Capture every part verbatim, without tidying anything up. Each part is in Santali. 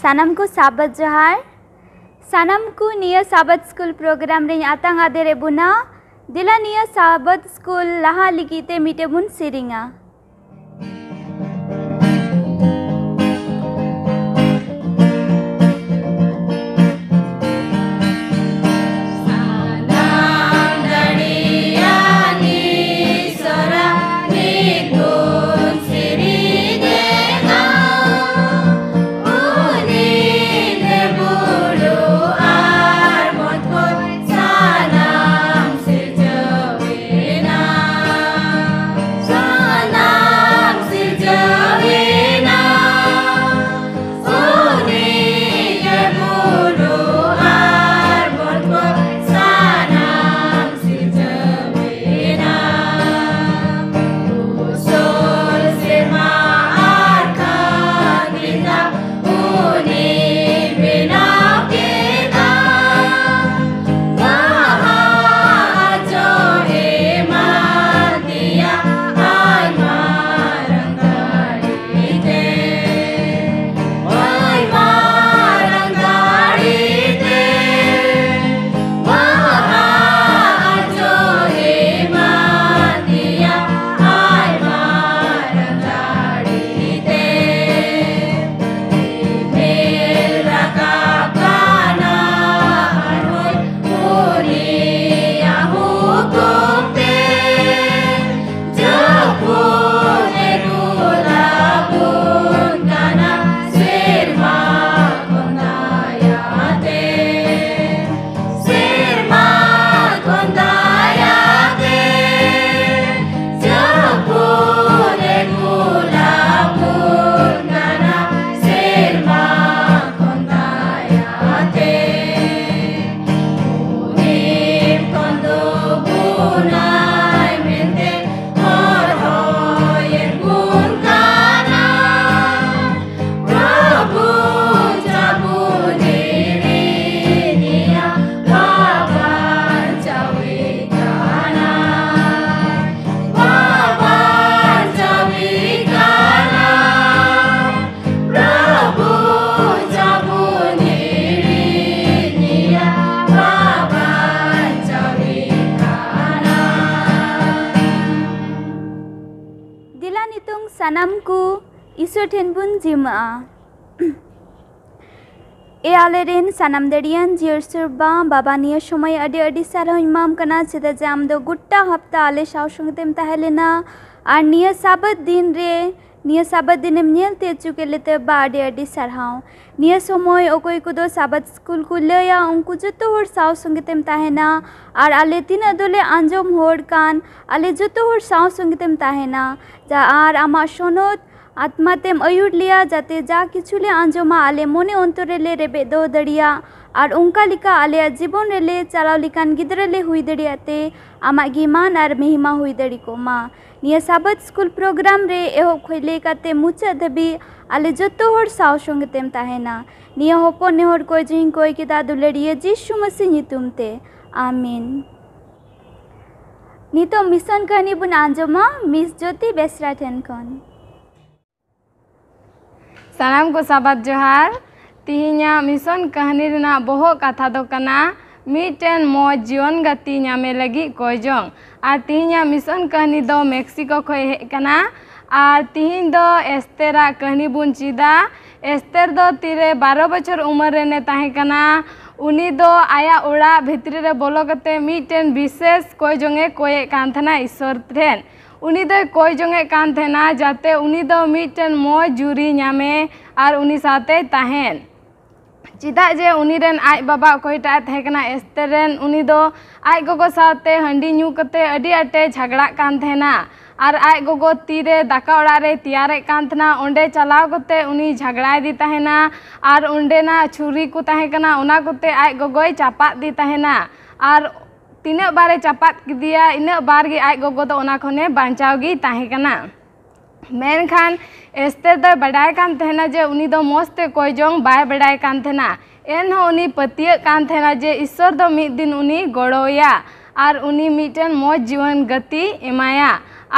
ᱥᱟᱱᱟᱢ ᱠᱚ ᱥᱟᱵᱟᱫ ᱡᱚᱦᱟᱨ᱾ ᱥᱟᱱᱟᱢ ᱠᱚ ᱱᱤᱭᱟᱹ ᱥᱟᱵᱟᱫ ᱥᱠᱩᱞ ᱯᱨᱳᱜᱨᱟᱢ ᱨᱮᱧ ᱟᱛᱟᱝ ᱟᱫᱮᱨᱮᱫ ᱵᱚᱱᱟ᱾ ᱫᱮᱞᱟ ᱱᱤᱭᱟᱹ ᱥᱟᱵᱟᱫ ᱥᱠᱩᱞ ᱞᱟᱦᱟ ᱞᱟᱹᱜᱤᱫ ᱛᱮ ᱢᱤᱫᱴᱮᱡ ᱵᱚᱱ ᱥᱮᱨᱮᱧᱟ᱾ ᱥᱟᱱᱟᱢ ᱠᱚ ᱤᱥᱚᱨ ᱴᱷᱮᱱ ᱵᱚᱱ ᱡᱤᱢᱟᱹᱜᱼᱟ᱾ ᱮ ᱟᱞᱮᱨᱮᱱ ᱥᱟᱱᱟᱢ ᱫᱟᱲᱮᱭᱟᱱ ᱡᱤᱭᱟᱹᱲ ᱥᱩᱨ ᱵᱟ, ᱵᱟᱵᱟ, ᱱᱤᱭᱟᱹ ᱥᱚᱢᱚᱭ ᱟᱹᱰᱤ ᱟᱹᱰᱤ ᱥᱟᱨᱦᱟᱣ ᱤᱧ ᱮᱢᱟᱢ ᱠᱟᱱᱟ, ᱪᱮᱫᱟᱜ ᱡᱮ ᱟᱢ ᱫᱚ ᱜᱚᱴᱟ ᱦᱟᱯᱛᱟ ᱟᱞᱮ ᱥᱟᱶ ᱥᱚᱸᱜᱮ ᱛᱮᱢ ᱛᱟᱦᱮᱸ ᱞᱮᱱᱟ᱾ ᱟᱨ ᱱᱤᱭᱟᱹ ᱥᱟᱵᱟᱛ ᱫᱤᱱ ᱨᱮ, ᱱᱤᱭᱟᱹ ᱥᱟᱵᱟᱛ ᱫᱤᱱᱮᱢ ᱧᱮᱞ ᱛᱮ ᱦᱚᱪᱚ ᱠᱮᱫ ᱞᱮᱛᱮ, ᱵᱟ, ᱟᱹᱰᱤ ᱟᱹᱰᱤ ᱥᱟᱨᱦᱟᱣ᱾ ᱱᱤᱭᱟᱹ ᱥᱚᱢᱚᱭ ᱚᱠᱚᱭ ᱠᱚᱫᱚ ᱥᱟᱵᱟᱛ ᱥᱠᱩᱞ ᱠᱚ ᱞᱟᱹᱭᱟ, ᱩᱱᱠᱩ ᱡᱚᱛᱚ ᱦᱚᱲ ᱥᱟᱶ ᱥᱚᱸᱜᱮ ᱛᱮᱢ ᱛᱟᱦᱮᱱᱟ᱾ ᱟᱨ ᱟᱞᱮ ᱛᱤᱱᱟᱹᱜ ᱫᱚᱞᱮ ᱟᱸᱡᱚᱢ ᱦᱚᱲ ᱠᱟᱱ, ᱟᱞᱮ ᱡᱚᱛᱚ ᱦᱚᱲ ᱥᱟᱶ ᱥᱚᱸᱜᱮ ᱛᱮᱢ ᱛᱟᱦᱮᱱᱟ᱾ ᱡᱟ, ᱟᱨ ᱟᱢᱟᱜ ᱥᱚᱱᱚᱛ ᱟᱛᱢᱟ ᱛᱮᱢ ᱟᱹᱭᱩᱨ ᱞᱮᱭᱟ, ᱡᱟᱛᱮ ᱡᱟ ᱠᱤᱪᱷᱩ ᱞᱮ ᱟᱸᱡᱚᱢᱟ, ᱟᱞᱮ ᱢᱚᱱᱮ ᱚᱱᱛᱚᱨ ᱨᱮᱞᱮ ᱨᱮᱵᱮᱫ ᱫᱚᱦᱚ ᱫᱟᱲᱮᱭᱟᱜ᱾ ᱟᱨ ᱚᱱᱠᱟ ᱞᱮᱠᱟ ᱟᱞᱮᱭᱟᱜ ᱡᱤᱵᱚᱱ ᱨᱮᱞᱮ ᱪᱟᱞᱟᱣ ᱞᱮᱠᱟᱱ ᱜᱤᱫᱽᱨᱟᱹ ᱞᱮ ᱦᱩᱭ ᱫᱟᱲᱮᱭᱟᱜ ᱛᱮ, ᱟᱢᱟᱜ ᱜᱮ ᱢᱟᱱ ᱟᱨ ᱢᱮᱦᱤᱢᱟ ᱦᱩᱭ ᱫᱟᱲᱮ ᱠᱚᱜ ᱢᱟ᱾ ᱱᱤᱭᱟᱹ ᱥᱟᱵᱟᱛ ᱥᱠᱩᱞ ᱯᱨᱳᱜᱨᱟᱢ ᱨᱮ ᱮᱦᱚᱵ ᱠᱷᱚᱱ ᱞᱟᱹᱭ ᱠᱟᱛᱮ ᱢᱩᱪᱟᱹᱫ ᱫᱷᱟᱹᱵᱤᱡ ᱟᱞᱮ ᱡᱚᱛᱚ ᱦᱚᱲ ᱥᱟᱶ ᱥᱚᱸᱜᱮ ᱛᱮᱢ ᱛᱟᱦᱮᱱᱟ᱾ ᱱᱤᱭᱟᱹ ᱦᱚᱯᱚᱱ ᱱᱮᱦᱚᱨ ᱠᱚᱭ ᱡᱤᱧ ᱠᱚᱭ ᱠᱮᱫᱟ ᱫᱩᱞᱟᱹᱲᱤᱭᱟᱹ ᱡᱤᱥᱩ ᱢᱟᱹᱥᱤ ᱧᱩᱛᱩᱢ ᱛᱮ, ᱟᱢᱤᱱ᱾ ᱱᱤᱛᱚᱜ ᱢᱤᱥᱚᱱ ᱠᱟᱹᱦᱱᱤ ᱵᱚᱱ ᱟᱸᱡᱚᱢᱟ ᱢᱤᱥ ᱡᱳᱛᱤ ᱵᱮᱥᱨᱟ ᱴᱷᱮᱱ ᱠᱷᱚᱱ᱾ ᱥᱟᱱᱟᱢ ᱠᱚ ᱥᱟᱵᱟᱛ ᱡᱚᱦᱟᱨ᱾ ᱛᱤᱦᱤᱧᱟᱜ ᱢᱤᱥᱚᱱ ᱠᱟᱹᱦᱱᱤ ᱨᱮᱱᱟᱜ ᱵᱚᱦᱚᱜ ᱠᱟᱛᱷᱟ ᱫᱚ ᱠᱟᱱᱟ ᱢᱤᱫᱴᱮᱱ ᱢᱚᱡᱽ ᱡᱤᱭᱚᱱ ᱜᱟᱛᱮ ᱧᱟᱢᱮ ᱞᱟᱹᱜᱤᱫ ᱠᱚᱭ ᱡᱚᱝ᱾ ᱟᱨ ᱛᱤᱦᱤᱧᱟᱜ ᱢᱤᱥᱚᱱ ᱠᱟᱹᱦᱱᱤ ᱫᱚ ᱢᱮᱠᱥᱤᱠᱳ ᱠᱷᱚᱱ ᱦᱮᱡ ᱟᱠᱟᱱᱟ᱾ ᱟᱨ ᱛᱤᱦᱤᱧ ᱫᱚ ᱮᱥᱛᱮᱨᱟᱜ ᱠᱟᱹᱦᱱᱤ ᱵᱚᱱ ᱪᱮᱫᱟ᱾ ᱮᱥᱛᱮᱨ ᱫᱚ ᱛᱤᱨᱮ ᱵᱟᱨᱚ ᱵᱚᱪᱷᱚᱨ ᱩᱢᱮᱨ ᱨᱮᱱᱮ ᱛᱟᱦᱮᱸ ᱠᱟᱱᱟ᱾ ᱩᱱᱤ ᱫᱚ ᱟᱭᱟᱜ ᱚᱲᱟᱜ ᱵᱷᱤᱛᱨᱤ ᱨᱮ ᱵᱚᱞᱚ ᱠᱟᱛᱮ ᱢᱤᱫᱴᱮᱱ ᱵᱤᱥᱮᱥ ᱠᱚᱭ ᱡᱚᱝᱮ ᱠᱚᱭᱮᱫ ᱠᱟᱱ ᱛᱟᱦᱮᱱᱟ ᱤᱥᱥᱚᱨ ᱴᱷᱮᱱ᱾ ᱩᱱᱤ ᱫᱚᱭ ᱠᱚᱭ ᱡᱚᱝᱮᱫ ᱠᱟᱱ ᱛᱟᱦᱮᱱᱟ ᱡᱟᱛᱮ ᱩᱱᱤ ᱫᱚ ᱢᱤᱫᱴᱮᱱ ᱢᱚᱡᱽ ᱡᱩᱨᱤ ᱧᱟᱢᱮ ᱟᱨ ᱩᱱᱤ ᱥᱟᱶᱛᱮᱭ ᱛᱟᱦᱮᱱ᱾ ᱪᱮᱫᱟᱜ ᱡᱮ ᱩᱱᱤ ᱨᱮᱱ ᱟᱡ ᱵᱟᱵᱟ ᱚᱠᱚᱭᱴᱟᱜ ᱮ ᱛᱟᱦᱮᱸ ᱠᱟᱱᱟ ᱮᱥᱛᱮᱨ ᱨᱮᱱ, ᱩᱱᱤ ᱫᱚ ᱟᱡ ᱜᱚᱜᱚ ᱥᱟᱶᱛᱮ ᱦᱟᱺᱰᱤ ᱧᱩ ᱠᱟᱛᱮ ᱟᱹᱰᱤ ᱟᱸᱴᱮ ᱡᱷᱟᱜᱽᱲᱟᱜ ᱠᱟᱱ ᱛᱟᱦᱮᱱᱟ᱾ ᱟᱨ ᱟᱡ ᱜᱚᱜᱚ ᱛᱤᱨᱮ ᱫᱟᱠᱟ ᱚᱲᱟᱜ ᱨᱮᱭ ᱛᱮᱭᱟᱨᱮᱫ ᱠᱟᱱ ᱛᱟᱦᱮᱱᱟ, ᱚᱸᱰᱮ ᱪᱟᱞᱟᱣ ᱠᱟᱛᱮ ᱩᱱᱤ ᱡᱷᱟᱜᱽᱲᱟᱭᱮᱫᱮ ᱛᱟᱦᱮᱱᱟ᱾ ᱟᱨ ᱚᱸᱰᱮᱱᱟᱜ ᱪᱷᱩᱨᱤ ᱠᱚ ᱛᱟᱦᱮᱸ ᱠᱟᱱᱟ, ᱚᱱᱟ ᱠᱚᱛᱮ ᱟᱡ ᱜᱚᱜᱚᱭ ᱪᱟᱯᱟᱫ ᱫᱮ ᱛᱟᱦᱮᱱᱟ᱾ ᱟᱨ ᱛᱤᱱᱟᱹᱜ ᱵᱟᱨᱮ ᱪᱟᱯᱟᱫ ᱠᱮᱫᱮᱭᱟ, ᱤᱱᱟᱹᱜ ᱵᱟᱨ ᱜᱮ ᱟᱡ ᱜᱚᱜᱚ ᱫᱚ ᱚᱱᱟ ᱠᱷᱚᱱᱮ ᱵᱟᱧᱪᱟᱣ ᱜᱮᱭ ᱛᱟᱦᱮᱸ ᱠᱟᱱᱟ᱾ ᱢᱮᱱᱠᱷᱟᱱ ᱮᱥᱛᱮᱨ ᱫᱚᱭ ᱵᱟᱰᱟᱭ ᱠᱟᱱ ᱛᱟᱦᱮᱱᱟ ᱡᱮ ᱩᱱᱤ ᱫᱚ ᱢᱚᱡᱽ ᱛᱮ ᱠᱚᱭ ᱡᱚᱝ ᱵᱟᱭ ᱵᱟᱰᱟᱭ ᱠᱟᱱ ᱛᱟᱦᱮᱱᱟ᱾ ᱮᱱᱦᱚᱸ ᱩᱱᱤ ᱯᱟᱹᱛᱭᱟᱹᱜ ᱠᱟᱱ ᱛᱟᱦᱮᱱᱟ ᱡᱮ ᱤᱥᱥᱚᱨ ᱫᱚ ᱢᱤᱫ ᱫᱤᱱ ᱩᱱᱤ ᱜᱚᱲᱚᱣᱟᱭᱟ ᱟᱨ ᱩᱱᱤ ᱢᱤᱫᱴᱮᱱ ᱢᱚᱡᱽ ᱡᱤᱭᱚᱱ ᱜᱟᱛᱮ ᱮᱢᱟᱭᱟ᱾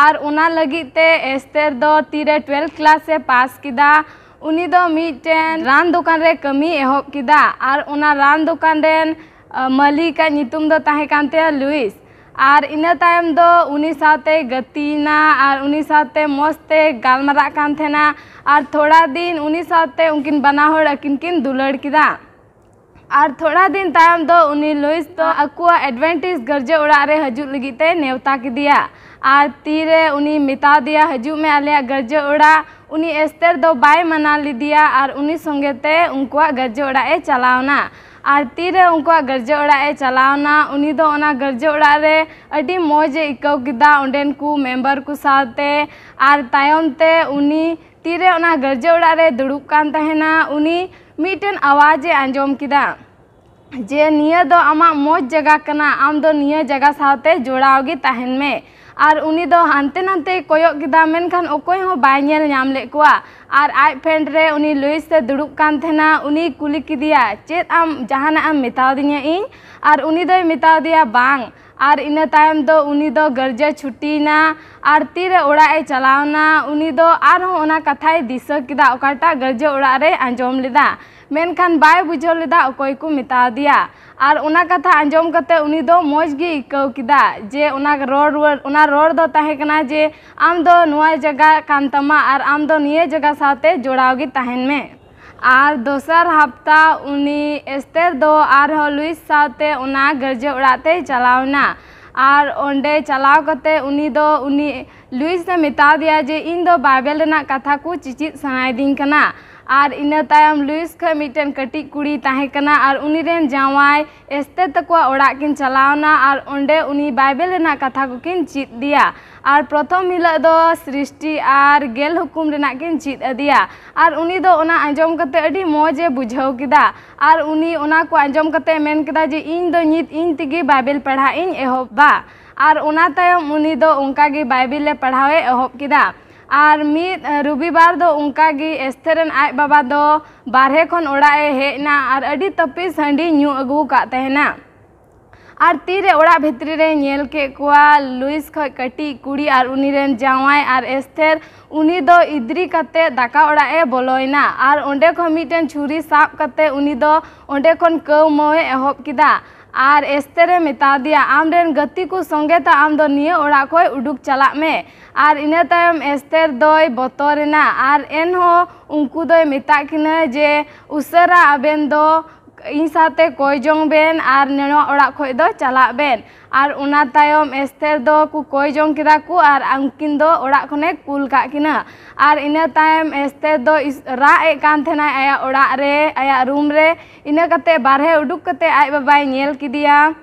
ᱟᱨ ᱚᱱᱟ ᱞᱟᱹᱜᱤᱫ ᱛᱮ ᱮᱥᱛᱮᱨ ᱫᱚ ᱛᱤᱨᱮ ᱴᱩᱭᱮᱞᱵᱷ ᱠᱞᱟᱥ ᱮ ᱯᱟᱥ ᱠᱮᱫᱟ, ᱩᱱᱤ ᱫᱚ ᱢᱤᱫᱴᱮᱱ ᱨᱟᱱ ᱫᱚᱠᱟᱱ ᱨᱮ ᱠᱟᱹᱢᱤ ᱮᱦᱚᱵ ᱠᱮᱫᱟ᱾ ᱟᱨ ᱚᱱᱟ ᱨᱟᱱ ᱫᱚᱠᱟᱱ ᱨᱮᱱ, ᱟ, ᱢᱟᱹᱞᱤᱠᱟᱜ ᱧᱩᱛᱩᱢ ᱫᱚ ᱛᱟᱦᱮᱸ ᱠᱟᱱ ᱛᱟᱭᱟ ᱞᱩᱭᱤᱥ᱾ ᱟᱨ ᱤᱱᱟᱹ ᱛᱟᱭᱚᱢ ᱫᱚ ᱩᱱᱤ ᱥᱟᱶᱛᱮᱭ ᱜᱟᱛᱮᱭᱮᱱᱟ ᱟᱨ ᱩᱱᱤ ᱥᱟᱶᱛᱮ ᱢᱚᱡᱽ ᱛᱮ ᱜᱟᱞᱢᱟᱨᱟᱜ ᱠᱟᱱ ᱛᱟᱦᱮᱱᱟ᱾ ᱟᱨ ᱛᱷᱚᱲᱟ ᱫᱤᱱ ᱩᱱᱤ ᱥᱟᱶᱛᱮ ᱩᱱᱠᱤᱱ ᱵᱟᱱᱟ ᱦᱚᱲ ᱟᱹᱠᱤᱱ ᱠᱤᱱ ᱫᱩᱞᱟᱹᱲ ᱠᱮᱫᱟ᱾ ᱟᱨ ᱛᱷᱚᱲᱟ ᱫᱤᱱ ᱛᱟᱭᱚᱢ ᱫᱚ ᱩᱱᱤ ᱞᱩᱭᱤᱥ ᱫᱚ ᱟᱠᱚᱣᱟᱜ ᱮᱰᱵᱷᱮᱱᱴᱤᱥ ᱜᱟᱨᱡᱟᱹ ᱚᱲᱟᱜ ᱨᱮ ᱦᱤᱡᱩᱜ ᱞᱟᱹᱜᱤᱫ ᱛᱮᱭ ᱱᱮᱣᱛᱟ ᱠᱮᱫᱮᱭᱟ᱾ ᱟᱨ ᱛᱤᱨᱮ ᱩᱱᱤ ᱢᱮᱛᱟ ᱫᱮᱭᱟ, "ᱦᱤᱡᱩᱜ ᱢᱮ ᱟᱞᱮᱭᱟᱜ ᱜᱟᱨᱡᱟᱹ ᱚᱲᱟᱜ", ᱩᱱᱤ ᱮᱥᱛᱮᱨ ᱫᱚ ᱵᱟᱭ ᱢᱟᱱᱟ ᱞᱮᱫᱮᱭᱟ ᱟᱨ ᱩᱱᱤ ᱥᱚᱸᱜᱮ ᱛᱮ ᱩᱱᱠᱩᱣᱟᱜ ᱜᱟᱨᱡᱟᱹ ᱚᱲᱟᱜ ᱮ ᱪᱟᱞᱟᱣᱱᱟ᱾ ᱟᱨ ᱛᱤᱨᱮ ᱩᱱᱠᱩᱣᱟᱜ ᱜᱟᱨᱡᱟᱹ ᱚᱲᱟᱜ ᱮ ᱪᱟᱞᱟᱣᱱᱟ, ᱩᱱᱤ ᱫᱚ ᱚᱱᱟ ᱜᱟᱨᱡᱟᱹ ᱚᱲᱟᱜ ᱨᱮ ᱟᱹᱰᱤ ᱢᱚᱡᱽ ᱮ ᱟᱹᱭᱠᱟᱹᱣ ᱠᱮᱫᱟ ᱚᱸᱰᱮᱱ ᱠᱚ ᱢᱮᱢᱵᱟᱨ ᱠᱚ ᱥᱟᱶᱛᱮ᱾ ᱟᱨ ᱛᱟᱭᱚᱢ ᱛᱮ ᱩᱱᱤ ᱛᱤᱨᱮ ᱚᱱᱟ ᱜᱟᱨᱡᱟᱹ ᱚᱲᱟᱜ ᱨᱮ ᱫᱩᱲᱩᱵ ᱠᱟᱱ ᱛᱟᱦᱮᱱᱟ, ᱩᱱᱤ ᱢᱤᱫᱴᱮᱱ ᱟᱣᱟᱡᱽ ᱮ ᱟᱸᱡᱚᱢ ᱠᱮᱫᱟ ᱡᱮ, "ᱱᱤᱭᱟᱹ ᱫᱚ ᱟᱢᱟᱜ ᱢᱚᱡᱽ ᱡᱟᱭᱜᱟ ᱠᱟᱱᱟ, ᱟᱢ ᱫᱚ ᱱᱤᱭᱟᱹ ᱡᱟᱭᱜᱟ ᱥᱟᱶᱛᱮ ᱡᱚᱲᱟᱣ ᱜᱮ ᱛᱟᱦᱮᱱ ᱢᱮ᱾" ᱟᱨ ᱩᱱᱤ ᱫᱚ ᱦᱟᱱᱛᱮ ᱱᱟᱱᱛᱮᱭ ᱠᱚᱭᱚᱜ ᱠᱮᱫᱟ, ᱢᱮᱱᱠᱷᱟᱱ ᱚᱠᱚᱭ ᱦᱚᱸ ᱵᱟᱭ ᱧᱮᱞ ᱧᱟᱢ ᱞᱮᱫ ᱠᱚᱣᱟ᱾ ᱟᱨ ᱟᱡ ᱯᱷᱮᱰ ᱨᱮ ᱩᱱᱤ ᱞᱩᱭᱤᱥ ᱮ ᱫᱩᱲᱩᱵ ᱠᱟᱱ ᱛᱟᱦᱮᱱᱟ, ᱩᱱᱤᱭ ᱠᱩᱞᱤ ᱠᱮᱫᱮᱭᱟ, "ᱪᱮᱫ ᱟᱢ ᱡᱟᱦᱟᱱᱟᱜ ᱮᱢ ᱢᱮᱛᱟᱣᱫᱤᱧᱟ ᱤᱧ?" ᱟᱨ ᱩᱱᱤ ᱫᱚᱭ ᱢᱮᱛᱟᱣᱫᱮᱭᱟ, "ᱵᱟᱝ᱾" ᱟᱨ ᱤᱱᱟᱹ ᱛᱟᱭᱚᱢ ᱫᱚ ᱩᱱᱤ ᱫᱚ ᱜᱟᱨᱡᱟᱹ ᱪᱷᱩᱴᱤᱭᱮᱱᱟ᱾ ᱟᱨ ᱛᱤᱨᱮ ᱚᱲᱟᱜ ᱮ ᱪᱟᱞᱟᱣᱱᱟ, ᱩᱱᱤ ᱫᱚ ᱟᱨᱦᱚᱸ ᱚᱱᱟ ᱠᱟᱛᱷᱟᱭ ᱫᱤᱥᱟᱹ ᱠᱮᱫᱟ, ᱚᱠᱟᱴᱟᱜ ᱜᱟᱨᱡᱟᱹ ᱚᱲᱟᱜ ᱨᱮᱭ ᱟᱸᱡᱚᱢ ᱞᱮᱫᱟ᱾ ᱢᱮᱱᱠᱷᱟᱱ ᱵᱟᱭ ᱵᱩᱡᱷᱟᱹᱣ ᱞᱮᱫᱟ ᱚᱠᱚᱭ ᱠᱚ ᱢᱮᱛᱟᱣᱫᱮᱭᱟ᱾ ᱟᱨ ᱚᱱᱟ ᱠᱟᱛᱷᱟ ᱟᱸᱡᱚᱢ ᱠᱟᱛᱮ ᱩᱱᱤ ᱫᱚ ᱢᱚᱡᱽ ᱜᱮ ᱟᱹᱭᱠᱟᱹᱣ ᱠᱮᱫᱟ ᱡᱮ ᱚᱱᱟ ᱨᱚᱲ ᱨᱩᱣᱟᱹᱲ, ᱚᱱᱟ ᱨᱚᱲ ᱫᱚ ᱛᱟᱦᱮᱸ ᱠᱟᱱᱟ ᱡᱮ, "ᱟᱢ ᱫᱚ ᱱᱚᱣᱟ ᱡᱟᱭᱜᱟ ᱠᱟᱱ ᱛᱟᱢᱟ ᱟᱨ ᱟᱢ ᱫᱚ ᱱᱤᱭᱟᱹ ᱡᱟᱭᱜᱟ ᱥᱟᱶᱛᱮ ᱡᱚᱲᱟᱣ ᱜᱮ ᱛᱟᱦᱮᱱ ᱢᱮ᱾" ᱟᱨ ᱫᱚᱥᱟᱨ ᱦᱟᱯᱛᱟ ᱩᱱᱤ ᱮᱥᱛᱮᱨ ᱫᱚ ᱟᱨᱦᱚᱸ ᱞᱩᱭᱤᱥ ᱥᱟᱶᱛᱮ ᱚᱱᱟ ᱜᱟᱨᱡᱟᱹ ᱚᱲᱟᱜ ᱛᱮᱭ ᱪᱟᱞᱟᱣ ᱮᱱᱟ᱾ ᱟᱨ ᱚᱸᱰᱮ ᱪᱟᱞᱟᱣ ᱠᱟᱛᱮ ᱩᱱᱤ ᱫᱚ ᱩᱱᱤ ᱞᱩᱭᱤᱥ ᱮ ᱢᱮᱛᱟ ᱫᱮᱭᱟ ᱡᱮ, "ᱤᱧ ᱫᱚ ᱵᱟᱭᱵᱮᱞ ᱨᱮᱱᱟᱜ ᱠᱟᱛᱷᱟ ᱠᱚ ᱪᱮᱪᱮᱫ ᱥᱟᱱᱟᱭᱤᱫᱤᱧ ᱠᱟᱱᱟ᱾" ᱟᱨ ᱤᱱᱟᱹ ᱛᱟᱭᱚᱢ ᱞᱩᱭᱤᱥ ᱠᱷᱚᱱ ᱢᱤᱫᱴᱮᱱ ᱠᱟᱹᱴᱤᱡ ᱠᱩᱲᱤᱭ ᱛᱟᱦᱮᱸ ᱠᱟᱱᱟ ᱟᱨ ᱩᱱᱤ ᱨᱮᱱ ᱡᱟᱶᱟᱭ ᱮᱥᱛᱮᱨ ᱛᱟᱠᱚᱣᱟᱜ ᱚᱲᱟᱜ ᱠᱤᱱ ᱪᱟᱞᱟᱣ ᱮᱱᱟ ᱟᱨ ᱚᱸᱰᱮ ᱩᱱᱤ ᱵᱟᱭᱵᱮᱞ ᱨᱮᱱᱟᱜ ᱠᱟᱛᱷᱟ ᱠᱚᱠᱤᱱ ᱪᱮᱫ ᱟᱫᱮᱭᱟ᱾ ᱟᱨ ᱯᱨᱚᱛᱷᱚᱢ ᱦᱤᱞᱳᱜ ᱫᱚ ᱥᱨᱤᱥᱴᱤ ᱟᱨ ᱜᱮᱞ ᱦᱩᱠᱩᱢ ᱨᱮᱱᱟᱜ ᱠᱤᱱ ᱪᱮᱫ ᱟᱫᱮᱭᱟ᱾ ᱟᱨ ᱩᱱᱤ ᱫᱚ ᱚᱱᱟ ᱟᱸᱡᱚᱢ ᱠᱟᱛᱮ ᱟᱹᱰᱤ ᱢᱚᱡᱽ ᱮ ᱵᱩᱡᱷᱟᱹᱣ ᱠᱮᱫᱟ᱾ ᱟᱨ ᱩᱱᱤ ᱚᱱᱟ ᱠᱚ ᱟᱸᱡᱚᱢ ᱠᱟᱛᱮ ᱢᱮᱱ ᱠᱮᱫᱟ ᱡᱮ, "ᱤᱧ ᱫᱚ ᱱᱤᱛ ᱤᱧ ᱛᱮᱜᱮ ᱵᱟᱭᱵᱮᱞ ᱯᱟᱲᱦᱟᱜ ᱤᱧ ᱮᱦᱚᱵᱟ᱾" ᱟᱨ ᱚᱱᱟ ᱛᱟᱭᱚᱢ ᱩᱱᱤ ᱫᱚ ᱚᱱᱠᱟ ᱜᱮ ᱵᱟᱭᱵᱮᱞ ᱮ ᱯᱟᱲᱦᱟᱣ ᱮ ᱮᱦᱚᱵ ᱠᱮᱫᱟ᱾ ᱟᱨ ᱢᱤᱫ, ᱮ, ᱨᱚᱵᱤᱵᱟᱨ ᱫᱚ ᱚᱱᱠᱟ ᱜᱮ ᱮᱥᱛᱷᱮᱨ ᱨᱮᱱ ᱟᱡ ᱵᱟᱵᱟ ᱫᱚ ᱵᱟᱨᱦᱮ ᱠᱷᱚᱱ ᱚᱲᱟᱜ ᱮ ᱦᱮᱡ ᱮᱱᱟ ᱟᱨ ᱟᱹᱰᱤ ᱛᱟᱹᱯᱤᱥ ᱦᱟᱺᱰᱤ ᱧᱩ ᱟᱹᱜᱩ ᱟᱠᱟᱫ ᱛᱟᱦᱮᱱᱟ᱾ ᱟᱨ ᱛᱤᱨᱮ ᱚᱲᱟᱜ ᱵᱷᱤᱛᱨᱤ ᱨᱮᱭ ᱧᱮᱞ ᱠᱮᱫ ᱠᱚᱣᱟ, ᱞᱩᱭᱤᱥ ᱠᱷᱚᱱ ᱠᱟᱹᱴᱤᱡ ᱠᱩᱲᱤ ᱟᱨ ᱩᱱᱤ ᱨᱮᱱ ᱡᱟᱶᱟᱭ ᱟᱨ ᱮᱥᱛᱷᱮᱨ, ᱩᱱᱤ ᱫᱚ ᱤᱫᱽᱨᱤ ᱠᱟᱛᱮ ᱫᱟᱠᱟ ᱚᱲᱟᱜ ᱮ ᱵᱚᱞᱚᱭᱮᱱᱟ᱾ ᱟᱨ ᱚᱸᱰᱮ ᱠᱷᱚᱱ ᱢᱤᱫᱴᱮᱱ ᱪᱷᱩᱨᱤ ᱥᱟᱵ ᱠᱟᱛᱮ ᱩᱱᱤ ᱫᱚ ᱚᱸᱰᱮ ᱠᱷᱚᱱ ᱠᱟᱹᱣ ᱢᱟᱹᱣ ᱮ ᱮᱦᱚᱵ ᱠᱮᱫᱟ᱾ ᱟᱨ ᱮᱥᱛᱮᱨᱮ ᱢᱮᱛᱟ ᱫᱮᱭᱟ, "ᱟᱢ ᱨᱮᱱ ᱜᱟᱛᱮ ᱠᱚ ᱥᱚᱸᱜᱮ ᱛᱮ ᱟᱢ ᱫᱚ ᱱᱤᱭᱟᱹ ᱚᱲᱟᱜ ᱠᱷᱚᱱ ᱩᱰᱩᱠ ᱪᱟᱞᱟᱜ ᱢᱮ᱾" ᱟᱨ ᱤᱱᱟᱹ ᱛᱟᱭᱚᱢ ᱮᱥᱛᱮᱨ ᱫᱚᱭ ᱵᱚᱛᱚᱨ ᱮᱱᱟ, ᱟᱨ ᱮᱱᱦᱚᱸ ᱩᱱᱠᱩ ᱫᱚᱭ ᱢᱮᱛᱟᱜ ᱠᱤᱱᱟᱹ ᱡᱮ, "ᱩᱥᱟᱹᱨᱟ ᱟᱵᱮᱱ ᱫᱚ ᱤᱧ ᱥᱟᱶᱛᱮ ᱠᱚᱭ ᱡᱚᱝ ᱵᱮᱱ ᱟᱨ ᱱᱚᱣᱟ ᱚᱲᱟᱜ ᱠᱷᱚᱱ ᱫᱚ ᱪᱟᱞᱟᱜ ᱵᱮᱱ᱾" ᱟᱨ ᱚᱱᱟ ᱛᱟᱭᱚᱢ ᱮᱥᱛᱮᱨ ᱫᱚ ᱠᱚ ᱠᱚᱭ ᱡᱚᱝ ᱠᱮᱫᱟ ᱠᱚ ᱟᱨ ᱩᱱᱠᱤᱱ ᱫᱚ ᱚᱲᱟᱜ ᱠᱷᱚᱱᱮ ᱠᱩᱞ ᱠᱟᱜ ᱠᱤᱱᱟᱹ᱾ ᱟᱨ ᱤᱱᱟᱹ ᱛᱟᱭᱚᱢ ᱮᱥᱛᱮᱨ ᱫᱚ ᱤᱥ-, ᱨᱟᱜ ᱮᱫ ᱠᱟᱱ ᱛᱟᱦᱮᱱᱟᱭ ᱟᱭᱟᱜ ᱚᱲᱟᱜ ᱨᱮ, ᱟᱭᱟᱜ ᱨᱩᱢ ᱨᱮ᱾ ᱤᱱᱟᱹ ᱠᱟᱛᱮ ᱵᱟᱨᱦᱮ ᱩᱰᱩᱠ ᱠᱟᱛᱮ ᱟᱡ ᱵᱟᱵᱟᱭ ᱧᱮᱞ ᱠᱮᱫᱮᱭᱟ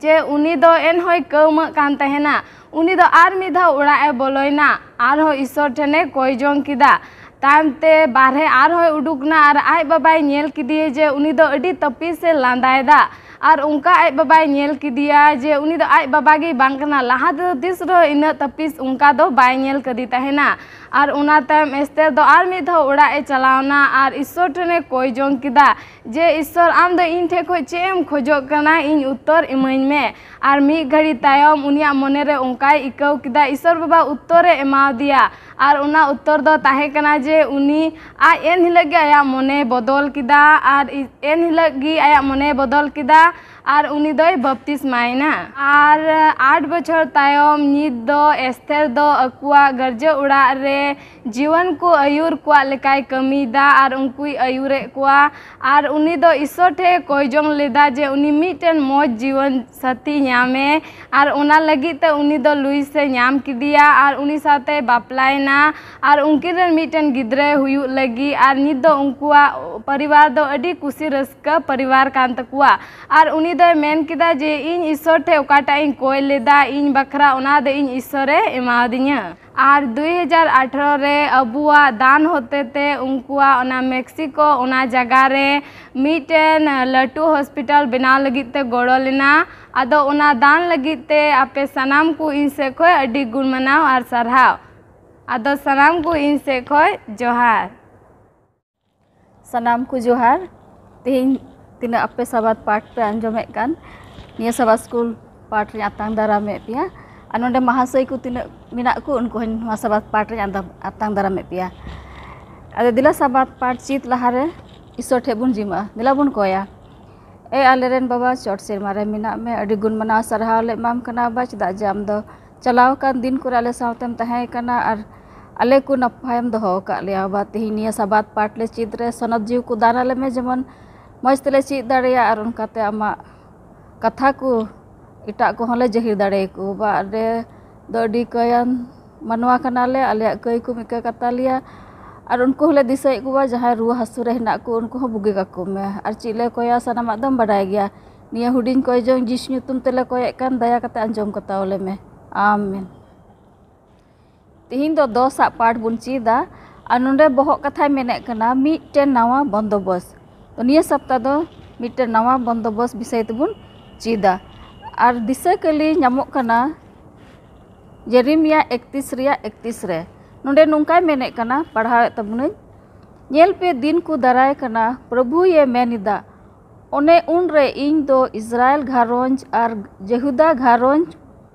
ᱡᱮ ᱩᱱᱤ ᱫᱚ ᱮᱱᱦᱚᱸᱭ ᱠᱟᱹᱣᱢᱟᱹᱜ ᱠᱟᱱ ᱛᱟᱦᱮᱱᱟ᱾ ᱩᱱᱤ ᱫᱚ ᱟᱨ ᱢᱤᱫ ᱫᱷᱟᱣ ᱚᱲᱟᱜ ᱮ ᱵᱚᱞᱚᱭᱮᱱᱟ, ᱟᱨᱦᱚᱸ ᱤᱥᱥᱚᱨ ᱴᱷᱮᱱᱮ ᱠᱚᱭ ᱡᱚᱝ ᱠᱮᱫᱟ᱾ ᱛᱟᱭᱚᱢ ᱛᱮ ᱵᱟᱨᱦᱮ ᱟᱨᱦᱚᱸᱭ ᱩᱰᱩᱠ ᱮᱱᱟ ᱟᱨ ᱟᱡ ᱵᱟᱵᱟᱭ ᱧᱮᱞ ᱠᱮᱫᱮᱭᱟ ᱡᱮ ᱩᱱᱤ ᱫᱚ ᱟᱹᱰᱤ ᱛᱟᱹᱯᱤᱥ ᱮ ᱞᱟᱸᱫᱟᱭᱮᱫᱟ᱾ ᱟᱨ ᱚᱱᱠᱟ ᱟᱡ ᱵᱟᱵᱟᱭ ᱧᱮᱞ ᱠᱮᱫᱮᱭᱟ ᱡᱮ ᱩᱱᱤ ᱫᱚ ᱟᱡ ᱵᱟᱵᱟ ᱜᱮ ᱵᱟᱝ ᱠᱟᱱᱟ, ᱞᱟᱦᱟ ᱛᱮᱫᱚ ᱛᱤᱥ ᱨᱮᱦᱚᱸ ᱤᱱᱟᱹᱜ ᱛᱟᱹᱯᱤᱥ ᱚᱱᱠᱟ ᱫᱚ ᱵᱟᱭ ᱧᱮᱞ ᱠᱟᱫᱮ ᱛᱟᱦᱮᱱᱟ᱾ ᱟᱨ ᱚᱱᱟ ᱛᱟᱭᱚᱢ ᱮᱥᱛᱮᱨ ᱫᱚ ᱟᱨ ᱢᱤᱫ ᱫᱷᱟᱣ ᱚᱲᱟᱜ ᱮ ᱪᱟᱞᱟᱣ ᱮᱱᱟ ᱟᱨ ᱤᱥᱥᱚᱨ ᱴᱷᱮᱱᱮ ᱠᱚᱭ ᱡᱚᱝ ᱠᱮᱫᱟ ᱡᱮ, "ᱤᱥᱥᱚᱨ, ᱟᱢ ᱫᱚ ᱤᱧ ᱴᱷᱮᱱ ᱠᱷᱚᱱ ᱪᱮᱫ ᱮᱢ ᱠᱷᱚᱡᱚᱜ ᱠᱟᱱᱟ? ᱤᱧ ᱩᱛᱛᱚᱨ ᱤᱢᱟᱹᱧ ᱢᱮ᱾" ᱟᱨ ᱢᱤᱫ ᱜᱷᱟᱹᱲᱤ ᱛᱟᱭᱚᱢ ᱩᱱᱤᱭᱟᱜ ᱢᱚᱱᱮ ᱨᱮ ᱚᱱᱠᱟᱭ ᱟᱹᱭᱠᱟᱹᱣ ᱠᱮᱫᱟ, ᱤᱥᱥᱚᱨ ᱵᱟᱵᱟ ᱩᱛᱛᱚᱨᱮ ᱮᱢᱟᱣᱟᱫᱮᱭᱟ᱾ ᱟᱨ ᱚᱱᱟ ᱩᱛᱛᱚᱨ ᱫᱚ ᱛᱟᱦᱮᱸ ᱠᱟᱱᱟ ᱡᱮ ᱩᱱᱤ ᱟᱡ ᱮᱱ ᱦᱤᱞᱳᱜ ᱜᱮ ᱟᱭᱟᱜ ᱢᱚᱱᱮᱭ ᱵᱚᱫᱚᱞ ᱠᱮᱫᱟ ᱟᱨ ᱤ-, ᱮᱱ ᱦᱤᱞᱳᱜ ᱜᱮ ᱟᱭᱟᱜ ᱢᱚᱱᱮᱭ ᱵᱚᱫᱚᱞ ᱠᱮᱫᱟ ᱟᱨ ᱩᱱᱤ ᱫᱚᱭ ᱵᱟᱯᱛᱤᱥᱢᱟᱭᱮᱱᱟ᱾ ᱟᱨ ᱟᱴ ᱵᱚᱪᱷᱚᱨ ᱛᱟᱭᱚᱢ ᱱᱤᱛ ᱫᱚ ᱮᱥᱛᱮᱨ ᱫᱚ ᱟᱠᱚᱣᱟᱜ ᱜᱟᱨᱡᱟᱹ ᱚᱲᱟᱜ ᱨᱮ ᱡᱤᱣᱟᱹᱱ ᱠᱚ ᱟᱹᱭᱩᱨ ᱠᱚᱣᱟᱜ ᱞᱮᱠᱟᱭ ᱠᱟᱹᱢᱤᱭᱮᱫᱟ ᱟᱨ ᱩᱱᱠᱩᱭ ᱟᱹᱭᱩᱨᱮᱫ ᱠᱚᱣᱟ᱾ ᱟᱨ ᱩᱱᱤ ᱫᱚ ᱤᱥᱥᱚᱨ ᱴᱷᱮᱱ ᱮ ᱠᱚᱭ ᱡᱚᱝ ᱞᱮᱫᱟ ᱡᱮ ᱩᱱᱤ ᱢᱤᱫᱴᱮᱱ ᱢᱚᱡᱽ ᱡᱤᱣᱟᱹᱱ ᱥᱟᱹᱛᱷᱤ ᱧᱟᱢᱮ, ᱟᱨ ᱚᱱᱟ ᱞᱟᱹᱜᱤᱫ ᱛᱮ ᱩᱱᱤ ᱫᱚ ᱞᱩᱭᱤᱥ ᱮ ᱧᱟᱢ ᱠᱮᱫᱮᱭᱟ ᱟᱨ ᱩᱱᱤ ᱥᱟᱶᱛᱮᱭ ᱵᱟᱯᱞᱟᱭᱮᱱᱟ᱾ ᱟᱨ ᱩᱱᱠᱤᱱ ᱨᱮᱱ ᱢᱤᱫᱴᱮᱱ ᱜᱤᱫᱽᱨᱟᱹᱭ ᱦᱩᱭᱩᱜ ᱞᱟᱹᱜᱤᱫ, ᱟᱨ ᱱᱤᱛ ᱫᱚ ᱩᱱᱠᱩᱣᱟᱜ ᱯᱚᱨᱤᱵᱟᱨ ᱫᱚ ᱟᱹᱰᱤ ᱠᱩᱥᱤ ᱨᱟᱹᱥᱠᱟᱹ ᱯᱚᱨᱤᱵᱟᱨ ᱠᱟᱱ ᱛᱟᱠᱚᱣᱟ᱾ ᱟᱨ ᱩᱱᱤ ᱫᱚᱭ ᱢᱮᱱ ᱠᱮᱫᱟ ᱡᱮ, "ᱤᱧ ᱤᱥᱥᱚᱨ ᱴᱷᱮᱱ ᱚᱠᱟᱴᱟᱜ ᱤᱧ ᱠᱚᱭ ᱞᱮᱫᱟ ᱤᱧ ᱵᱟᱠᱷᱨᱟ, ᱚᱱᱟ ᱫᱚ ᱤᱧ ᱤᱥᱥᱚᱨᱮ ᱮᱢᱟᱣᱟᱫᱤᱧᱟ᱾" ᱟᱨ ᱫᱩᱭ ᱦᱟᱡᱟᱨ ᱟᱴᱷᱨᱚ ᱨᱮ ᱟᱵᱚᱣᱟᱜ ᱫᱟᱱ ᱦᱚᱛᱮ ᱛᱮ ᱩᱱᱠᱩᱣᱟᱜ ᱚᱱᱟ ᱢᱮᱠᱥᱤᱠᱳ ᱚᱱᱟ ᱡᱟᱭᱜᱟ ᱨᱮ ᱢᱤᱫᱴᱮᱱ ᱞᱟᱹᱴᱩ ᱦᱚᱥᱯᱤᱴᱟᱞ ᱵᱮᱱᱟᱣ ᱞᱟᱹᱜᱤᱫ ᱛᱮ ᱜᱚᱲᱚ ᱞᱮᱱᱟ᱾ ᱟᱫᱚ ᱚᱱᱟ ᱫᱟᱱ ᱞᱟᱹᱜᱤᱫ ᱛᱮ ᱟᱯᱮ ᱥᱟᱱᱟᱢ ᱠᱚ ᱤᱧ ᱥᱮᱫ ᱠᱷᱚᱱ ᱟᱹᱰᱤ ᱜᱩᱱ ᱢᱟᱱᱟᱣ ᱟᱨ ᱥᱟᱨᱦᱟᱣ᱾ ᱟᱫᱚ ᱥᱟᱱᱟᱢ ᱠᱚ ᱤᱧ ᱥᱮᱫ ᱠᱷᱚᱱ ᱡᱚᱦᱟᱨ᱾ ᱥᱟᱱᱟᱢ ᱠᱚ ᱡᱚᱦᱟᱨ᱾ ᱛᱮᱦᱮᱧ ᱛᱤᱱᱟᱹᱜ ᱟᱯᱮ ᱥᱟᱵᱟᱫ ᱯᱟᱴ ᱯᱮ ᱟᱸᱡᱚᱢᱮᱫ ᱠᱟᱱ, ᱱᱤᱭᱟᱹ ᱥᱟᱵᱟᱫ ᱥᱠᱩᱞ ᱯᱟᱴ ᱨᱮᱧ ᱟᱛᱟᱝ ᱫᱟᱨᱟᱢᱮᱫ ᱯᱮᱭᱟ᱾ ᱟᱨ ᱱᱚᱰᱮ ᱢᱟᱦᱟᱥᱚᱭ ᱠᱚ ᱛᱤᱱᱟᱹᱜ ᱢᱮᱱᱟᱜ ᱠᱚ, ᱩᱱᱠᱩ ᱦᱚᱸ ᱱᱚᱣᱟ ᱥᱟᱵᱟᱫ ᱯᱟᱴ ᱨᱮᱧ ᱟᱫᱟ-, ᱟᱛᱟᱝ ᱫᱟᱨᱟᱢᱮᱫ ᱯᱮᱭᱟ᱾ ᱟᱫᱚ ᱫᱮᱞᱟ ᱥᱟᱵᱟᱫ ᱯᱟᱴ ᱪᱮᱫ ᱞᱟᱦᱟᱨᱮ ᱤᱥᱥᱚᱨ ᱴᱷᱮᱱ ᱵᱚᱱ ᱡᱤᱢᱟᱹᱜᱼᱟ᱾ ᱫᱮᱞᱟ ᱵᱚᱱ ᱠᱚᱭᱟ᱾ ᱮ ᱟᱞᱮᱨᱮᱱ ᱵᱟᱵᱟ, ᱪᱚᱴ ᱥᱮᱨᱢᱟ ᱨᱮ ᱢᱮᱱᱟᱜ ᱢᱮ, ᱟᱹᱰᱤ ᱜᱩᱱ ᱢᱟᱱᱟᱣ ᱥᱟᱨᱦᱟᱣ ᱞᱮ ᱮᱢᱟᱢ ᱠᱟᱱᱟ ᱵᱟᱵᱟ, ᱪᱮᱫᱟᱜ ᱡᱮ ᱟᱢ ᱫᱚ ᱪᱟᱞᱟᱣ ᱟᱠᱟᱱ ᱫᱤᱱ ᱠᱚᱨᱮ ᱟᱞᱮ ᱥᱟᱶᱛᱮᱢ ᱛᱟᱦᱮᱸ ᱠᱟᱱᱟ ᱟᱨ ᱟᱞᱮ ᱠᱚ ᱱᱟᱯᱟᱭᱮᱢ ᱫᱚᱦᱚ ᱟᱠᱟᱫ ᱞᱮᱭᱟ ᱵᱟᱵᱟ᱾ ᱛᱮᱦᱮᱧ ᱱᱤᱭᱟᱹ ᱥᱟᱵᱟᱫ ᱯᱟᱴ ᱞᱮ ᱪᱮᱫ ᱨᱮ ᱥᱚᱱᱚᱛ ᱡᱤᱣᱤ ᱠᱚ ᱫᱟᱱ ᱟᱞᱮ ᱢᱮ, ᱡᱮᱢᱚᱱ ᱢᱚᱡᱽ ᱛᱮᱞᱮ ᱪᱮᱫ ᱫᱟᱲᱮᱭᱟᱜ ᱟᱨ ᱚᱱᱠᱟᱛᱮ ᱟᱢᱟᱜ ᱠᱟᱛᱷᱟ ᱠᱚ ᱮᱴᱟᱜ ᱠᱚᱦᱚᱸ ᱞᱮ ᱡᱟᱹᱦᱤᱨ ᱫᱟᱲᱮᱭᱟᱠᱚ ᱵᱟᱵᱟ᱾ ᱟᱞᱮ ᱫᱚ ᱟᱹᱰᱤ ᱠᱟᱹᱭᱟᱱ ᱢᱟᱱᱣᱟ ᱠᱟᱱᱟᱞᱮ, ᱟᱞᱮᱭᱟᱜ ᱠᱟᱹᱭ ᱠᱚᱢ ᱤᱠᱟᱹ ᱠᱟᱛᱟ ᱞᱮᱭᱟ᱾ ᱟᱨ ᱩᱱᱠᱩ ᱦᱚᱸᱞᱮ ᱫᱤᱥᱟᱹᱭᱮᱫ ᱠᱚᱣᱟ, ᱡᱟᱦᱟᱸᱭ ᱨᱩᱣᱟᱹ ᱦᱟᱹᱥᱩ ᱨᱮ ᱦᱮᱱᱟᱜ ᱠᱚ, ᱩᱱᱠᱩ ᱦᱚᱸ ᱵᱩᱜᱤ ᱠᱟᱠᱚ ᱢᱮ᱾ ᱟᱨ ᱪᱮᱫ ᱞᱮ ᱠᱚᱭᱟ, ᱥᱟᱱᱟᱢᱟᱜ ᱫᱚᱢ ᱵᱟᱰᱟᱭ ᱜᱮᱭᱟ᱾ ᱱᱤᱭᱟᱹ ᱦᱩᱰᱤᱧ ᱠᱚᱭ ᱡᱚᱝ ᱡᱤᱥᱩ ᱧᱩᱛᱩᱢ ᱛᱮᱞᱮ ᱠᱚᱭᱮᱫ ᱠᱟᱱ, ᱫᱟᱭᱟ ᱠᱟᱛᱮ ᱟᱸᱡᱚᱢ ᱠᱟᱛᱟᱣ ᱞᱮ ᱢᱮ᱾ ᱟᱢᱮᱱ᱾ ᱛᱤᱦᱤᱧ ᱫᱚ ᱫᱚᱥᱟᱜ ᱯᱟᱴ ᱵᱚᱱ ᱪᱮᱫᱟ᱾ ᱟᱨ ᱱᱚᱰᱮ ᱵᱚᱦᱚᱜ ᱠᱟᱛᱷᱟᱭ ᱢᱮᱱᱮᱫ ᱠᱟᱱᱟ ᱢᱤᱫᱴᱮᱱ ᱱᱟᱣᱟ ᱵᱚᱱᱫᱚᱵᱚᱥ᱾ ᱛᱚ ᱱᱤᱭᱟᱹ ᱥᱟᱯᱛᱟ ᱫᱚ ᱢᱤᱫᱴᱮᱱ ᱱᱟᱣᱟ ᱵᱚᱱᱫᱚᱵᱚᱥ ᱵᱤᱥᱚᱭ ᱛᱮᱵᱚᱱ ᱪᱮᱫᱟ᱾ ᱟᱨ ᱫᱤᱥᱟᱹ ᱠᱟᱹᱞᱤ ᱧᱟᱢᱚᱜ ᱠᱟᱱᱟ ᱡᱮᱨᱮᱢᱤᱭᱟ ᱮᱠᱛᱤᱥ ᱨᱮᱭᱟᱜ ᱮᱠᱛᱤᱥ ᱨᱮ᱾ ᱱᱚᱰᱮ ᱱᱚᱝᱠᱟᱭ ᱢᱮᱱᱮᱫ ᱠᱟᱱᱟ, ᱯᱟᱲᱦᱟᱣᱮᱫ ᱛᱟᱵᱚᱱᱟᱹᱧ, "ᱧᱮᱞ ᱯᱮ, ᱫᱤᱱ ᱠᱚ ᱫᱟᱨᱟᱭ ᱠᱟᱱᱟ, ᱯᱨᱚᱵᱷᱩᱭᱮ ᱢᱮᱱ ᱮᱫᱟ, ᱚᱱᱮ ᱩᱱᱨᱮ ᱤᱧ ᱫᱚ ᱤᱥᱨᱟᱭᱮᱞ ᱜᱷᱟᱨᱚᱸᱡᱽ ᱟᱨ ᱡᱮᱦᱩᱫᱟ ᱜᱷᱟᱨᱚᱸᱡᱽ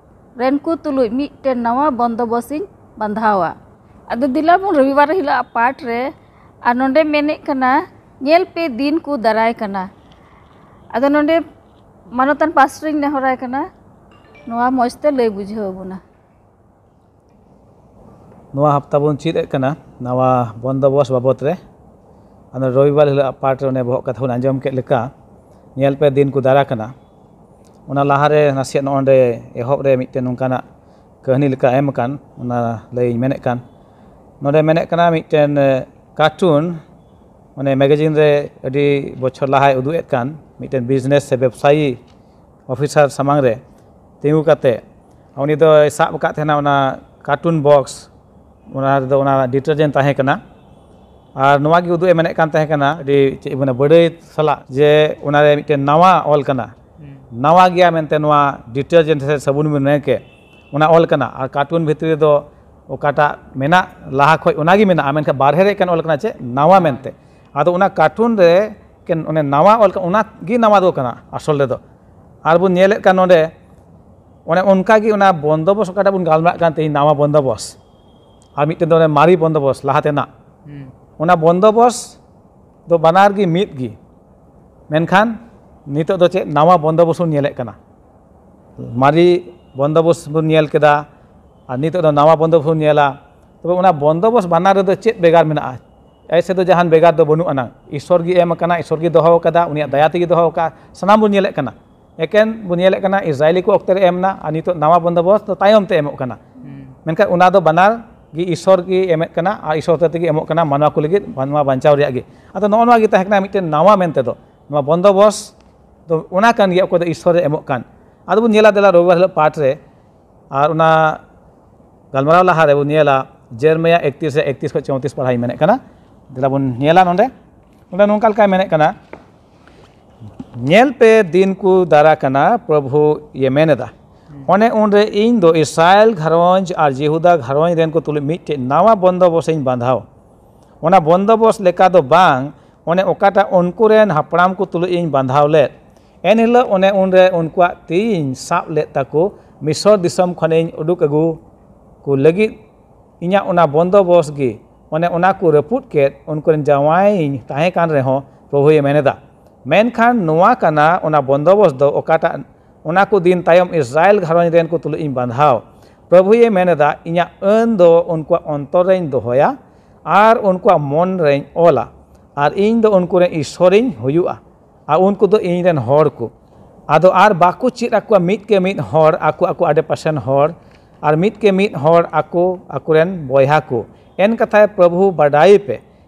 ᱨᱮᱱ ᱠᱚ ᱛᱩᱞᱩᱡ ᱢᱤᱫᱴᱮᱱ ᱱᱟᱣᱟ ᱵᱚᱱᱫᱚᱵᱚᱥ ᱤᱧ ᱵᱟᱸᱫᱷᱟᱣᱟ᱾" ᱟᱫᱚ ᱫᱮᱞᱟ ᱵᱚᱱ ᱨᱚᱵᱤᱵᱟᱨ ᱦᱤᱞᱳᱜ ᱯᱟᱴ ᱨᱮ, ᱟᱨ ᱱᱚᱰᱮ ᱢᱮᱱᱮᱫ ᱠᱟᱱᱟ, "ᱧᱮᱞ ᱯᱮ, ᱫᱤᱱ ᱠᱚ ᱫᱟᱨᱟᱭ ᱠᱟᱱᱟ᱾" ᱟᱫᱚ ᱱᱚᱰᱮ ᱢᱟᱱᱚᱛᱟᱱ ᱯᱟᱥᱴᱚᱨᱤᱧ ᱱᱮᱦᱚᱨᱟᱭ ᱠᱟᱱᱟ, ᱱᱚᱣᱟ ᱢᱚᱡᱽ ᱛᱮ ᱞᱟᱹᱭ ᱵᱩᱡᱷᱟᱹᱣ ᱟᱵᱚᱱᱟ᱾ ᱱᱚᱣᱟ ᱦᱟᱯᱛᱟ ᱵᱚᱱ ᱪᱮᱫ ᱮᱫ ᱠᱟᱱᱟ ᱱᱟᱣᱟ ᱵᱚᱱᱫᱚᱵᱚᱥ ᱵᱟᱵᱚᱛ ᱨᱮ᱾ ᱟᱫᱚ ᱨᱚᱵᱤᱵᱟᱨ ᱦᱤᱞᱳᱜ ᱯᱟᱴ ᱨᱮ ᱚᱱᱮ ᱵᱚᱦᱚᱜ ᱠᱟᱛᱷᱟ ᱵᱚᱱ ᱟᱸᱡᱚᱢ ᱠᱮᱫ ᱞᱮᱠᱟ, ᱧᱮᱞ ᱯᱮ, ᱫᱤᱱ ᱠᱚ ᱫᱟᱨᱟ ᱠᱟᱱᱟ᱾ ᱚᱱᱟ ᱞᱟᱦᱟᱨᱮ ᱱᱟᱥᱮᱭᱟᱜ ᱱᱚᱜᱼᱚᱸᱰᱮ ᱮᱦᱚᱵ ᱨᱮ ᱢᱤᱫᱴᱮᱱ ᱱᱚᱝᱠᱟᱱᱟᱜ ᱠᱟᱹᱦᱱᱤ ᱞᱮᱠᱟ ᱮᱢ ᱟᱠᱟᱱ, ᱚᱱᱟ ᱞᱟᱹᱭ ᱤᱧ ᱢᱮᱱᱮᱫ ᱠᱟᱱ᱾ ᱱᱚᱰᱮ ᱢᱮᱱᱮᱫ ᱠᱟᱱᱟ ᱢᱤᱫᱴᱮᱱ, ᱮ, ᱠᱟᱨᱴᱩᱱ, ᱢᱟᱱᱮ ᱢᱮᱜᱟᱡᱤᱱ ᱨᱮ ᱟᱹᱰᱤ ᱵᱚᱪᱷᱚᱨ ᱞᱟᱦᱟᱭ ᱩᱫᱩᱜ ᱮᱫ ᱠᱟᱱ ᱢᱤᱫᱴᱮᱱ ᱵᱤᱡᱽᱱᱮᱥ ᱥᱮ ᱵᱮᱵᱽᱥᱟᱭᱤ ᱚᱯᱷᱤᱥᱟᱨ ᱥᱟᱢᱟᱝ ᱨᱮ ᱛᱤᱸᱜᱩ ᱠᱟᱛᱮ ᱩᱱᱤ ᱫᱚᱭ ᱥᱟᱵ ᱟᱠᱟᱫ ᱛᱟᱦᱮᱱᱟ ᱚᱱᱟ ᱠᱟᱨᱴᱩᱱ ᱵᱚᱠᱥ, ᱚᱱᱟ ᱨᱮᱫᱚ ᱚᱱᱟ ᱰᱤᱴᱟᱨᱡᱮᱱᱴ ᱛᱟᱦᱮᱸ ᱠᱟᱱᱟ᱾ ᱟᱨ ᱱᱚᱣᱟ ᱜᱮ ᱩᱫᱩᱜ ᱮ ᱢᱮᱱᱮᱫ ᱠᱟᱱ ᱛᱟᱦᱮᱸ ᱠᱟᱱᱟ ᱟᱹᱰᱤ, ᱪᱮᱫ ᱤᱧ ᱢᱮᱱᱟ, ᱵᱟᱹᱲᱟᱹᱭ ᱥᱟᱞᱟᱜ ᱡᱮ ᱚᱱᱟᱨᱮ ᱢᱤᱫᱴᱮᱱ ᱱᱟᱣᱟ ᱚᱞ ᱠᱟᱱᱟ, ᱱᱟᱣᱟ ᱜᱮᱭᱟ ᱢᱮᱱᱛᱮ ᱱᱚᱣᱟ ᱰᱤᱴᱟᱨᱡᱮᱱᱴ ᱥᱮ ᱥᱟᱵᱚᱱ ᱵᱚᱱ ᱢᱮᱱ ᱠᱮᱫ, ᱚᱱᱟ ᱚᱞ ᱠᱟᱱᱟ᱾ ᱟᱨ ᱠᱟᱨᱴᱩᱱ ᱵᱷᱤᱛᱨᱤ ᱨᱮᱫᱚ ᱚᱠᱟᱴᱟᱜ ᱢᱮᱱᱟᱜ ᱞᱟᱦᱟ ᱠᱷᱚᱡ ᱚᱱᱟᱜᱮ ᱢᱮᱱᱟᱜᱼᱟ, ᱢᱮᱱᱠᱷᱟᱱ ᱵᱟᱨᱦᱮ ᱨᱮ ᱮᱠᱮᱱ ᱚᱞ ᱠᱟᱱᱟ ᱪᱮᱫ, ᱱᱟᱣᱟ ᱢᱮᱱᱛᱮ᱾ ᱟᱫᱚ ᱚᱱᱟ ᱠᱟᱨᱴᱩᱱ ᱨᱮ ᱮᱠᱮᱱ ᱚᱱᱮ ᱱᱟᱣᱟ ᱚᱞ ᱠᱟᱱᱟ, ᱚᱱᱟ ᱜᱮ ᱱᱟᱣᱟ ᱫᱚ ᱠᱟᱱᱟ ᱟᱥᱚᱞ ᱨᱮᱫᱚ᱾ ᱟᱨ ᱵᱚᱱ ᱧᱮᱞᱮᱫ ᱠᱟᱱ ᱱᱚᱰᱮ ᱚᱱᱮ ᱚᱱᱠᱟ ᱜᱮ ᱚᱱᱟ ᱵᱚᱱᱫᱚᱵᱚᱥ ᱚᱠᱟᱴᱟᱜ ᱵᱚᱱ ᱜᱟᱞᱢᱟᱨᱟᱜ ᱠᱟᱱ ᱛᱮᱦᱮᱧ, ᱱᱟᱣᱟ ᱵᱚᱱᱫᱚᱵᱚᱥ ᱟᱨ ᱢᱤᱫᱴᱮᱱ ᱫᱚ ᱚᱱᱮ ᱢᱟᱨᱮ ᱵᱚᱱᱫᱚᱵᱚᱥ ᱞᱟᱦᱟ ᱛᱮᱱᱟᱜ, ᱚᱱᱟ ᱵᱚᱱᱫᱚᱵᱚᱥ ᱫᱚ ᱵᱟᱱᱟᱨ ᱜᱮ ᱢᱤᱫ ᱜᱮ, ᱢᱮᱱᱠᱷᱟᱱ ᱱᱤᱛᱚᱜ ᱫᱚ ᱪᱮᱫ ᱱᱟᱣᱟ ᱵᱚᱱᱫᱚᱵᱚᱥ ᱵᱚᱱ ᱧᱮᱞᱮᱫ ᱠᱟᱱᱟ? ᱢᱟᱨᱮ ᱵᱚᱱᱫᱚᱵᱚᱥ ᱵᱚᱱ ᱧᱮᱞ ᱠᱮᱫᱟ, ᱟᱨ ᱱᱤᱛᱚᱜ ᱫᱚ ᱱᱟᱣᱟ ᱵᱚᱱᱫᱚᱵᱚᱥ ᱵᱚᱱ ᱧᱮᱞᱟ᱾ ᱛᱚᱵᱮ ᱚᱱᱟ ᱵᱚᱱᱫᱚᱵᱚᱥ ᱵᱟᱱᱟᱨ ᱨᱮᱫᱚ ᱪᱮᱫ ᱵᱷᱮᱜᱟᱨ ᱢᱮᱱᱟᱜᱼᱟ? ᱮᱭᱥᱮ ᱫᱚ ᱡᱟᱦᱟᱱ ᱵᱷᱮᱜᱟᱨ ᱫᱚ ᱵᱟᱹᱱᱩᱜ ᱟᱱᱟᱝ᱾ ᱤᱥᱚᱨ ᱜᱮ ᱮᱢ ᱟᱠᱟᱱᱟ, ᱤᱥᱚᱨ ᱜᱮ ᱫᱚᱦᱚ ᱟᱠᱟᱫᱟ, ᱩᱱᱤᱭᱟᱜ ᱫᱟᱭᱟ ᱛᱮᱜᱮ ᱫᱚᱦᱚ ᱟᱠᱟᱫ, ᱥᱟᱱᱟᱢ ᱵᱚᱱ ᱧᱮᱞᱮᱫ ᱠᱟᱱᱟ᱾ ᱮᱠᱮᱱ ᱵᱚᱱ ᱧᱮᱞᱮᱫ ᱠᱟᱱᱟ ᱤᱥᱨᱟᱭᱮᱞᱤ ᱠᱚ ᱚᱠᱛᱮ ᱨᱮ ᱮᱢ ᱮᱱᱟ, ᱟᱨ ᱱᱤᱛᱚᱜ ᱱᱟᱣᱟ ᱵᱚᱱᱫᱚᱵᱚᱥ ᱫᱚ ᱛᱟᱭᱚᱢ ᱛᱮ ᱮᱢᱚᱜ ᱠᱟᱱᱟ᱾ ᱢᱮᱱᱠᱷᱟᱱ ᱚᱱᱟ ᱫᱚ ᱵᱟᱱᱟᱨ ᱜᱮ ᱤᱥᱚᱨ ᱜᱮ ᱮᱢᱮᱫ ᱠᱟᱱᱟ, ᱟᱨ ᱤᱥᱚᱨ ᱦᱚᱛᱮ ᱛᱮᱜᱮ ᱮᱢᱚᱜ ᱠᱟᱱᱟ ᱢᱟᱱᱣᱟ ᱠᱚ ᱞᱟᱹᱜᱤᱫ, ᱢᱟᱱᱣᱟ ᱵᱟᱧᱪᱟᱣ ᱨᱮᱭᱟᱜ ᱜᱮ᱾ ᱟᱫᱚ ᱱᱚᱜᱼᱚ ᱱᱚᱣᱟ ᱜᱮ ᱛᱟᱦᱮᱸ ᱠᱟᱱᱟ ᱢᱤᱫᱴᱮᱱ ᱱᱟᱣᱟ ᱢᱮᱱᱛᱮ ᱫᱚ᱾ ᱱᱚᱣᱟ ᱵᱚᱱᱫᱚᱵᱚᱥ ᱫᱚ ᱚᱱᱟ ᱠᱟᱱ ᱜᱮᱭᱟ, ᱚᱠᱚᱭ ᱫᱚ ᱤᱥᱚᱨᱮ ᱮᱢᱚᱜ ᱠᱟᱱ᱾ ᱟᱫᱚ ᱵᱚᱱ ᱧᱮᱞᱟ, ᱫᱮᱞᱟ ᱨᱚᱵᱤᱵᱟᱨ ᱦᱤᱞᱳᱜ ᱯᱟᱴ ᱨᱮ, ᱟᱨ ᱚᱱᱟ ᱜᱟᱞᱢᱟᱨᱟᱣ ᱞᱟᱦᱟ ᱨᱮᱵᱚᱱ ᱧᱮᱞᱟ, ᱡᱮᱨᱢᱤᱭᱟ ᱮᱠᱛᱨᱤᱥ ᱨᱮ ᱮᱠᱛᱨᱤᱥ ᱠᱷᱚᱱ ᱪᱚᱣᱛᱨᱤᱥ ᱯᱟᱲᱦᱟᱣ ᱤᱧ ᱢᱮᱱᱮᱫ ᱠᱟᱱᱟ᱾ ᱫᱮᱞᱟ ᱵᱚᱱ ᱧᱮᱞᱟ ᱱᱚᱰᱮ᱾ ᱱᱚᱰᱮ ᱱᱚᱝᱠᱟ ᱞᱮᱠᱟᱭ ᱢᱮᱱᱮᱫ ᱠᱟᱱᱟ, "ᱧᱮᱞ ᱯᱮ, ᱫᱤᱱ ᱠᱚ ᱫᱟᱨᱟ ᱠᱟᱱᱟ, ᱯᱨᱚᱵᱷᱩ ᱭᱮ ᱢᱮᱱ ᱮᱫᱟ᱾ ᱚᱱᱮ ᱩᱱᱨᱮ ᱤᱧ ᱫᱚ ᱤᱥᱨᱟᱭᱮᱞ ᱜᱷᱟᱨᱚᱸᱡᱽ ᱟᱨ ᱡᱤᱦᱩᱫᱟ ᱜᱷᱟᱨᱚᱸᱡᱽ ᱨᱮᱱ ᱠᱚ ᱛᱩᱞᱩᱡ ᱢᱤᱫᱴᱮᱡ ᱱᱟᱣᱟ ᱵᱚᱱᱫᱚᱵᱚᱥ ᱤᱧ ᱵᱟᱸᱫᱷᱟᱣ᱾ ᱚᱱᱟ ᱵᱚᱱᱫᱚᱵᱚᱥ ᱞᱮᱠᱟ ᱫᱚ ᱵᱟᱝ, ᱚᱱᱮ ᱚᱠᱟᱴᱟᱜ ᱩᱱᱠᱩ ᱨᱮᱱ ᱦᱟᱯᱲᱟᱢ ᱠᱚ ᱛᱩᱞᱩᱡ ᱤᱧ ᱵᱟᱸᱫᱷᱟᱣ ᱞᱮᱫ᱾ ᱮᱱ ᱦᱤᱞᱳᱜ ᱚᱱᱮ ᱩᱱᱨᱮ ᱩᱱᱠᱩᱣᱟᱜ ᱛᱤᱧ ᱥᱟᱵ ᱞᱮᱫ ᱛᱟᱠᱚ, ᱢᱤᱥᱚᱨ ᱫᱤᱥᱚᱢ ᱠᱷᱚᱱᱤᱧ ᱩᱰᱩᱠ ᱟᱹᱜᱩ ᱠᱚ ᱞᱟᱹᱜᱤᱫ ᱤᱧᱟᱹᱜ ᱚᱱᱟ ᱵᱚᱱᱫᱚᱵᱚᱥ ᱜᱮ, ᱚᱱᱮ ᱚᱱᱟ ᱠᱚ ᱨᱟᱹᱯᱩᱫ ᱠᱮᱫ, ᱩᱱᱠᱩ ᱨᱮᱱ ᱡᱟᱶᱟᱭᱤᱧ ᱛᱟᱦᱮᱸ ᱠᱟᱱ ᱨᱮᱦᱚᱸ", ᱯᱨᱚᱵᱷᱩᱭᱮ ᱢᱮᱱ ᱮᱫᱟ᱾ ᱢᱮᱱᱠᱷᱟᱱ ᱱᱚᱣᱟ ᱠᱟᱱᱟ ᱚᱱᱟ ᱵᱚᱱᱫᱚᱵᱚᱥ ᱫᱚ, ᱚᱠᱟᱴᱟᱜ ᱚᱱᱟ ᱠᱚ ᱫᱤᱱ ᱛᱟᱭᱚᱢ ᱤᱥᱨᱟᱭᱮᱞ ᱜᱷᱟᱨᱚᱸᱡᱽ ᱨᱮᱱ ᱠᱚ ᱛᱩᱞᱩᱡ ᱤᱧ ᱵᱟᱸᱫᱷᱟᱣ᱾ ᱯᱨᱚᱵᱷᱩᱭᱮ ᱢᱮᱱ ᱮᱫᱟ, "ᱤᱧᱟᱹᱜ ᱟᱹᱱ ᱫᱚ ᱩᱱᱠᱩᱣᱟᱜ ᱚᱱᱛᱚᱨ ᱨᱮᱧ ᱫᱚᱦᱚᱭᱟ ᱟᱨ ᱩᱱᱠᱩᱣᱟᱜ ᱢᱚᱱ ᱨᱮᱧ ᱚᱞᱟ, ᱟᱨ ᱤᱧ ᱫᱚ ᱩᱱᱠᱩ ᱨᱮᱱ ᱤᱥᱥᱚᱨᱤᱧ ᱦᱩᱭᱩᱜᱼᱟ, ᱟᱨ ᱩᱱᱠᱩ ᱫᱚ ᱤᱧ ᱨᱮᱱ ᱦᱚᱲ ᱠᱚ᱾" ᱟᱫᱚ ᱟᱨ ᱵᱟᱠᱚ ᱪᱮᱫ ᱟᱠᱚᱣᱟ ᱢᱤᱫ ᱠᱮ ᱢᱤᱫ ᱦᱚᱲ ᱟᱠᱚ ᱟᱠᱚ ᱟᱰᱮ ᱯᱟᱥᱮᱱ ᱦᱚᱲ, ᱟᱨ ᱢᱤᱫ ᱠᱮ ᱢᱤᱫ ᱦᱚᱲ ᱟᱠᱚ ᱟᱠᱚᱨᱮᱱ ᱵᱚᱭᱦᱟ ᱠᱚ᱾ ᱮᱱ ᱠᱟᱛᱷᱟᱭ ᱯᱨᱚᱵᱷᱩ ᱵᱟᱰᱟᱭ ᱯᱮ,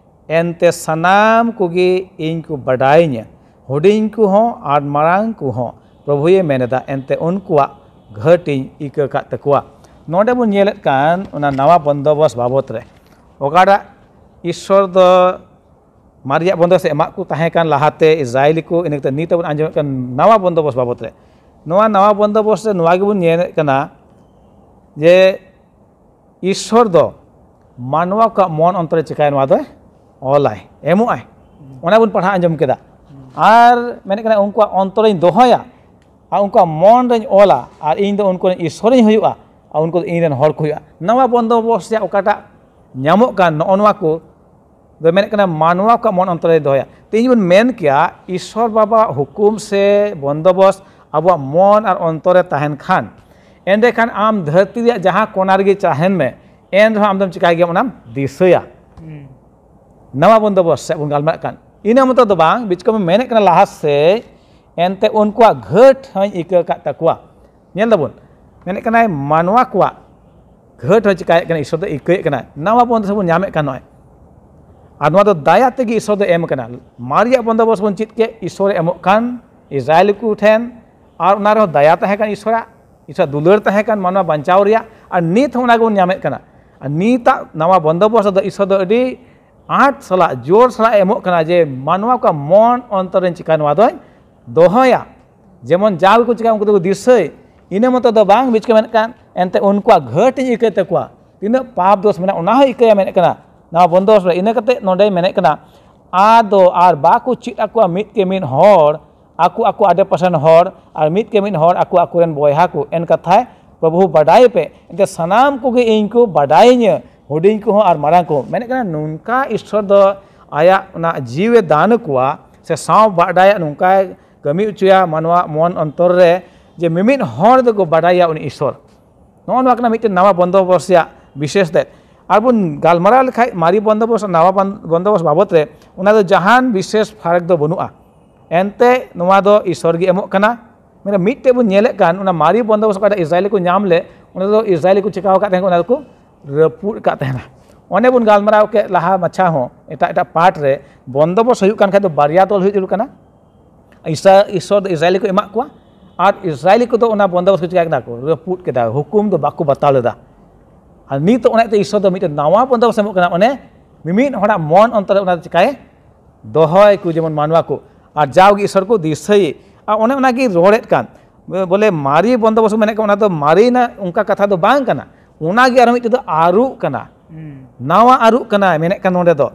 ᱮᱱᱛᱮ ᱥᱟᱱᱟᱢ ᱠᱚᱜᱮ ᱤᱧ ᱠᱚ ᱵᱟᱰᱟᱭᱤᱧᱟ, ᱦᱩᱰᱤᱧ ᱠᱚᱦᱚᱸ ᱟᱨ ᱢᱟᱨᱟᱝ ᱠᱚᱦᱚᱸ, ᱯᱨᱚᱵᱷᱩᱭᱮ ᱢᱮᱱ ᱮᱫᱟ, ᱮᱱᱛᱮ ᱩᱱᱠᱩᱣᱟᱜ ᱜᱷᱟᱹᱴᱤᱧ ᱤᱠᱟᱹ ᱠᱟᱜ ᱛᱟᱠᱚᱣᱟ᱾ ᱱᱚᱰᱮ ᱵᱚᱱ ᱧᱮᱞᱮᱫ ᱠᱟᱱ ᱚᱱᱟ ᱱᱟᱣᱟ ᱵᱚᱱᱫᱚᱵᱚᱥ ᱵᱟᱵᱚᱛ ᱨᱮ, ᱚᱠᱟᱴᱟᱜ ᱤᱥᱥᱚᱨ ᱫᱚ ᱢᱟᱨᱮᱭᱟᱜ ᱵᱚᱱᱫᱚᱵᱚᱥ ᱮ ᱮᱢᱟᱜ ᱠᱚ ᱛᱟᱦᱮᱸ ᱠᱟᱱ ᱞᱟᱦᱟᱛᱮ ᱤᱥᱨᱟᱭᱮᱞᱤ ᱠᱚ, ᱤᱱᱟᱹ ᱠᱟᱛᱮ ᱱᱤᱛ ᱵᱚᱱ ᱟᱸᱡᱚᱢᱮᱫ ᱠᱟᱱ ᱱᱟᱣᱟ ᱵᱚᱱᱫᱚᱵᱚᱥ ᱵᱟᱵᱚᱛ ᱨᱮ᱾ ᱱᱚᱣᱟ ᱱᱟᱣᱟ ᱵᱚᱱᱫᱚᱵᱚᱥ ᱨᱮ ᱱᱚᱣᱟ ᱜᱮᱵᱚᱱ ᱧᱮᱞᱮᱫ ᱠᱟᱱᱟ ᱡᱮ ᱤᱥᱥᱚᱨ ᱫᱚ ᱢᱟᱱᱣᱟ ᱠᱚᱣᱟᱜ ᱢᱚᱱ ᱚᱱᱛᱚᱨᱮ ᱪᱤᱠᱟᱭᱟ, ᱱᱚᱣᱟ ᱫᱚᱭ ᱚᱞᱟᱭ, ᱮᱢᱚᱜᱼᱟᱭ᱾ ᱚᱱᱟ ᱵᱚᱱ ᱯᱟᱲᱦᱟᱣ ᱟᱸᱡᱚᱢ ᱠᱮᱫᱟ᱾ ᱟᱨ ᱢᱮᱱᱮᱫ ᱠᱟᱱᱟ, "ᱩᱱᱠᱩᱣᱟᱜ ᱚᱱᱛᱚᱨᱤᱧ ᱫᱚᱦᱚᱭᱟ ᱟᱨ ᱩᱱᱠᱩᱣᱟᱜ ᱢᱚᱱ ᱨᱮᱧ ᱚᱞᱟ, ᱟᱨ ᱤᱧ ᱫᱚ ᱩᱱᱠᱩ ᱨᱮᱱ ᱤᱥᱥᱚᱨᱤᱧ ᱦᱩᱭᱩᱜᱼᱟ, ᱟᱨ ᱩᱱᱠᱩ ᱫᱚ ᱤᱧ ᱨᱮᱱ ᱦᱚᱲ ᱠᱚ ᱦᱩᱭᱩᱜᱼᱟ᱾" ᱱᱟᱣᱟ ᱵᱚᱱᱫᱚᱵᱚᱥ ᱨᱮᱭᱟᱜ ᱚᱠᱟᱴᱟᱜ ᱧᱟᱢᱚᱜ ᱠᱟᱱ, ᱱᱚᱜᱼᱚ ᱱᱚᱣᱟ ᱠᱚ ᱫᱚ ᱢᱮᱱᱮᱫ ᱠᱟᱱᱟ ᱢᱟᱱᱣᱟ ᱠᱚᱣᱟᱜ ᱢᱚᱱ ᱚᱱᱛᱚᱨ ᱨᱮ ᱫᱚᱦᱚᱭᱟ᱾ ᱛᱮᱦᱮᱧ ᱵᱚᱱ ᱢᱮᱱ ᱠᱮᱭᱟ ᱤᱥᱚᱨ ᱵᱟᱵᱟᱣᱟᱜ ᱦᱩᱠᱩᱢ ᱥᱮ ᱵᱚᱱᱫᱚᱵᱚᱥ ᱟᱵᱚᱣᱟᱜ ᱢᱚᱱ ᱟᱨ ᱚᱱᱛᱚᱨ ᱨᱮ ᱛᱟᱦᱮᱱ ᱠᱷᱟᱱ, ᱮᱸᱰᱮᱠᱷᱟᱱ ᱟᱢ ᱫᱷᱟᱹᱨᱛᱤ ᱨᱮᱭᱟᱜ ᱡᱟᱦᱟᱸ ᱠᱚᱱᱟ ᱨᱮᱜᱮ ᱛᱟᱦᱮᱱ ᱢᱮ, ᱮᱱ ᱨᱮᱦᱚᱸ ᱟᱢ ᱫᱚᱢ ᱪᱤᱠᱟᱭ ᱜᱮᱭᱟ, ᱚᱱᱟᱢ ᱫᱤᱥᱟᱹᱭᱟ᱾ ᱱᱟᱣᱟ ᱵᱚᱱᱫᱚᱵᱚᱥ ᱥᱮᱫ ᱵᱚᱱ ᱜᱟᱞᱢᱟᱨᱟᱜ ᱠᱟᱱ, ᱤᱱᱟᱹ ᱢᱚᱛᱚ ᱫᱚ ᱵᱟᱝ, ᱵᱤᱪᱠᱚᱢ ᱢᱮᱱᱮᱫ ᱠᱟᱱᱟ ᱞᱟᱦᱟ ᱥᱮᱫ, ᱮᱱᱛᱮ ᱩᱱᱠᱩᱣᱟᱜ ᱜᱷᱟᱹᱴ ᱦᱚᱸᱧ ᱤᱠᱟᱹ ᱟᱠᱟᱫ ᱛᱟᱠᱚᱣᱟ᱾ ᱧᱮᱞ ᱫᱟᱵᱚᱱ, ᱢᱮᱱᱮᱫ ᱠᱟᱱᱟᱭ ᱢᱟᱱᱣᱟ ᱠᱚᱣᱟᱜ ᱜᱷᱟᱹᱴ ᱦᱚᱸ ᱪᱤᱠᱟᱭᱮᱫ ᱠᱟᱱᱟ, ᱤᱥᱚᱨ ᱫᱚ ᱤᱠᱟᱹᱭᱮᱫ ᱠᱟᱱᱟ᱾ ᱱᱟᱣᱟ ᱵᱚᱱᱫᱚᱵᱚᱥ ᱵᱚᱱ ᱧᱟᱢᱮᱫ ᱠᱟᱱ ᱱᱚᱜᱼᱚᱭ, ᱟᱨ ᱱᱚᱣᱟ ᱫᱚ ᱫᱟᱭᱟ ᱛᱮᱜᱮ ᱤᱥᱚᱨ ᱫᱚ ᱮᱢ ᱠᱟᱱᱟ᱾ ᱢᱟᱨᱮᱭᱟᱜ ᱵᱚᱱᱫᱚᱵᱚᱥ ᱵᱚᱱ ᱪᱮᱫ ᱠᱮᱫ, ᱤᱥᱚᱨᱮ ᱮᱢᱚᱜ ᱠᱟᱱ ᱤᱥᱨᱟᱭᱮᱞ ᱠᱚ ᱴᱷᱮᱱ, ᱟᱨ ᱚᱱᱟ ᱨᱮᱦᱚᱸ ᱫᱟᱭᱟ ᱛᱟᱦᱮᱸ ᱠᱟᱱ ᱤᱥᱚᱨᱟᱜ, ᱤᱥᱚᱨᱟᱜ ᱫᱩᱞᱟᱹᱲ ᱛᱟᱦᱮᱸ ᱠᱟᱱ ᱢᱟᱱᱣᱟ ᱵᱟᱧᱪᱟᱣ ᱨᱮᱭᱟᱜ, ᱟᱨ ᱱᱤᱛ ᱦᱚᱸ ᱚᱱᱟ ᱜᱮᱵᱚᱱ ᱧᱟᱢᱮᱫ ᱠᱟᱱᱟ᱾ ᱟᱨ ᱱᱤᱛᱟᱜ ᱱᱟᱣᱟ ᱵᱚᱱᱫᱚᱵᱚᱥ ᱨᱮᱫᱚ ᱤᱥᱚᱨ ᱫᱚ ᱟᱹᱰᱤ ᱟᱸᱴ ᱥᱟᱞᱟᱜ, ᱡᱳᱨ ᱥᱟᱞᱟᱜ ᱮ ᱮᱢᱚᱜ ᱠᱟᱱᱟ ᱡᱮ ᱢᱟᱱᱣᱟ ᱠᱚᱣᱟᱜ ᱢᱚᱱ ᱚᱱᱛᱚᱨ ᱨᱮᱧ ᱪᱤᱠᱟ ᱱᱚᱣᱟ ᱫᱚᱧ ᱫᱚᱦᱚᱭᱟ᱾ ᱡᱮᱢᱚᱱ ᱡᱟᱣ ᱜᱮᱠᱚ ᱪᱤᱠᱟ ᱩᱱᱠᱩ ᱫᱚᱠᱚ ᱫᱤᱥᱟᱹᱭ᱾ ᱤᱱᱟᱹ ᱢᱚᱛᱚ ᱫᱚ ᱵᱟᱝ, ᱵᱤᱪᱠᱚ ᱢᱮᱱᱮᱫ ᱠᱟᱱ, ᱮᱱᱛᱮ ᱩᱱᱠᱩᱣᱟᱜ ᱜᱷᱟᱹᱴ ᱤᱧ ᱤᱠᱟᱹᱭ ᱛᱟᱠᱚᱣᱟ, ᱛᱤᱱᱟᱹᱜ ᱯᱟᱯ ᱫᱳᱥ ᱢᱮᱱᱟᱜᱼᱟ ᱚᱱᱟ ᱦᱚᱸ ᱤᱠᱟᱹᱭᱟ ᱢᱮᱱᱮᱫ ᱠᱟᱱᱟ ᱱᱟᱣᱟ ᱵᱚᱱᱫᱚᱵᱚᱥ ᱨᱮ᱾ ᱤᱱᱟᱹ ᱠᱟᱛᱮ ᱱᱚᱰᱮᱭ ᱢᱮᱱᱮᱫ ᱠᱟᱱᱟ, ᱟᱫᱚ ᱟᱨ ᱵᱟᱠᱚ ᱪᱮᱫ ᱟᱠᱚᱣᱟ ᱢᱤᱫ ᱠᱮ ᱢᱤᱫ ᱦᱚᱲ, ᱟᱠᱚ ᱟᱠᱚ ᱟᱰᱮ ᱯᱟᱥᱮᱱ ᱦᱚᱲ, ᱟᱨ ᱢᱤᱫ ᱠᱮ ᱢᱤᱫ ᱦᱚᱲ ᱟᱠᱚ ᱟᱠᱚᱨᱮᱱ ᱵᱚᱭᱦᱟ ᱠᱚ᱾ ᱮᱱ ᱠᱟᱛᱷᱟᱭ ᱯᱨᱚᱵᱷᱩ ᱵᱟᱰᱟᱭ ᱯᱮ, ᱮᱱᱛᱮ ᱥᱟᱱᱟᱢ ᱠᱚᱜᱮ ᱤᱧ ᱠᱚ ᱵᱟᱰᱟᱭᱤᱧᱟᱹ, ᱦᱩᱰᱤᱧ ᱠᱚᱦᱚᱸ ᱟᱨ ᱢᱟᱨᱟᱝ ᱠᱚᱦᱚᱸ᱾ ᱢᱮᱱᱮᱫ ᱠᱟᱱᱟ ᱱᱚᱝᱠᱟ ᱤᱥᱚᱨ ᱫᱚ ᱟᱭᱟᱜ ᱚᱱᱟ ᱡᱤᱣᱤ ᱫᱟᱱ ᱠᱚᱣᱟ ᱥᱮ ᱥᱟᱶ ᱵᱟᱰᱟᱭᱟᱜ ᱱᱚᱝᱠᱟᱭ ᱠᱟᱹᱢᱤ ᱦᱚᱪᱚᱭᱟ ᱢᱟᱱᱣᱟ ᱢᱚᱱ ᱚᱱᱛᱚᱨ ᱨᱮ, ᱡᱮ ᱢᱤᱢᱤᱫ ᱦᱚᱲ ᱫᱚᱠᱚ ᱵᱟᱰᱟᱭᱟ ᱩᱱᱤ ᱤᱥᱚᱨ᱾ ᱱᱚᱜᱼᱚ ᱱᱚᱣᱟ ᱠᱟᱱᱟ ᱢᱤᱫᱴᱮᱱ ᱱᱟᱣᱟ ᱵᱚᱱᱫᱚᱵᱚᱥ ᱨᱮᱭᱟᱜ ᱵᱤᱥᱮᱥ ᱛᱮᱫ᱾ ᱟᱨ ᱵᱚᱱ ᱜᱟᱞᱢᱟᱨᱟᱣ ᱞᱮᱠᱷᱟᱡ ᱢᱟᱨᱮ ᱵᱚᱱᱫᱚᱵᱚᱥ ᱟᱨ ᱱᱟᱣᱟ ᱵᱚᱱ-, ᱵᱚᱱᱫᱚᱵᱚᱥ ᱵᱟᱵᱚᱛ ᱨᱮ, ᱚᱱᱟ ᱫᱚ ᱡᱟᱦᱟᱱ ᱵᱤᱥᱮᱥ ᱯᱷᱟᱨᱟᱠ ᱫᱚ ᱵᱟᱹᱱᱩᱜᱼᱟ᱾ ᱮᱱᱛᱮ ᱱᱚᱣᱟ ᱫᱚ ᱤᱥᱚᱨ ᱜᱮ ᱮᱢᱚᱜ ᱠᱟᱱᱟ᱾ ᱢᱟᱱᱮ ᱢᱤᱫᱴᱮᱡ ᱵᱚᱱ ᱧᱮᱞᱮᱫ ᱠᱟᱱ, ᱚᱱᱟ ᱢᱟᱨᱮ ᱵᱚᱱᱫᱚᱵᱚᱥ ᱚᱠᱟᱴᱟᱜ ᱤᱥᱨᱟᱭᱮᱞᱤ ᱠᱚ ᱧᱟᱢ ᱞᱮᱫ, ᱚᱱᱟ ᱫᱚ ᱤᱥᱨᱟᱭᱮᱞᱤ ᱠᱚ ᱪᱤᱠᱟᱹ ᱟᱠᱟᱫ ᱛᱟᱦᱮᱸ ᱠᱟᱱᱟ, ᱚᱱᱟ ᱫᱚᱠᱚ ᱨᱟᱹᱯᱩᱫ ᱟᱠᱟᱫ ᱛᱟᱦᱮᱱᱟ᱾ ᱚᱱᱮ ᱵᱚᱱ ᱜᱟᱞᱢᱟᱨᱟᱣ ᱠᱮᱫ ᱞᱟᱦᱟ ᱢᱟᱪᱷᱟ ᱦᱚᱸ, ᱮᱴᱟᱜ ᱮᱴᱟᱜ ᱯᱟᱨᱴ ᱨᱮ ᱵᱚᱱᱫᱚᱵᱚᱥ ᱦᱩᱭᱩᱜ ᱠᱟᱱ ᱠᱷᱟᱡ ᱫᱚ ᱵᱟᱨᱭᱟ ᱫᱚᱞ ᱦᱩᱭᱩᱜ ᱡᱟᱹᱨᱩᱲ ᱠᱟᱱᱟ᱾ ᱤᱥᱨᱟ-, ᱤᱥᱚᱨ ᱫᱚ ᱤᱥᱨᱟᱭᱮᱞᱤ ᱠᱚ ᱮᱢᱟᱜ ᱠᱚᱣᱟ, ᱟᱨ ᱤᱥᱨᱟᱭᱮᱞᱤ ᱠᱚᱫᱚ ᱚᱱᱟ ᱵᱚᱱᱫᱚᱵᱚᱥ ᱠᱚ ᱪᱤᱠᱟ ᱠᱮᱫᱟ ᱠᱚ, ᱨᱟᱹᱯᱩᱫ ᱠᱮᱫᱟ, ᱦᱩᱠᱩᱢ ᱫᱚ ᱵᱟᱠᱚ ᱵᱟᱛᱟᱣ ᱞᱮᱫᱟ᱾ ᱟᱨ ᱱᱤᱛᱚᱜ ᱚᱱᱟ ᱤᱭᱟᱹᱛᱮ ᱤᱥᱚᱨ ᱫᱚ ᱢᱤᱫᱴᱮᱱ ᱱᱟᱣᱟ ᱵᱚᱱᱫᱚᱵᱚᱥ ᱮᱢᱚᱜ ᱠᱟᱱᱟ, ᱚᱱᱮ ᱢᱤᱢᱤᱫ ᱦᱚᱲᱟᱜ ᱢᱚᱱ ᱚᱱᱛᱚᱨ ᱨᱮ ᱚᱱᱟ ᱫᱚ ᱪᱤᱠᱟᱭᱮ ᱫᱚᱦᱚᱭ ᱠᱚ, ᱡᱮᱢᱚᱱ ᱢᱟᱱᱣᱟ ᱠᱚ, ᱟᱨ ᱡᱟᱣᱜᱮ ᱤᱥᱚᱨ ᱠᱚ ᱫᱤᱥᱟᱹᱭᱮ᱾ ᱟᱨ ᱚᱱᱮ ᱚᱱᱟᱜᱮ ᱨᱚᱲᱮᱫ ᱠᱟᱱ, ᱵᱚᱞᱮ ᱢᱟᱨᱮ ᱵᱚᱱᱫᱚᱵᱚᱥ ᱢᱮᱱᱮᱫ ᱠᱟᱱ, ᱚᱱᱟ ᱫᱚ ᱢᱟᱨᱮᱭᱮᱱᱟ ᱚᱱᱠᱟ ᱠᱟᱛᱷᱟ ᱫᱚ ᱵᱟᱝ ᱠᱟᱱᱟ, ᱚᱱᱟᱜᱮ ᱟᱨᱚ ᱢᱤᱫᱴᱮᱡ ᱫᱚ ᱟᱹᱨᱩᱜ ᱠᱟᱱᱟ, ᱱᱟᱣᱟ ᱟᱹᱨᱩᱜ ᱠᱟᱱᱟ ᱢᱮᱱᱮᱫ ᱠᱟᱱ ᱱᱚᱰᱮ ᱫᱚ᱾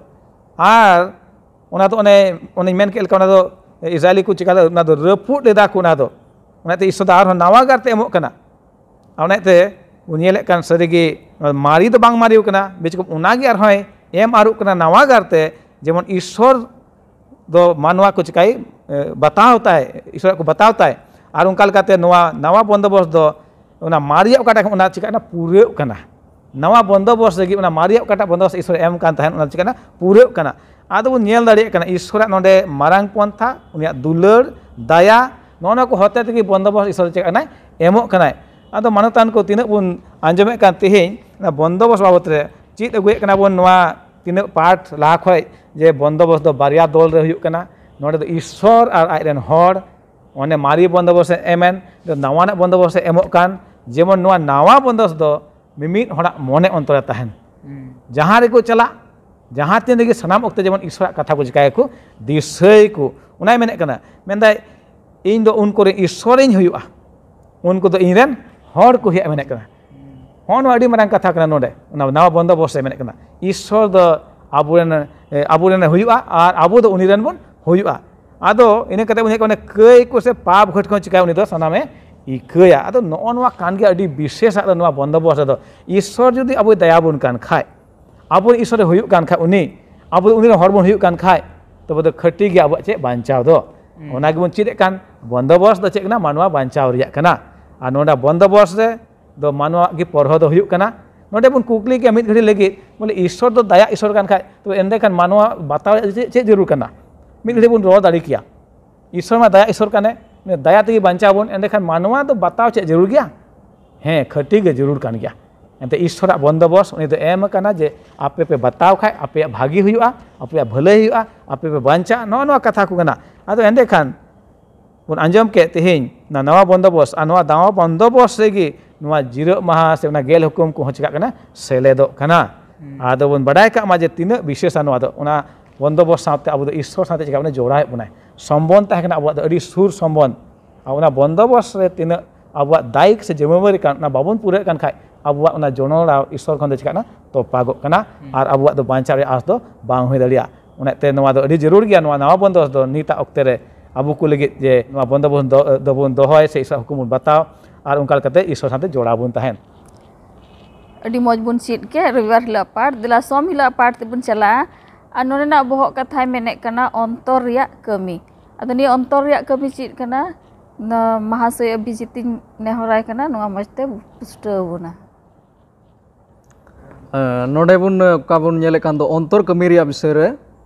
ᱟᱨ ᱚᱱᱟ ᱫᱚ ᱚᱱᱮ, ᱚᱱᱮᱧ ᱢᱮᱱ ᱠᱮᱫ ᱞᱮᱠᱟ, ᱚᱱᱟ ᱫᱚ ᱤᱥᱨᱟᱭᱮᱞᱤ ᱠᱚ ᱪᱤᱠᱟ ᱞᱮᱫᱟ, ᱚᱱᱟ ᱫᱚ ᱨᱟᱹᱯᱩᱫ ᱞᱮᱫᱟ ᱠᱚ ᱚᱱᱟ ᱫᱚ᱾ ᱚᱱᱟᱛᱮ ᱤᱥᱚᱨ ᱫᱚ ᱟᱨᱦᱚᱸ ᱱᱟᱣᱟ ᱜᱟᱨᱛᱮ ᱮᱢᱚᱜ ᱠᱟᱱᱟ᱾ ᱟᱨ ᱚᱱᱟᱛᱮ ᱵᱚᱱ ᱧᱮᱞᱮᱫ ᱠᱟᱱ ᱥᱟᱹᱨᱤᱜᱮ ᱱᱚᱣᱟ ᱢᱟᱨᱮ ᱫᱚ ᱵᱟᱝ ᱢᱟᱨᱮ ᱠᱟᱱᱟ, ᱵᱮᱪ ᱚᱱᱟᱜᱮ ᱟᱨᱦᱚᱸᱭ ᱮᱢ ᱟᱹᱨᱩᱜ ᱠᱟᱱᱟ ᱱᱟᱣᱟ ᱜᱟᱨᱛᱮ, ᱡᱮᱢᱚᱱ ᱤᱥᱥᱚᱨ ᱫᱚ ᱢᱟᱱᱣᱟ ᱠᱚ ᱪᱤᱠᱟᱹᱭ ᱵᱟᱛᱟᱣ ᱛᱟᱭ, ᱤᱥᱥᱚᱨᱟᱜ ᱠᱚ ᱵᱟᱛᱟᱣ ᱛᱟᱭ᱾ ᱟᱨ ᱚᱱᱠᱟ ᱞᱮᱠᱟᱛᱮ ᱱᱚᱣᱟ ᱱᱟᱣᱟ ᱵᱚᱱᱫᱚᱵᱚᱥ ᱫᱚ ᱚᱱᱟ ᱢᱟᱨᱮᱭᱟᱜ ᱚᱠᱟᱴᱟᱜ ᱚᱱᱟ ᱪᱤᱠᱟᱹᱜ ᱠᱟᱱᱟ, ᱯᱩᱨᱟᱹᱜ ᱠᱟᱱᱟ᱾ ᱱᱟᱣᱟ ᱵᱚᱱᱫᱚᱵᱚᱥ ᱞᱟᱹᱜᱤᱫ ᱚᱱᱟ ᱢᱟᱨᱮᱭᱟᱜ ᱚᱠᱟᱴᱟᱜ ᱵᱚᱱᱫᱚᱵᱚᱥ ᱤᱥᱥᱚᱨᱮ ᱮᱢ ᱠᱟᱱ ᱛᱟᱦᱮᱸᱫ, ᱚᱱᱟ ᱪᱤᱠᱟᱹᱜ ᱠᱟᱱᱟ, ᱯᱩᱨᱟᱹᱜ ᱠᱟᱱᱟ᱾ ᱟᱫᱚ ᱵᱚᱱ ᱧᱮᱞ ᱫᱟᱲᱮᱭᱟᱜ ᱠᱟᱱᱟ ᱤᱥᱥᱚᱨᱟᱜ ᱱᱚᱰᱮ ᱢᱟᱨᱟᱝ ᱯᱚᱱᱛᱷᱟ, ᱩᱱᱤᱭᱟᱜ ᱫᱩᱞᱟᱹᱲ, ᱫᱟᱭᱟ, ᱱᱚᱜᱼᱚ ᱱᱚᱣᱟ ᱠᱚ ᱦᱚᱛᱮ ᱛᱮᱜᱮ ᱵᱚᱱᱫᱚᱵᱚᱥ ᱤᱥᱥᱚᱨ ᱪᱤᱠᱟᱹᱜ ᱠᱟᱱᱟᱭ, ᱮᱢᱚᱜ ᱠᱟᱱᱟᱭ᱾ ᱟᱫᱚ ᱢᱟᱱᱚᱛᱟᱱ ᱠᱚ, ᱛᱤᱱᱟᱹᱜ ᱵᱚᱱ ᱟᱸᱡᱚᱢᱮᱫ ᱠᱟᱱ ᱛᱮᱦᱮᱧ ᱚᱱᱟ ᱵᱚᱱᱫᱚᱵᱚᱥ ᱵᱟᱵᱚᱛ ᱨᱮ ᱪᱮᱫ ᱟᱹᱜᱩᱭᱮᱫ ᱠᱟᱱᱟ ᱵᱚᱱ ᱱᱚᱣᱟ ᱛᱤᱱᱟᱹᱜ ᱯᱟᱴ ᱞᱟᱦᱟ ᱠᱷᱚᱡ, ᱡᱮ ᱵᱚᱱᱫᱚᱵᱚᱥ ᱫᱚ ᱵᱟᱨᱭᱟ ᱫᱚᱞ ᱨᱮ ᱦᱩᱭᱩᱜ ᱠᱟᱱᱟ᱾ ᱱᱚᱰᱮ ᱫᱚ ᱤᱥᱥᱚᱨ ᱟᱨ ᱟᱡ ᱨᱮᱱ ᱦᱚᱲ, ᱚᱱᱮ ᱢᱟᱨᱮ ᱵᱚᱱᱫᱚᱵᱚᱥ ᱮ ᱮᱢᱮᱱ, ᱱᱟᱣᱟᱱᱟᱜ ᱵᱚᱱᱫᱚᱵᱚᱥ ᱮ ᱮᱢᱚᱜ ᱠᱟᱱ, ᱡᱮᱢᱚᱱ ᱱᱚᱣᱟ ᱱᱟᱣᱟ ᱵᱚᱱᱫᱚᱵᱚᱥ ᱫᱚ ᱢᱤᱢᱤᱫ ᱦᱚᱲᱟᱜ ᱢᱚᱱᱮ ᱚᱱᱛᱚᱨ ᱨᱮ ᱛᱟᱦᱮᱱ᱾ ᱡᱟᱦᱟᱸ ᱨᱮᱠᱚ ᱪᱟᱞᱟᱜ, ᱡᱟᱦᱟᱸ ᱛᱤᱱ ᱨᱮᱜᱮ ᱥᱟᱱᱟᱢ ᱚᱠᱛᱮ ᱡᱮᱢᱚᱱ ᱤᱥᱥᱚᱨᱟᱜ ᱠᱟᱛᱷᱟ ᱠᱚ ᱪᱤᱠᱟᱹᱭᱟᱠᱚ, ᱫᱤᱥᱟᱹᱭᱟᱠᱚ᱾ ᱚᱱᱟᱭ ᱢᱮᱱᱮᱫ ᱠᱟᱱᱟ, ᱢᱮᱱᱫᱟᱭ, "ᱤᱧ ᱫᱚ ᱩᱱᱠᱩ ᱨᱮᱱ ᱤᱥᱥᱚᱨᱤᱧ ᱦᱩᱭᱩᱜᱼᱟ, ᱩᱱᱠᱩ ᱫᱚ ᱤᱧ ᱨᱮᱱ ᱦᱚᱲ ᱠᱚ ᱦᱩᱭᱩᱜᱼᱟ", ᱢᱮᱱᱮᱫ ᱠᱟᱱᱟ᱾ ᱦᱚᱸ, ᱱᱚᱣᱟ ᱟᱹᱰᱤ ᱢᱟᱨᱟᱝ ᱠᱟᱛᱷᱟ ᱠᱟᱱᱟ᱾ ᱱᱚᱰᱮ ᱚᱱᱟ ᱱᱟᱣᱟ ᱵᱚᱱᱫᱚᱵᱚᱥ ᱨᱮ ᱢᱮᱱᱮᱫ ᱠᱟᱱᱟ, ᱤᱥᱥᱚᱨ ᱫᱚ ᱟᱵᱚᱨᱮᱱ, ᱮ, ᱟᱵᱚᱨᱮᱱ ᱦᱩᱭᱩᱜᱼᱟ ᱟᱨ ᱟᱵᱚ ᱫᱚ ᱩᱱᱤ ᱨᱮᱱ ᱵᱚᱱ ᱦᱩᱭᱩᱜᱼᱟ᱾ ᱟᱫᱚ ᱤᱱᱟᱹ ᱠᱟᱛᱮ ᱵᱚᱱ ᱧᱮᱞ ᱠᱚᱣᱟ, ᱚᱱᱮ ᱠᱟᱹᱭ ᱠᱚ ᱥᱮ ᱯᱟᱯ ᱜᱷᱟᱹᱴ ᱠᱚ ᱪᱤᱠᱟᱹᱭᱟ, ᱩᱱᱤ ᱫᱚ ᱥᱟᱱᱟᱢᱮ ᱤᱠᱟᱹᱭᱟ᱾ ᱟᱫᱚ ᱱᱚᱜᱼᱚ ᱱᱚᱣᱟ ᱠᱟᱱ ᱜᱮᱭᱟ ᱟᱹᱰᱤ ᱵᱤᱥᱮᱥᱟᱜ ᱫᱚ ᱱᱚᱣᱟ ᱵᱚᱱᱫᱚᱵᱚᱥ ᱨᱮᱫᱚ᱾ ᱤᱥᱥᱚᱨ ᱡᱩᱫᱤ ᱟᱵᱚᱭ ᱫᱟᱭᱟ ᱵᱚᱱ ᱠᱟᱱ ᱠᱷᱟᱡ, ᱟᱵᱚ ᱤᱥᱥᱚᱨᱮ ᱦᱩᱭᱩᱜ ᱠᱟᱱ ᱠᱷᱟᱡ, ᱩᱱᱤ, ᱟᱵᱚ ᱫᱚ ᱩᱱᱤ ᱨᱮᱱ ᱦᱚᱲ ᱵᱚᱱ ᱦᱩᱭᱩᱜ ᱠᱟᱱ ᱠᱷᱟᱡ, ᱛᱚᱵᱮ ᱫᱚ ᱠᱷᱟᱹᱴᱤ ᱜᱮ ᱟᱵᱚᱣᱟᱜ ᱪᱮᱫ ᱵᱟᱧᱪᱟᱣ ᱫᱚ᱾ ᱦᱩᱸ᱾ ᱚᱱᱟ ᱜᱮᱵᱚᱱ ᱪᱮᱫ ᱮᱫ ᱠᱟᱱ, ᱵᱚᱱᱫᱚᱵᱚᱥ ᱫᱚ ᱪᱮᱫ ᱠᱟᱱᱟ? ᱢᱟᱱᱣᱟ ᱵᱟᱧᱪᱟᱣ ᱨᱮᱭᱟᱜ ᱠᱟᱱᱟ᱾ ᱟᱨ ᱱᱚᱰᱮ ᱵᱚᱱᱫᱚᱵᱚᱥ ᱨᱮ ᱫᱚ ᱢᱟᱱᱣᱟ ᱜᱮ ᱯᱚᱨᱦᱚ ᱫᱚ ᱦᱩᱭᱩᱜ ᱠᱟᱱᱟ᱾ ᱱᱚᱰᱮ ᱵᱚᱱ ᱠᱩᱠᱞᱤ ᱠᱮᱭᱟ ᱢᱤᱫ ᱜᱷᱟᱹᱲᱤ ᱞᱟᱹᱜᱤᱫ, ᱵᱚᱞᱮ, ᱤᱥᱥᱚᱨ ᱫᱚ ᱫᱟᱭᱟ ᱤᱥᱥᱚᱨ ᱠᱟᱱ ᱠᱷᱟᱡ, ᱛᱚᱵᱮ ᱮᱸᱰᱮᱠᱷᱟᱱ ᱢᱟᱱᱣᱟ ᱵᱟᱛᱟᱣ ᱨᱮᱭᱟᱜ ᱪᱮᱫ, ᱪᱮᱫ ᱡᱟᱹᱨᱩᱲ ᱠᱟᱱᱟ? ᱢᱤᱫ ᱜᱷᱟᱹᱲᱤ ᱵᱚᱱ ᱨᱚᱲ ᱫᱟᱲᱮ ᱠᱮᱭᱟ, ᱤᱥᱥᱚᱨ ᱢᱟ ᱫᱟᱭᱟ ᱤᱥᱥᱚᱨ ᱠᱟᱱᱮ, ᱩᱱᱤ ᱫᱟᱭᱟ ᱛᱮᱜᱮ ᱵᱟᱧᱪᱟᱣ ᱵᱚᱱ, ᱮᱸᱰᱮᱠᱷᱟᱱ ᱢᱟᱱᱣᱟ ᱫᱚ ᱵᱟᱛᱟᱣ ᱪᱮᱫ ᱡᱟᱹᱨᱩᱲ ᱜᱮᱭᱟ? ᱦᱮᱸ, ᱠᱷᱟᱹᱴᱤ ᱜᱮ ᱡᱟᱹᱨᱩᱲ ᱠᱟᱱ ᱜᱮᱭᱟ᱾ ᱮᱱᱛᱮ ᱤᱥᱥᱚᱨᱟᱜ ᱵᱚᱱᱫᱚᱵᱚᱥ ᱩᱱᱤ ᱫᱚ ᱮᱢ ᱟᱠᱟᱱᱟ ᱡᱮ ᱟᱯᱮ ᱯᱮ ᱵᱟᱛᱟᱣ ᱠᱷᱟᱡ ᱟᱯᱮᱭᱟᱜ ᱵᱷᱟᱹᱜᱤ ᱦᱩᱭᱩᱜᱼᱟ, ᱟᱯᱮᱭᱟᱜ ᱵᱷᱟᱹᱞᱟᱹᱭ ᱦᱩᱭᱩᱜᱼᱟ, ᱟᱯᱮ ᱯᱮ ᱵᱟᱧᱪᱟᱜᱼᱟ, ᱱᱚᱜᱼᱚ ᱱᱚᱣᱟ ᱠᱟᱛᱷᱟ ᱠᱚ ᱠᱟᱱᱟ᱾ ᱟᱫᱚ ᱮᱸᱰᱮᱠᱷᱟᱱ ᱵᱚᱱ ᱟᱸᱡᱚᱢ ᱠᱮᱫ ᱛᱮᱦᱮᱧ ᱚᱱᱟ ᱱᱟᱣᱟ ᱵᱚᱱᱫᱚᱵᱚᱥ, ᱟᱨ ᱱᱚᱣᱟ ᱱᱟᱣᱟ ᱵᱚᱱᱫᱚᱵᱚᱥ ᱨᱮᱜᱮ ᱱᱚᱣᱟ ᱡᱤᱨᱟᱹᱜ ᱢᱟᱦᱟ ᱥᱮ ᱚᱱᱟ ᱜᱮᱞ ᱦᱩᱠᱩᱢ ᱠᱚᱦᱚᱸ ᱪᱤᱠᱟᱹᱜ ᱠᱟᱱᱟ? ᱥᱮᱞᱮᱫᱚᱜ ᱠᱟᱱᱟ᱾ ᱦᱩᱸ᱾ ᱟᱫᱚ ᱵᱚᱱ ᱵᱟᱰᱟᱭ ᱠᱟᱜ ᱢᱟ ᱡᱮ ᱛᱤᱱᱟᱹᱜ ᱵᱤᱥᱮᱥᱟ ᱱᱚᱣᱟ ᱫᱚ, ᱚᱱᱟ ᱵᱚᱱᱫᱚᱵᱚᱥ ᱥᱟᱶᱛᱮ ᱟᱵᱚ ᱫᱚ ᱤᱥᱥᱚᱨ ᱥᱟᱶᱛᱮ ᱪᱤᱠᱟᱹ ᱵᱚᱱᱟ? ᱡᱚᱲᱟᱣᱮᱫ ᱵᱚᱱᱟᱭ᱾ ᱥᱚᱢᱵᱚᱱᱫᱷ ᱛᱟᱦᱮᱸ ᱠᱟᱱᱟ ᱟᱵᱚᱣᱟᱜ ᱫᱚ, ᱟᱹᱰᱤ ᱥᱩᱨ ᱥᱚᱢᱵᱚᱱᱫᱷ᱾ ᱟᱨ ᱚᱱᱟ ᱵᱚᱱᱫᱚᱵᱚᱥ ᱨᱮ ᱛᱤᱱᱟᱹᱜ ᱟᱵᱚᱣᱟᱜ ᱫᱟᱭᱤᱠ ᱥᱮ ᱡᱤᱢᱟᱹᱣᱟᱨᱤ ᱠᱟᱱ, ᱚᱱᱟ ᱵᱟᱵᱚᱱ ᱯᱩᱨᱟᱹᱣᱮᱫ ᱠᱟᱱ ᱠᱷᱟᱡ, ᱟᱵᱚᱣᱟᱜ ᱚᱱᱟ ᱡᱚᱱᱚᱲᱟᱣ ᱤᱥᱥᱚᱨ ᱠᱷᱚᱱ ᱫᱚ ᱪᱤᱠᱟᱹᱜ ᱠᱟᱱᱟ? ᱛᱚᱯᱟᱜᱚᱜ ᱠᱟᱱᱟ᱾ ᱦᱩᱸ᱾ ᱟᱨ ᱟᱵᱚᱣᱟᱜ ᱫᱚ ᱵᱟᱧᱪᱟᱣ ᱨᱮᱭᱟᱜ ᱟᱸᱥ ᱫᱚ ᱵᱟᱝ ᱦᱩᱭ ᱫᱟᱲᱮᱭᱟᱜᱼᱟ᱾ ᱚᱱᱟᱛᱮ ᱱᱚᱣᱟ ᱫᱚ ᱟᱹᱰᱤ ᱡᱟᱹᱨᱩᱲ ᱜᱮᱭᱟ᱾ ᱱᱚᱣᱟ ᱱᱟᱣᱟ ᱵᱚᱱᱫᱚᱵᱚᱥ ᱫᱚ ᱱᱤᱛᱟᱜ ᱚᱠᱛᱮ ᱨᱮ ᱟᱵᱚ ᱠᱚ ᱞᱟᱹᱜᱤᱫ, ᱡᱮ ᱱᱚᱣᱟ ᱵᱚᱱᱫᱚᱵᱚᱥ ᱫᱚ, ᱫᱚᱵᱚᱱ ᱫᱚᱦᱚᱭ ᱥᱮ ᱤᱥᱥᱚᱨᱟᱜ ᱦᱩᱠᱩᱢ ᱵᱚᱱ ᱵᱟᱛᱟᱣ, ᱟᱨ ᱚᱱᱠᱟ ᱞᱮᱠᱟᱛᱮ ᱤᱥᱥᱚᱨ ᱥᱟᱶᱛᱮ ᱡᱚᱲᱟᱣ ᱵᱚᱱ ᱛᱟᱦᱮᱱ᱾ ᱟᱹᱰᱤ ᱢᱚᱡᱽ ᱵᱚᱱ ᱪᱮᱫ ᱠᱮᱫ ᱨᱚᱵᱤᱵᱟᱨ ᱦᱤᱞᱳᱜ ᱯᱟᱴ᱾ ᱫᱮᱞᱟ ᱥᱳᱢ ᱦᱤᱞᱳᱜ ᱯᱟᱴ ᱛᱮᱵᱚᱱ ᱪᱟᱞᱟᱜᱼᱟ᱾ ᱟᱨ ᱱᱚᱰᱮᱱᱟᱜ ᱵᱚᱦᱚᱜ ᱠᱟᱛᱷᱟᱭ ᱢᱮᱱᱮᱫ ᱠᱟᱱᱟ ᱚᱱᱛᱚᱨ ᱨᱮᱭᱟᱜ ᱠᱟᱹᱢᱤ᱾ ᱟᱫᱚ ᱱᱤᱭᱟᱹ ᱚᱱᱛᱚᱨ ᱨᱮᱭᱟᱜ ᱠᱟᱹᱢᱤ ᱪᱮᱫ ᱠᱟᱱᱟ? ᱱᱚᱣᱟ ᱢᱟᱦᱟᱥᱚᱭ ᱚᱵᱷᱤᱡᱤᱛ ᱤᱧ ᱱᱮᱦᱚᱨᱟᱭ ᱠᱟᱱᱟ, ᱱᱚᱣᱟ ᱢᱚᱡᱽ ᱛᱮ ᱯᱩᱥᱴᱟᱹᱣ ᱟᱵᱚᱱᱟ᱾ ᱱᱚᱰᱮ ᱵᱚᱱ ᱚᱠᱟ ᱵᱚᱱ ᱧᱮᱞᱮᱫ ᱠᱟᱱ ᱫᱚ ᱚᱱᱛᱚᱨ ᱠᱟᱹᱢᱤ ᱨᱮᱭᱟᱜ ᱵᱤᱥᱚᱭ ᱨᱮ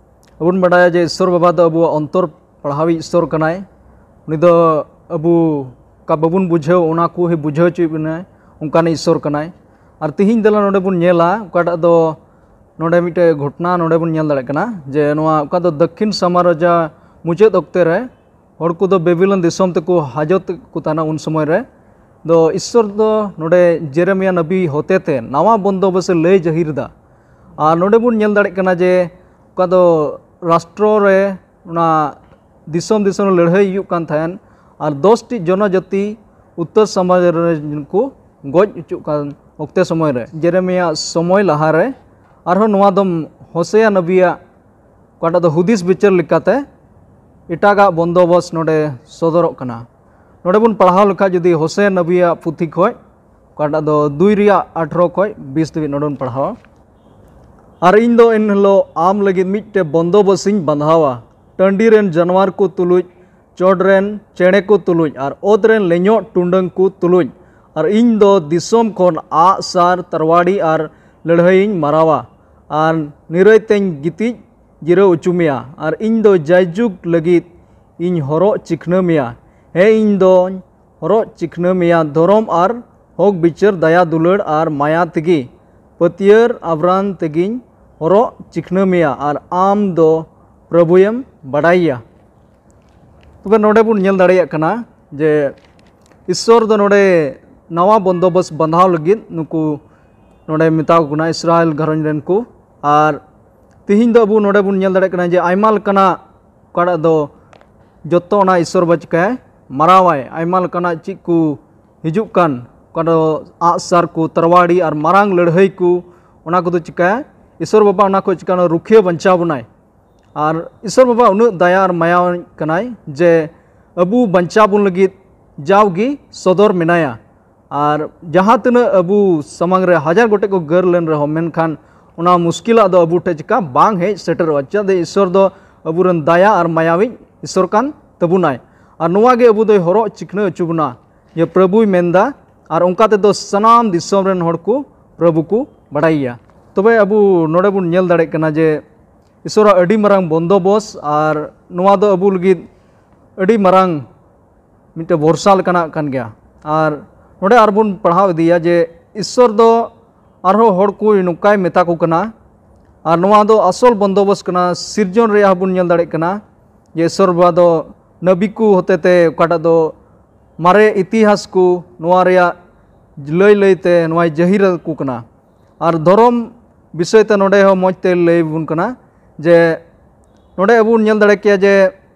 ᱵᱚᱱ ᱵᱟᱰᱟᱭᱟ ᱡᱮ ᱤᱥᱥᱚᱨ ᱵᱟᱵᱟ ᱫᱚ ᱟᱵᱚᱣᱟᱜ ᱚᱱᱛᱚᱨ ᱯᱟᱲᱦᱟᱣᱤᱡ ᱤᱥᱥᱚᱨ ᱠᱟᱱᱟᱭ᱾ ᱩᱱᱤ ᱫᱚ ᱟᱵᱚ ᱚᱠᱟ ᱵᱟᱵᱚᱱ ᱵᱩᱡᱷᱟᱹᱣ ᱚᱱᱟ ᱠᱚ ᱵᱩᱡᱷᱟᱹᱣ ᱦᱚᱪᱚᱭᱮᱫ ᱵᱚᱱᱟᱭ, ᱚᱱᱠᱟᱱᱤᱡ ᱤᱥᱥᱚᱨ ᱠᱟᱱᱟᱭ᱾ ᱟᱨ ᱛᱤᱦᱤᱧ ᱫᱮᱞᱟ ᱱᱚᱰᱮ ᱵᱚᱱ ᱧᱮᱞᱟ ᱚᱠᱟᱴᱟᱜ ᱫᱚ ᱱᱚᱰᱮ ᱢᱤᱫᱴᱮᱡ ᱜᱷᱚᱴᱱᱟ ᱱᱚᱰᱮ ᱵᱚᱱ ᱧᱮᱞ ᱫᱟᱲᱮᱭᱟᱜ ᱠᱟᱱᱟ ᱡᱮ ᱱᱚᱣᱟ ᱚᱠᱟ ᱫᱚ ᱫᱚᱠᱠᱷᱤᱱ ᱥᱟᱢᱨᱟᱡᱽ ᱢᱩᱪᱟᱹᱫ ᱚᱠᱛᱮ ᱨᱮ ᱦᱚᱲ ᱠᱚᱫᱚ ᱵᱮᱵᱤᱞᱚᱱ ᱫᱤᱥᱚᱢ ᱛᱮᱠᱚ ᱦᱟᱡᱚᱛ ᱠᱚ ᱛᱟᱦᱮᱱᱟ᱾ ᱩᱱ ᱥᱚᱢᱚᱭ ᱨᱮ ᱫᱚ ᱤᱥᱥᱚᱨ ᱫᱚ ᱱᱚᱰᱮ ᱡᱮᱨᱮᱢᱤᱭᱟ ᱱᱟᱵᱤ ᱦᱚᱛᱮᱛᱮ ᱱᱟᱣᱟ ᱵᱚᱱᱫᱚᱵᱚᱥ ᱮ ᱞᱟᱹᱭ ᱡᱟᱹᱦᱤᱨ ᱮᱫᱟ᱾ ᱟᱨ ᱱᱚᱰᱮ ᱵᱚᱱ ᱧᱮᱞ ᱫᱟᱲᱮᱭᱟᱜ ᱠᱟᱱᱟ ᱡᱮ ᱚᱠᱟ ᱫᱚ ᱨᱟᱥᱴᱨᱚ ᱨᱮ ᱚᱱᱟ ᱫᱤᱥᱚᱢ ᱫᱤᱥᱚᱢ ᱨᱮ ᱞᱟᱹᱲᱦᱟᱹᱭ ᱦᱩᱭᱩᱜ ᱠᱟᱱ ᱛᱟᱦᱮᱸᱱ ᱟᱨ ᱫᱚᱥ ᱴᱤ ᱡᱚᱱᱚᱡᱟᱹᱛᱤ ᱩᱛᱛᱚᱨ ᱥᱚᱢᱟᱡᱽ ᱨᱮ ᱠᱚ ᱜᱚᱡ ᱦᱚᱪᱚᱜ ᱠᱟᱱ ᱚᱠᱛᱮ ᱥᱚᱢᱚᱭ ᱨᱮ ᱡᱮᱨᱮᱢᱤᱭᱟ ᱥᱚᱢᱚᱭ ᱞᱟᱦᱟᱨᱮ ᱟᱨᱦᱚᱸ ᱱᱚᱣᱟ ᱫᱚ ᱦᱳᱥᱮᱭᱟ ᱱᱟᱵᱤᱭᱟᱜ ᱚᱠᱟᱴᱟᱜ ᱫᱚ ᱦᱩᱫᱤᱥ ᱵᱤᱪᱟᱹᱨ ᱞᱮᱠᱟᱛᱮ ᱮᱴᱟᱜᱟᱜ ᱵᱚᱱᱫᱚᱵᱚᱥ ᱱᱚᱰᱮ ᱥᱚᱫᱚᱨᱚᱜ ᱠᱟᱱᱟ᱾ ᱱᱚᱰᱮ ᱵᱚᱱ ᱯᱟᱲᱦᱟᱣ ᱞᱮᱠᱷᱟᱡ ᱡᱩᱫᱤ ᱦᱳᱥᱮᱭᱟ ᱱᱟᱵᱤᱭᱟᱜ ᱯᱩᱛᱷᱤ ᱠᱷᱚᱡ ᱚᱠᱟᱴᱟᱜ ᱫᱚ ᱫᱩᱭ ᱨᱮᱭᱟᱜ ᱟᱴᱷᱨᱚ ᱠᱷᱚᱡ ᱵᱤᱥ ᱫᱷᱟᱹᱵᱤᱡ ᱱᱚᱰᱮ ᱵᱚᱱ ᱯᱟᱲᱦᱟᱣᱟ᱾ ᱟᱨ ᱤᱧ ᱫᱚ ᱮᱱ ᱦᱤᱞᱳᱜ ᱟᱢ ᱞᱟᱹᱜᱤᱫ ᱢᱤᱫᱴᱮᱡ ᱵᱚᱱᱫᱚᱵᱚᱥ ᱤᱧ ᱵᱟᱸᱫᱷᱟᱣᱟ, ᱴᱟᱺᱰᱤ ᱨᱮᱱ ᱡᱟᱱᱣᱟᱨ ᱠᱚ ᱛᱩᱞᱩᱡ, ᱪᱚᱴ ᱨᱮᱱ ᱪᱮᱬᱮ ᱠᱚ ᱛᱩᱞᱩᱡ ᱟᱨ ᱚᱛ ᱨᱮᱱ ᱞᱮᱧᱚᱜ ᱴᱩᱰᱟᱹᱝ ᱠᱚ ᱛᱩᱞᱩᱡ᱾ ᱟᱨ ᱤᱧ ᱫᱚ ᱫᱤᱥᱚᱢ ᱠᱷᱚᱱ ᱟᱜ ᱥᱟᱨ, ᱛᱟᱨᱣᱟᱲᱤ ᱟᱨ ᱞᱟᱹᱲᱦᱟᱹᱭᱤᱧ ᱢᱟᱨᱟᱣᱟ ᱟᱨ ᱱᱤᱨᱟᱹᱭ ᱛᱮᱧ ᱜᱤᱛᱤᱡ ᱡᱤᱨᱟᱹᱣ ᱦᱚᱪᱚ ᱢᱮᱭᱟ᱾ ᱟᱨ ᱤᱧ ᱫᱚ ᱡᱟᱭᱡᱩᱜᱽ ᱞᱟᱹᱜᱤᱫ ᱤᱧ ᱦᱚᱨᱚᱜ ᱪᱤᱠᱷᱱᱟᱹ ᱢᱮᱭᱟ᱾ ᱦᱮᱸ, ᱤᱧ ᱫᱚᱧ ᱦᱚᱨᱚᱜ ᱪᱤᱠᱷᱱᱟᱹ ᱢᱮᱭᱟ ᱫᱷᱚᱨᱚᱢ ᱟᱨ ᱦᱚᱠ ᱵᱤᱪᱟᱹᱨ, ᱫᱟᱭᱟ ᱫᱩᱞᱟᱹᱲ ᱟᱨ ᱢᱟᱭᱟ ᱛᱮᱜᱮ᱾ ᱯᱟᱹᱛᱭᱟᱹᱨ ᱟᱵᱨᱟᱱ ᱛᱮᱜᱮᱧ ᱦᱚᱨᱚᱜ ᱪᱤᱠᱷᱱᱟᱹ ᱢᱮᱭᱟ ᱟᱨ ᱟᱢ ᱫᱚ ᱯᱨᱚᱵᱷᱩᱭᱮᱢ ᱵᱟᱰᱟᱭᱮᱭᱟ᱾ ᱛᱚᱵᱮ ᱱᱚᱰᱮ ᱵᱚᱱ ᱧᱮᱞ ᱫᱟᱲᱮᱭᱟᱜ ᱠᱟᱱᱟ ᱡᱮ ᱤᱥᱥᱚᱨ ᱫᱚ ᱱᱚᱰᱮ ᱱᱟᱣᱟ ᱵᱚᱱᱫᱚᱵᱚᱥ ᱵᱟᱸᱫᱷᱟᱣ ᱞᱟᱹᱜᱤᱫ ᱱᱩᱠᱩ ᱱᱚᱰᱮ ᱢᱮᱛᱟ ᱠᱚ ᱠᱟᱱᱟ ᱤᱥᱨᱟᱭᱮᱞ ᱜᱷᱟᱨᱚᱸᱡᱽ ᱨᱮᱱ ᱠᱚ᱾ ᱟᱨ ᱛᱤᱦᱤᱧ ᱫᱚ ᱟᱵᱚ ᱱᱚᱰᱮ ᱵᱚᱱ ᱧᱮᱞ ᱫᱟᱲᱮᱭᱟᱜ ᱠᱟᱱᱟ ᱡᱮ ᱟᱭᱢᱟ ᱞᱮᱠᱟᱱᱟᱜ ᱚᱠᱟᱴᱟᱜ ᱫᱚ ᱡᱚᱛᱚ ᱚᱱᱟ ᱤᱥᱥᱚᱨ ᱵᱟ ᱪᱤᱠᱟᱹᱭᱟᱭ, ᱢᱟᱨᱟᱣᱟᱭ᱾ ᱟᱭᱢᱟ ᱞᱮᱠᱟᱱᱟᱜ ᱪᱮᱫ ᱠᱚ ᱦᱤᱡᱩᱜ ᱠᱟᱱ ᱚᱠᱟ ᱫᱚ ᱟᱜᱼᱥᱟᱨ ᱠᱚ, ᱛᱟᱨᱣᱟᱲᱤ ᱟᱨ ᱢᱟᱨᱟᱝ ᱞᱟᱹᱲᱦᱟᱹᱭ ᱠᱚ, ᱚᱱᱟ ᱠᱚᱫᱚ ᱪᱤᱠᱟᱹᱭᱟ? ᱤᱥᱥᱚᱨ ᱵᱟᱵᱟ ᱚᱱᱟ ᱠᱷᱚᱡ ᱪᱤᱠᱟᱹ ᱨᱩᱠᱷᱤᱭᱟᱹ ᱵᱟᱧᱪᱟᱣ ᱵᱚᱱᱟᱭ᱾ ᱟᱨ ᱤᱥᱥᱚᱨ ᱵᱟᱵᱟ ᱩᱱᱟᱹᱜ ᱫᱟᱭᱟ ᱟᱨ ᱢᱟᱭᱟ ᱠᱟᱱᱟᱭ ᱡᱮ ᱟᱵᱚ ᱵᱟᱧᱪᱟᱣ ᱵᱚᱱ ᱞᱟᱹᱜᱤᱫ ᱡᱟᱣᱜᱮ ᱥᱚᱫᱚᱨ ᱢᱮᱱᱟᱭᱟ᱾ ᱟᱨ ᱡᱟᱦᱟᱸ ᱛᱤᱱᱟᱹᱜ ᱟᱵᱚ ᱥᱟᱢᱟᱝ ᱨᱮ ᱦᱟᱡᱟᱨ ᱜᱚᱴᱮᱡ ᱠᱚ ᱜᱟᱹᱨ ᱞᱮᱱ ᱨᱮᱦᱚᱸ, ᱢᱮᱱᱠᱷᱟᱱ ᱚᱱᱟ ᱢᱩᱥᱠᱤᱞᱟᱜ ᱫᱚ ᱟᱵᱚ ᱴᱷᱮᱱ ᱪᱮᱠᱟ ᱵᱟᱝ ᱦᱮᱡ ᱥᱮᱴᱮᱨᱚᱜᱼᱟ᱾ ᱪᱮᱫᱟᱜ ᱥᱮ ᱤᱥᱥᱚᱨ ᱫᱚ ᱟᱵᱚᱨᱮᱱ ᱫᱟᱭᱟ ᱟᱨ ᱢᱟᱭᱟᱣᱤᱡ ᱤᱥᱥᱚᱨ ᱠᱟᱱ ᱛᱟᱵᱚᱱᱟᱭ᱾ ᱟᱨ ᱱᱚᱣᱟ ᱜᱮ ᱟᱵᱚ ᱫᱚᱭ ᱦᱚᱨᱚᱜ ᱪᱤᱠᱷᱱᱟᱹ ᱦᱚᱪᱚ ᱵᱚᱱᱟ ᱡᱮ ᱯᱨᱚᱵᱷᱩᱭ ᱢᱮᱱᱫᱟ, ᱟᱨ ᱚᱱᱠᱟ ᱛᱮᱫᱚ ᱥᱟᱱᱟᱢ ᱫᱤᱥᱚᱢ ᱨᱮᱱ ᱦᱚᱲ ᱠᱚ ᱯᱨᱚᱵᱷᱩ ᱠᱚ ᱵᱟᱲᱟᱭᱮᱭᱟ᱾ ᱛᱚᱵᱮ ᱟᱵᱚ ᱱᱚᱰᱮ ᱵᱚᱱ ᱧᱮᱞ ᱫᱟᱲᱮᱭᱟᱜ ᱠᱟᱱᱟ ᱡᱮ ᱤᱥᱥᱚᱨᱟᱜ ᱟᱹᱰᱤ ᱢᱟᱨᱟᱝ ᱵᱚᱱᱫᱚᱵᱚᱥ, ᱟᱨ ᱱᱚᱣᱟ ᱫᱚ ᱟᱵᱚ ᱞᱟᱹᱜᱤᱫ ᱟᱹᱰᱤ ᱢᱟᱨᱟᱝ ᱢᱤᱫᱴᱮᱱ ᱵᱷᱚᱨᱥᱟ ᱞᱮᱠᱟᱱᱟᱜ ᱠᱟᱱ ᱜᱮᱭᱟ᱾ ᱟᱨ ᱱᱚᱰᱮ ᱟᱨᱵᱚᱱ ᱯᱟᱲᱦᱟᱣ ᱤᱫᱤᱭᱟ ᱡᱮ ᱤᱥᱥᱚᱨ ᱫᱚ ᱟᱨᱦᱚᱸ ᱦᱚᱲ ᱠᱚ ᱱᱚᱝᱠᱟᱭ ᱢᱮᱛᱟ ᱠᱚ ᱠᱟᱱᱟ, ᱟᱨ ᱱᱚᱣᱟ ᱫᱚ ᱟᱥᱚᱞ ᱵᱚᱱᱫᱚᱵᱚᱥ ᱠᱟᱱᱟ᱾ ᱥᱤᱨᱡᱚᱱ ᱨᱮᱭᱟᱜ ᱦᱚᱸᱵᱚᱱ ᱧᱮᱞ ᱫᱟᱲᱮᱭᱟᱜ ᱠᱟᱱᱟ ᱡᱮ ᱤᱥᱥᱚᱨ ᱵᱟᱵᱟ ᱫᱚ ᱱᱟᱹᱵᱤ ᱠᱚ ᱦᱚᱛᱮᱛᱮ ᱚᱠᱟᱴᱟᱜ ᱫᱚ ᱢᱟᱨᱮ ᱤᱛᱤᱦᱟᱥ ᱠᱚ ᱱᱚᱣᱟ ᱨᱮᱭᱟᱜ ᱞᱟᱹᱭ ᱞᱟᱹᱭᱛᱮ ᱱᱚᱣᱟᱭ ᱡᱟᱹᱦᱤᱨ ᱟᱠᱚ ᱠᱟᱱᱟ᱾ ᱟᱨ ᱫᱷᱚᱨᱚᱢ ᱵᱤᱥᱚᱭ ᱛᱮ ᱱᱚᱰᱮ ᱦᱚᱸ ᱢᱚᱡᱽ ᱛᱮ ᱞᱟᱹᱭ ᱟᱵᱚᱱ ᱠᱟᱱᱟ ᱡᱮ ᱱᱚᱰᱮ ᱟᱵᱚ ᱵᱚᱱ ᱧᱮᱞ ᱫᱟᱲᱮ ᱠᱮᱭᱟ ᱡᱮ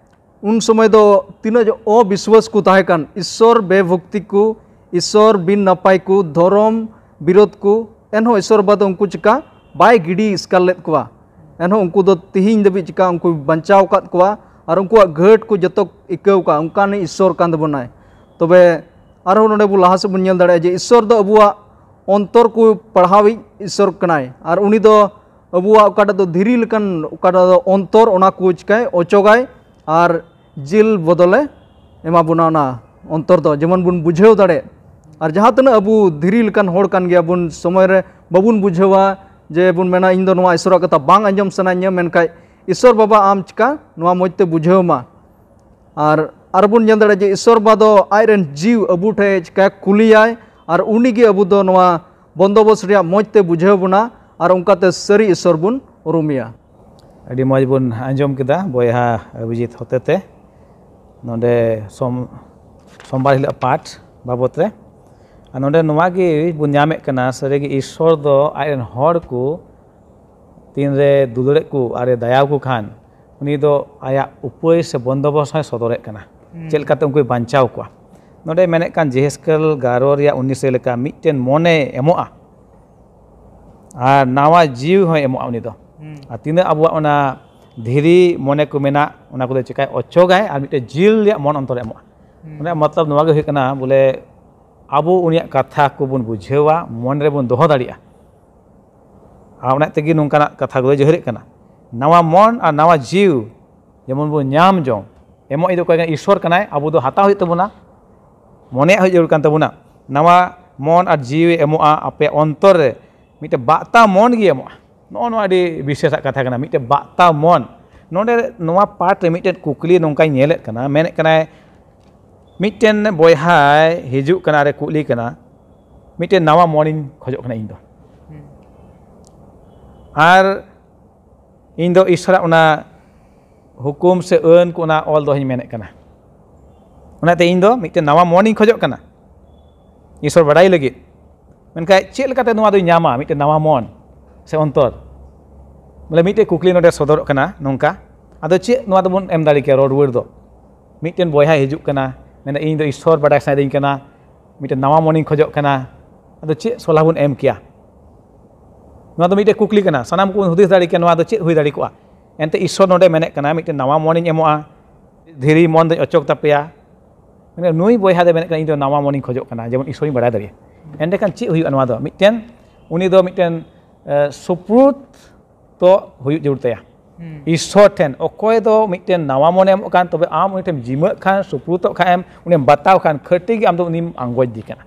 ᱩᱱ ᱥᱚᱢᱚᱭ ᱫᱚ ᱛᱤᱱᱟᱹᱜ ᱡᱮ ᱚᱵᱤᱥᱣᱟᱥ ᱠᱚ ᱛᱟᱦᱮᱸ ᱠᱟᱱ, ᱤᱥᱥᱚᱨ ᱵᱮᱵᱷᱚᱠᱛᱤ ᱠᱚ, ᱤᱥᱥᱚᱨ ᱵᱤᱱ ᱱᱟᱯᱟᱭ ᱠᱚ, ᱫᱷᱚᱨᱚᱢ ᱵᱤᱨᱳᱫᱷ ᱠᱚ, ᱮᱱᱦᱚᱸ ᱤᱥᱥᱚᱨ ᱵᱟᱵᱟ ᱫᱚ ᱩᱱᱠᱩ ᱪᱤᱠᱟ ᱵᱟᱭ ᱜᱤᱰᱤ ᱮᱥᱠᱟᱨ ᱞᱮᱫ ᱠᱚᱣᱟ᱾ ᱮᱱᱦᱚᱸ ᱩᱱᱠᱩ ᱫᱚ ᱛᱤᱦᱤᱧ ᱫᱷᱟᱹᱵᱤᱡ ᱪᱤᱠᱟ ᱩᱱᱠᱩ ᱵᱟᱧᱪᱟᱣ ᱟᱠᱟᱫ ᱠᱚᱣᱟ ᱟᱨ ᱩᱱᱠᱩᱣᱟᱜ ᱜᱷᱟᱹᱴ ᱠᱚ ᱡᱚᱛᱚ ᱤᱠᱟᱹᱣ ᱠᱟᱜᱼᱟ, ᱚᱱᱠᱟᱱᱤᱡ ᱤᱥᱥᱚᱨ ᱠᱟᱱ ᱛᱟᱵᱚᱱᱟᱭ᱾ ᱛᱚᱵᱮ ᱟᱨᱦᱚᱸ ᱱᱚᱰᱮ ᱵᱚ ᱞᱟᱦᱟ ᱥᱮᱫ ᱵᱚᱱ ᱧᱮᱞ ᱫᱟᱲᱮᱭᱟᱜᱼᱟ ᱡᱮ ᱤᱥᱥᱚᱨ ᱫᱚ ᱟᱵᱚᱣᱟᱜ ᱚᱱᱛᱚᱨ ᱠᱚ ᱯᱟᱲᱦᱟᱣᱤᱡ ᱤᱥᱥᱚᱨ ᱠᱟᱱᱟᱭ, ᱟᱨ ᱩᱱᱤ ᱫᱚ ᱟᱵᱚᱣᱟᱜ ᱚᱠᱟᱴᱟᱜ ᱫᱚ ᱫᱷᱤᱨᱤ ᱞᱮᱠᱟᱱ, ᱚᱠᱟᱴᱟᱜ ᱫᱚ ᱚᱱᱛᱚᱨ, ᱚᱱᱟ ᱠᱚ ᱪᱤᱠᱟᱭ ᱚᱪᱚᱜᱟᱭ ᱟᱨ ᱡᱤᱞ ᱵᱚᱫᱚᱞᱮ ᱮᱢᱟ ᱵᱚᱱᱟ᱾ ᱚᱱᱟ ᱚᱱᱛᱚᱨ ᱫᱚ ᱡᱮᱢᱚᱱ ᱵᱚᱱ ᱵᱩᱡᱷᱟᱹᱣ ᱫᱟᱲᱮᱜ᱾ ᱟᱨ ᱡᱟᱦᱟᱸ ᱛᱤᱱᱟᱹᱜ ᱟᱵᱚ ᱫᱷᱤᱨᱤ ᱞᱮᱠᱟᱱ ᱦᱚᱲ ᱠᱟᱱ ᱜᱮᱭᱟ ᱵᱚᱱ, ᱥᱚᱢᱚᱭ ᱨᱮ ᱵᱟᱵᱚᱱ ᱵᱩᱡᱷᱟᱹᱣᱟ, ᱡᱮ ᱵᱚᱱ ᱢᱮᱱᱟ, "ᱤᱧ ᱫᱚ ᱱᱚᱣᱟ ᱤᱥᱥᱚᱨᱟᱜ ᱠᱟᱛᱷᱟ ᱵᱟᱝ ᱟᱸᱡᱚᱢ ᱥᱟᱱᱟᱧᱟ", ᱢᱮᱱᱠᱷᱟᱡ ᱤᱥᱥᱚᱨ ᱵᱟᱵᱟ ᱟᱢ ᱪᱤᱠᱟ ᱱᱚᱣᱟ ᱢᱚᱡᱽ ᱛᱮ ᱵᱩᱡᱷᱟᱹᱣ ᱢᱟ᱾ ᱟᱨ ᱟᱨᱵᱚᱱ ᱧᱮᱞ ᱫᱟᱲᱮᱭᱟᱜᱼᱟ ᱡᱮ ᱤᱥᱥᱚᱨ ᱵᱟᱵᱟ ᱫᱚ ᱟᱡ ᱨᱮᱱ ᱡᱤᱣᱤ ᱟᱵᱚ ᱴᱷᱮᱱ ᱪᱤᱠᱟᱹ ᱠᱩᱞᱤᱭᱟᱭ, ᱟᱨ ᱩᱱᱤ ᱜᱮ ᱟᱵᱚ ᱫᱚ ᱱᱚᱣᱟ ᱵᱚᱱᱫᱚᱵᱚᱥ ᱨᱮᱭᱟᱜ ᱢᱚᱡᱽ ᱛᱮ ᱵᱩᱡᱷᱟᱹᱣ ᱵᱚᱱᱟ, ᱟᱨ ᱚᱱᱠᱟᱛᱮ ᱥᱟᱹᱨᱤ ᱤᱥᱥᱚᱨ ᱵᱚᱱ ᱩᱨᱩᱢᱮᱭᱟ᱾ ᱟᱹᱰᱤ ᱢᱚᱡᱽ ᱵᱚᱱ ᱟᱸᱡᱚᱢ ᱠᱮᱫᱟ ᱵᱚᱭᱦᱟ ᱚᱵᱷᱤᱡᱤᱛ ᱦᱚᱛᱮᱛᱮ ᱱᱚᱰᱮ ᱥᱚᱢ-, ᱥᱳᱢᱵᱟᱨ ᱦᱤᱞᱳᱜ ᱯᱟᱴ ᱵᱟᱵᱚᱛ ᱨᱮ᱾ ᱟᱨ ᱱᱚᱰᱮ ᱱᱚᱣᱟ ᱜᱮ ᱵᱚᱱ ᱧᱟᱢᱮᱫ ᱠᱟᱱᱟ, ᱥᱟᱹᱨᱤᱜᱮ ᱤᱥᱥᱚᱨ ᱫᱚ ᱟᱡ ᱨᱮᱱ ᱦᱚᱲ ᱠᱚ ᱛᱤᱱᱨᱮ ᱫᱩᱞᱟᱹᱲᱮᱫ ᱠᱚ ᱟᱨᱮ ᱫᱟᱭᱟ ᱟᱠᱚ ᱠᱷᱟᱱ, ᱩᱱᱤ ᱫᱚ ᱟᱭᱟᱜ ᱩᱯᱟᱹᱭ ᱥᱮ ᱵᱚᱱᱫᱚᱵᱚᱥ ᱦᱚᱸᱭ ᱥᱚᱫᱚᱨᱮᱫ ᱠᱟᱱᱟ᱾ ᱦᱩᱸ᱾ ᱪᱮᱫ ᱞᱮᱠᱟᱛᱮ ᱩᱱᱠᱩᱭ ᱵᱟᱧᱪᱟᱣ ᱠᱚᱣᱟ᱾ ᱱᱚᱰᱮ ᱢᱮᱱᱮᱫ ᱠᱟᱱ ᱡᱮᱦᱮᱥᱠᱮᱞ ᱜᱟᱨᱚ ᱨᱮᱭᱟᱜ ᱩᱱᱤᱥ ᱞᱮᱠᱟ ᱢᱤᱫᱴᱮᱱ ᱢᱚᱱᱮ ᱮᱢᱚᱜᱼᱟ ᱟᱨ ᱱᱟᱣᱟ ᱡᱤᱣᱤ ᱦᱚᱸᱭ ᱮᱢᱚᱜᱼᱟ ᱩᱱᱤ ᱫᱚ᱾ ᱦᱩᱸ᱾ ᱟᱨ ᱛᱤᱱᱟᱹᱜ ᱟᱵᱚᱣᱟᱜ ᱚᱱᱟ ᱫᱷᱤᱨᱤ ᱢᱚᱱᱮ ᱠᱚ ᱢᱮᱱᱟᱜ, ᱚᱱᱟ ᱠᱚᱫᱚ ᱪᱮᱠᱟᱭ ᱚᱪᱚᱜᱟᱭ ᱟᱨ ᱢᱤᱫᱴᱮᱱ ᱡᱤᱞ ᱨᱮᱭᱟᱜ ᱢᱚᱱ ᱚᱱᱛᱚᱨᱮ ᱮᱢᱚᱜᱼᱟ᱾ ᱦᱩᱸ᱾ ᱚᱱᱟ ᱢᱚᱛᱞᱚᱵ ᱱᱚᱣᱟ ᱜᱮ ᱦᱩᱭᱩᱜ ᱠᱟᱱᱟ ᱵᱚᱞᱮ ᱟᱵᱚ ᱩᱱᱤᱭᱟᱜ ᱠᱟᱛᱷᱟ ᱠᱚᱵᱚᱱ ᱵᱩᱡᱷᱟᱹᱣᱟ, ᱢᱚᱱ ᱨᱮᱵᱚᱱ ᱫᱚᱦᱚ ᱫᱟᱲᱮᱭᱟᱜᱼᱟ᱾ ᱟᱨ ᱚᱱᱟ ᱛᱮᱜᱮ ᱱᱚᱝᱠᱟᱱᱟᱜ ᱠᱟᱛᱷᱟ ᱠᱚᱫᱚ ᱡᱟᱹᱦᱤᱨᱟᱹᱜ ᱠᱟᱱᱟ᱾ ᱱᱟᱣᱟ ᱢᱚᱱ ᱟᱨ ᱱᱟᱣᱟ ᱡᱤᱣᱤ ᱡᱮᱢᱚᱱ ᱵᱚᱱ ᱧᱟᱢ ᱡᱚᱝ, ᱮᱢᱚᱜ ᱤᱫᱤ ᱚᱠᱚᱭ ᱠᱟᱱᱟ? ᱤᱥᱥᱚᱨ ᱠᱟᱱᱟᱭ᱾ ᱟᱵᱚ ᱫᱚ ᱦᱟᱛᱟᱣ ᱦᱩᱭᱩᱜ ᱛᱟᱵᱚᱱᱟ, ᱢᱚᱱᱮᱭᱟᱜ ᱦᱩᱭᱩᱜ ᱡᱟᱹᱨᱩᱲ ᱠᱟᱱ ᱛᱟᱵᱚᱱᱟ᱾ ᱱᱟᱣᱟ ᱢᱚᱱ ᱟᱨ ᱡᱤᱣᱤ ᱮᱢᱚᱜᱼᱟ ᱟᱯᱮ ᱚᱱᱛᱚᱨ ᱨᱮ, ᱢᱤᱫᱴᱮᱱ ᱵᱟᱜᱛᱟ ᱢᱚᱱ ᱜᱮ ᱮᱢᱚᱜᱼᱟ᱾ ᱱᱚᱜᱼᱚ ᱱᱚᱣᱟ ᱟᱹᱰᱤ ᱵᱤᱥᱮᱥᱟᱜ ᱠᱟᱛᱷᱟ ᱠᱟᱱᱟ, ᱢᱤᱫᱴᱮᱱ ᱵᱟᱜᱛᱟ ᱢᱚᱱ᱾ ᱱᱚᱰᱮ ᱱᱚᱣᱟ ᱯᱟᱴ ᱨᱮ ᱢᱤᱫᱴᱮᱱ ᱠᱩᱠᱞᱤ ᱱᱚᱝᱠᱟᱧ ᱧᱮᱞᱮᱫ ᱠᱟᱱᱟ, ᱢᱮᱱᱮᱫ ᱠᱟᱱᱟᱭ, ᱢᱤᱫᱴᱮᱱ ᱵᱚᱭᱦᱟᱭ ᱦᱤᱡᱩᱜ ᱠᱟᱱᱟ ᱟᱨᱮ ᱠᱩᱠᱞᱤ ᱠᱟᱱᱟ, ᱢᱤᱫᱴᱮᱱ ᱱᱟᱣᱟ ᱢᱚᱱᱤᱧ ᱠᱷᱚᱡᱚᱜ ᱠᱟᱱᱟ ᱤᱧ ᱫᱚ᱾ ᱟᱨ ᱤᱧ ᱫᱚ ᱤᱥᱚᱨᱟᱜ ᱚᱱᱟ ᱦᱩᱠᱩᱢ ᱥᱮ ᱟᱹᱱ ᱠᱚ, ᱚᱱᱟ ᱚᱞ ᱫᱚᱦᱚᱧ ᱢᱮᱱᱮᱫ ᱠᱟᱱᱟ᱾ ᱚᱱᱟᱛᱮ ᱤᱧ ᱫᱚ ᱢᱤᱫᱴᱮᱱ ᱱᱟᱣᱟ ᱢᱚᱱᱤᱧ ᱠᱷᱚᱡᱚᱜ ᱠᱟᱱᱟ ᱤᱥᱚᱨ ᱵᱟᱰᱟᱭ ᱞᱟᱹᱜᱤᱫ᱾ ᱢᱮᱱᱠᱷᱟᱱ ᱪᱮᱫ ᱞᱮᱠᱟᱛᱮ ᱱᱚᱣᱟ ᱫᱚᱧ ᱧᱟᱢᱟ, ᱢᱤᱫᱴᱮᱱ ᱱᱟᱣᱟ ᱢᱚᱱ ᱥᱮ ᱚᱱᱛᱚᱨ? ᱵᱚᱞᱮ, ᱢᱤᱫᱴᱮᱱ ᱠᱩᱠᱞᱤ ᱱᱚᱰᱮ ᱥᱚᱫᱚᱨᱚᱜ ᱠᱟᱱᱟ ᱱᱚᱝᱠᱟ, ᱟᱫᱚ ᱪᱮᱫ ᱱᱚᱣᱟ ᱫᱚᱵᱚᱱ ᱮᱢ ᱫᱟᱲᱮ ᱠᱮᱭᱟ ᱨᱚᱲ ᱨᱩᱣᱟᱹᱲ ᱫᱚ? ᱢᱤᱫᱴᱮᱱ ᱵᱚᱭᱦᱟᱭ ᱦᱤᱡᱩᱜ ᱠᱟᱱᱟ, ᱢᱮᱱᱫᱟ, "ᱤᱧ ᱫᱚ ᱤᱥᱚᱨ ᱵᱟᱰᱟᱭ ᱥᱟᱱᱟᱭᱮᱫᱤᱧ ᱠᱟᱱᱟ, ᱢᱤᱫᱴᱮᱱ ᱱᱟᱣᱟ ᱢᱚᱱᱤᱧ ᱠᱷᱚᱡᱚᱜ ᱠᱟᱱᱟ, ᱟᱫᱚ ᱪᱮᱫ ᱥᱚᱞᱦᱟ ᱵᱚᱱ ᱮᱢ ᱠᱮᱭᱟ?" ᱱᱚᱣᱟ ᱫᱚ ᱢᱤᱫᱴᱮᱱ ᱠᱩᱠᱞᱤ ᱠᱟᱱᱟ, ᱥᱟᱱᱟᱢ ᱠᱚᱵᱚᱱ ᱦᱩᱫᱤᱥ ᱫᱟᱲᱮ ᱠᱮᱭᱟ ᱱᱚᱣᱟ ᱫᱚ ᱪᱮᱫ ᱦᱩᱭ ᱫᱟᱲᱮ ᱠᱚᱜᱼᱟ᱾ ᱮᱱᱛᱮ ᱤᱥᱚᱨ ᱱᱚᱰᱮ ᱢᱮᱱᱮᱫ ᱠᱟᱱᱟ, ᱢᱤᱫᱴᱮᱱ ᱱᱟᱣᱟ ᱢᱚᱱᱤᱧ ᱮᱢᱚᱜᱼᱟ, ᱫᱷᱤᱨᱤ ᱢᱚᱱ ᱫᱚᱧ ᱚᱪᱚᱜ ᱛᱟᱯᱮᱭᱟ᱾ ᱢᱟᱱᱮ ᱱᱩᱭ ᱵᱚᱭᱦᱟ ᱫᱚᱭ ᱢᱮᱱᱮᱫ ᱠᱟᱱᱟ, "ᱤᱧ ᱫᱚ ᱱᱟᱣᱟ ᱢᱚᱱᱤᱧ ᱠᱷᱚᱡᱚᱜ ᱠᱟᱱᱟ, ᱡᱮᱢᱚᱱ ᱤᱥᱚᱨᱤᱧ ᱵᱟᱲᱟᱭ ᱫᱟᱲᱮᱭᱟᱜ᱾" ᱮᱸᱰᱮᱠᱷᱟᱱ ᱪᱮᱫ ᱦᱩᱭᱩᱜᱼᱟ ᱱᱚᱣᱟ ᱫᱚ? ᱢᱤᱫᱴᱮᱱ, ᱩᱱᱤ ᱫᱚ ᱢᱤᱫᱴᱮᱱ, ᱮ, ᱥᱩᱯᱨᱩᱛ ᱛᱚ ᱦᱩᱭᱩᱜ ᱡᱟᱹᱨᱩᱲ ᱛᱟᱭᱟ᱾ ᱤᱥᱚᱨ ᱴᱷᱮᱱ ᱚᱠᱚᱭ ᱫᱚ ᱢᱤᱫᱴᱮᱱ ᱱᱟᱣᱟ ᱢᱚᱱᱮ ᱮᱢᱚᱜ ᱠᱟᱱ, ᱛᱚᱵᱮ ᱟᱢ ᱩᱱᱤ ᱴᱷᱮᱱ ᱡᱤᱢᱟᱹᱜ ᱠᱷᱟᱱ, ᱥᱩᱯᱨᱩᱛᱚᱜ ᱠᱷᱟᱱ ᱮᱢ, ᱩᱱᱤᱢ ᱵᱟᱛᱟᱣ ᱠᱷᱟᱱ, ᱠᱷᱟᱹᱴᱤ ᱜᱮ ᱟᱢ ᱫᱚ ᱩᱱᱤᱢ ᱟᱸᱜᱚᱪ ᱫᱤ ᱠᱟᱱᱟ᱾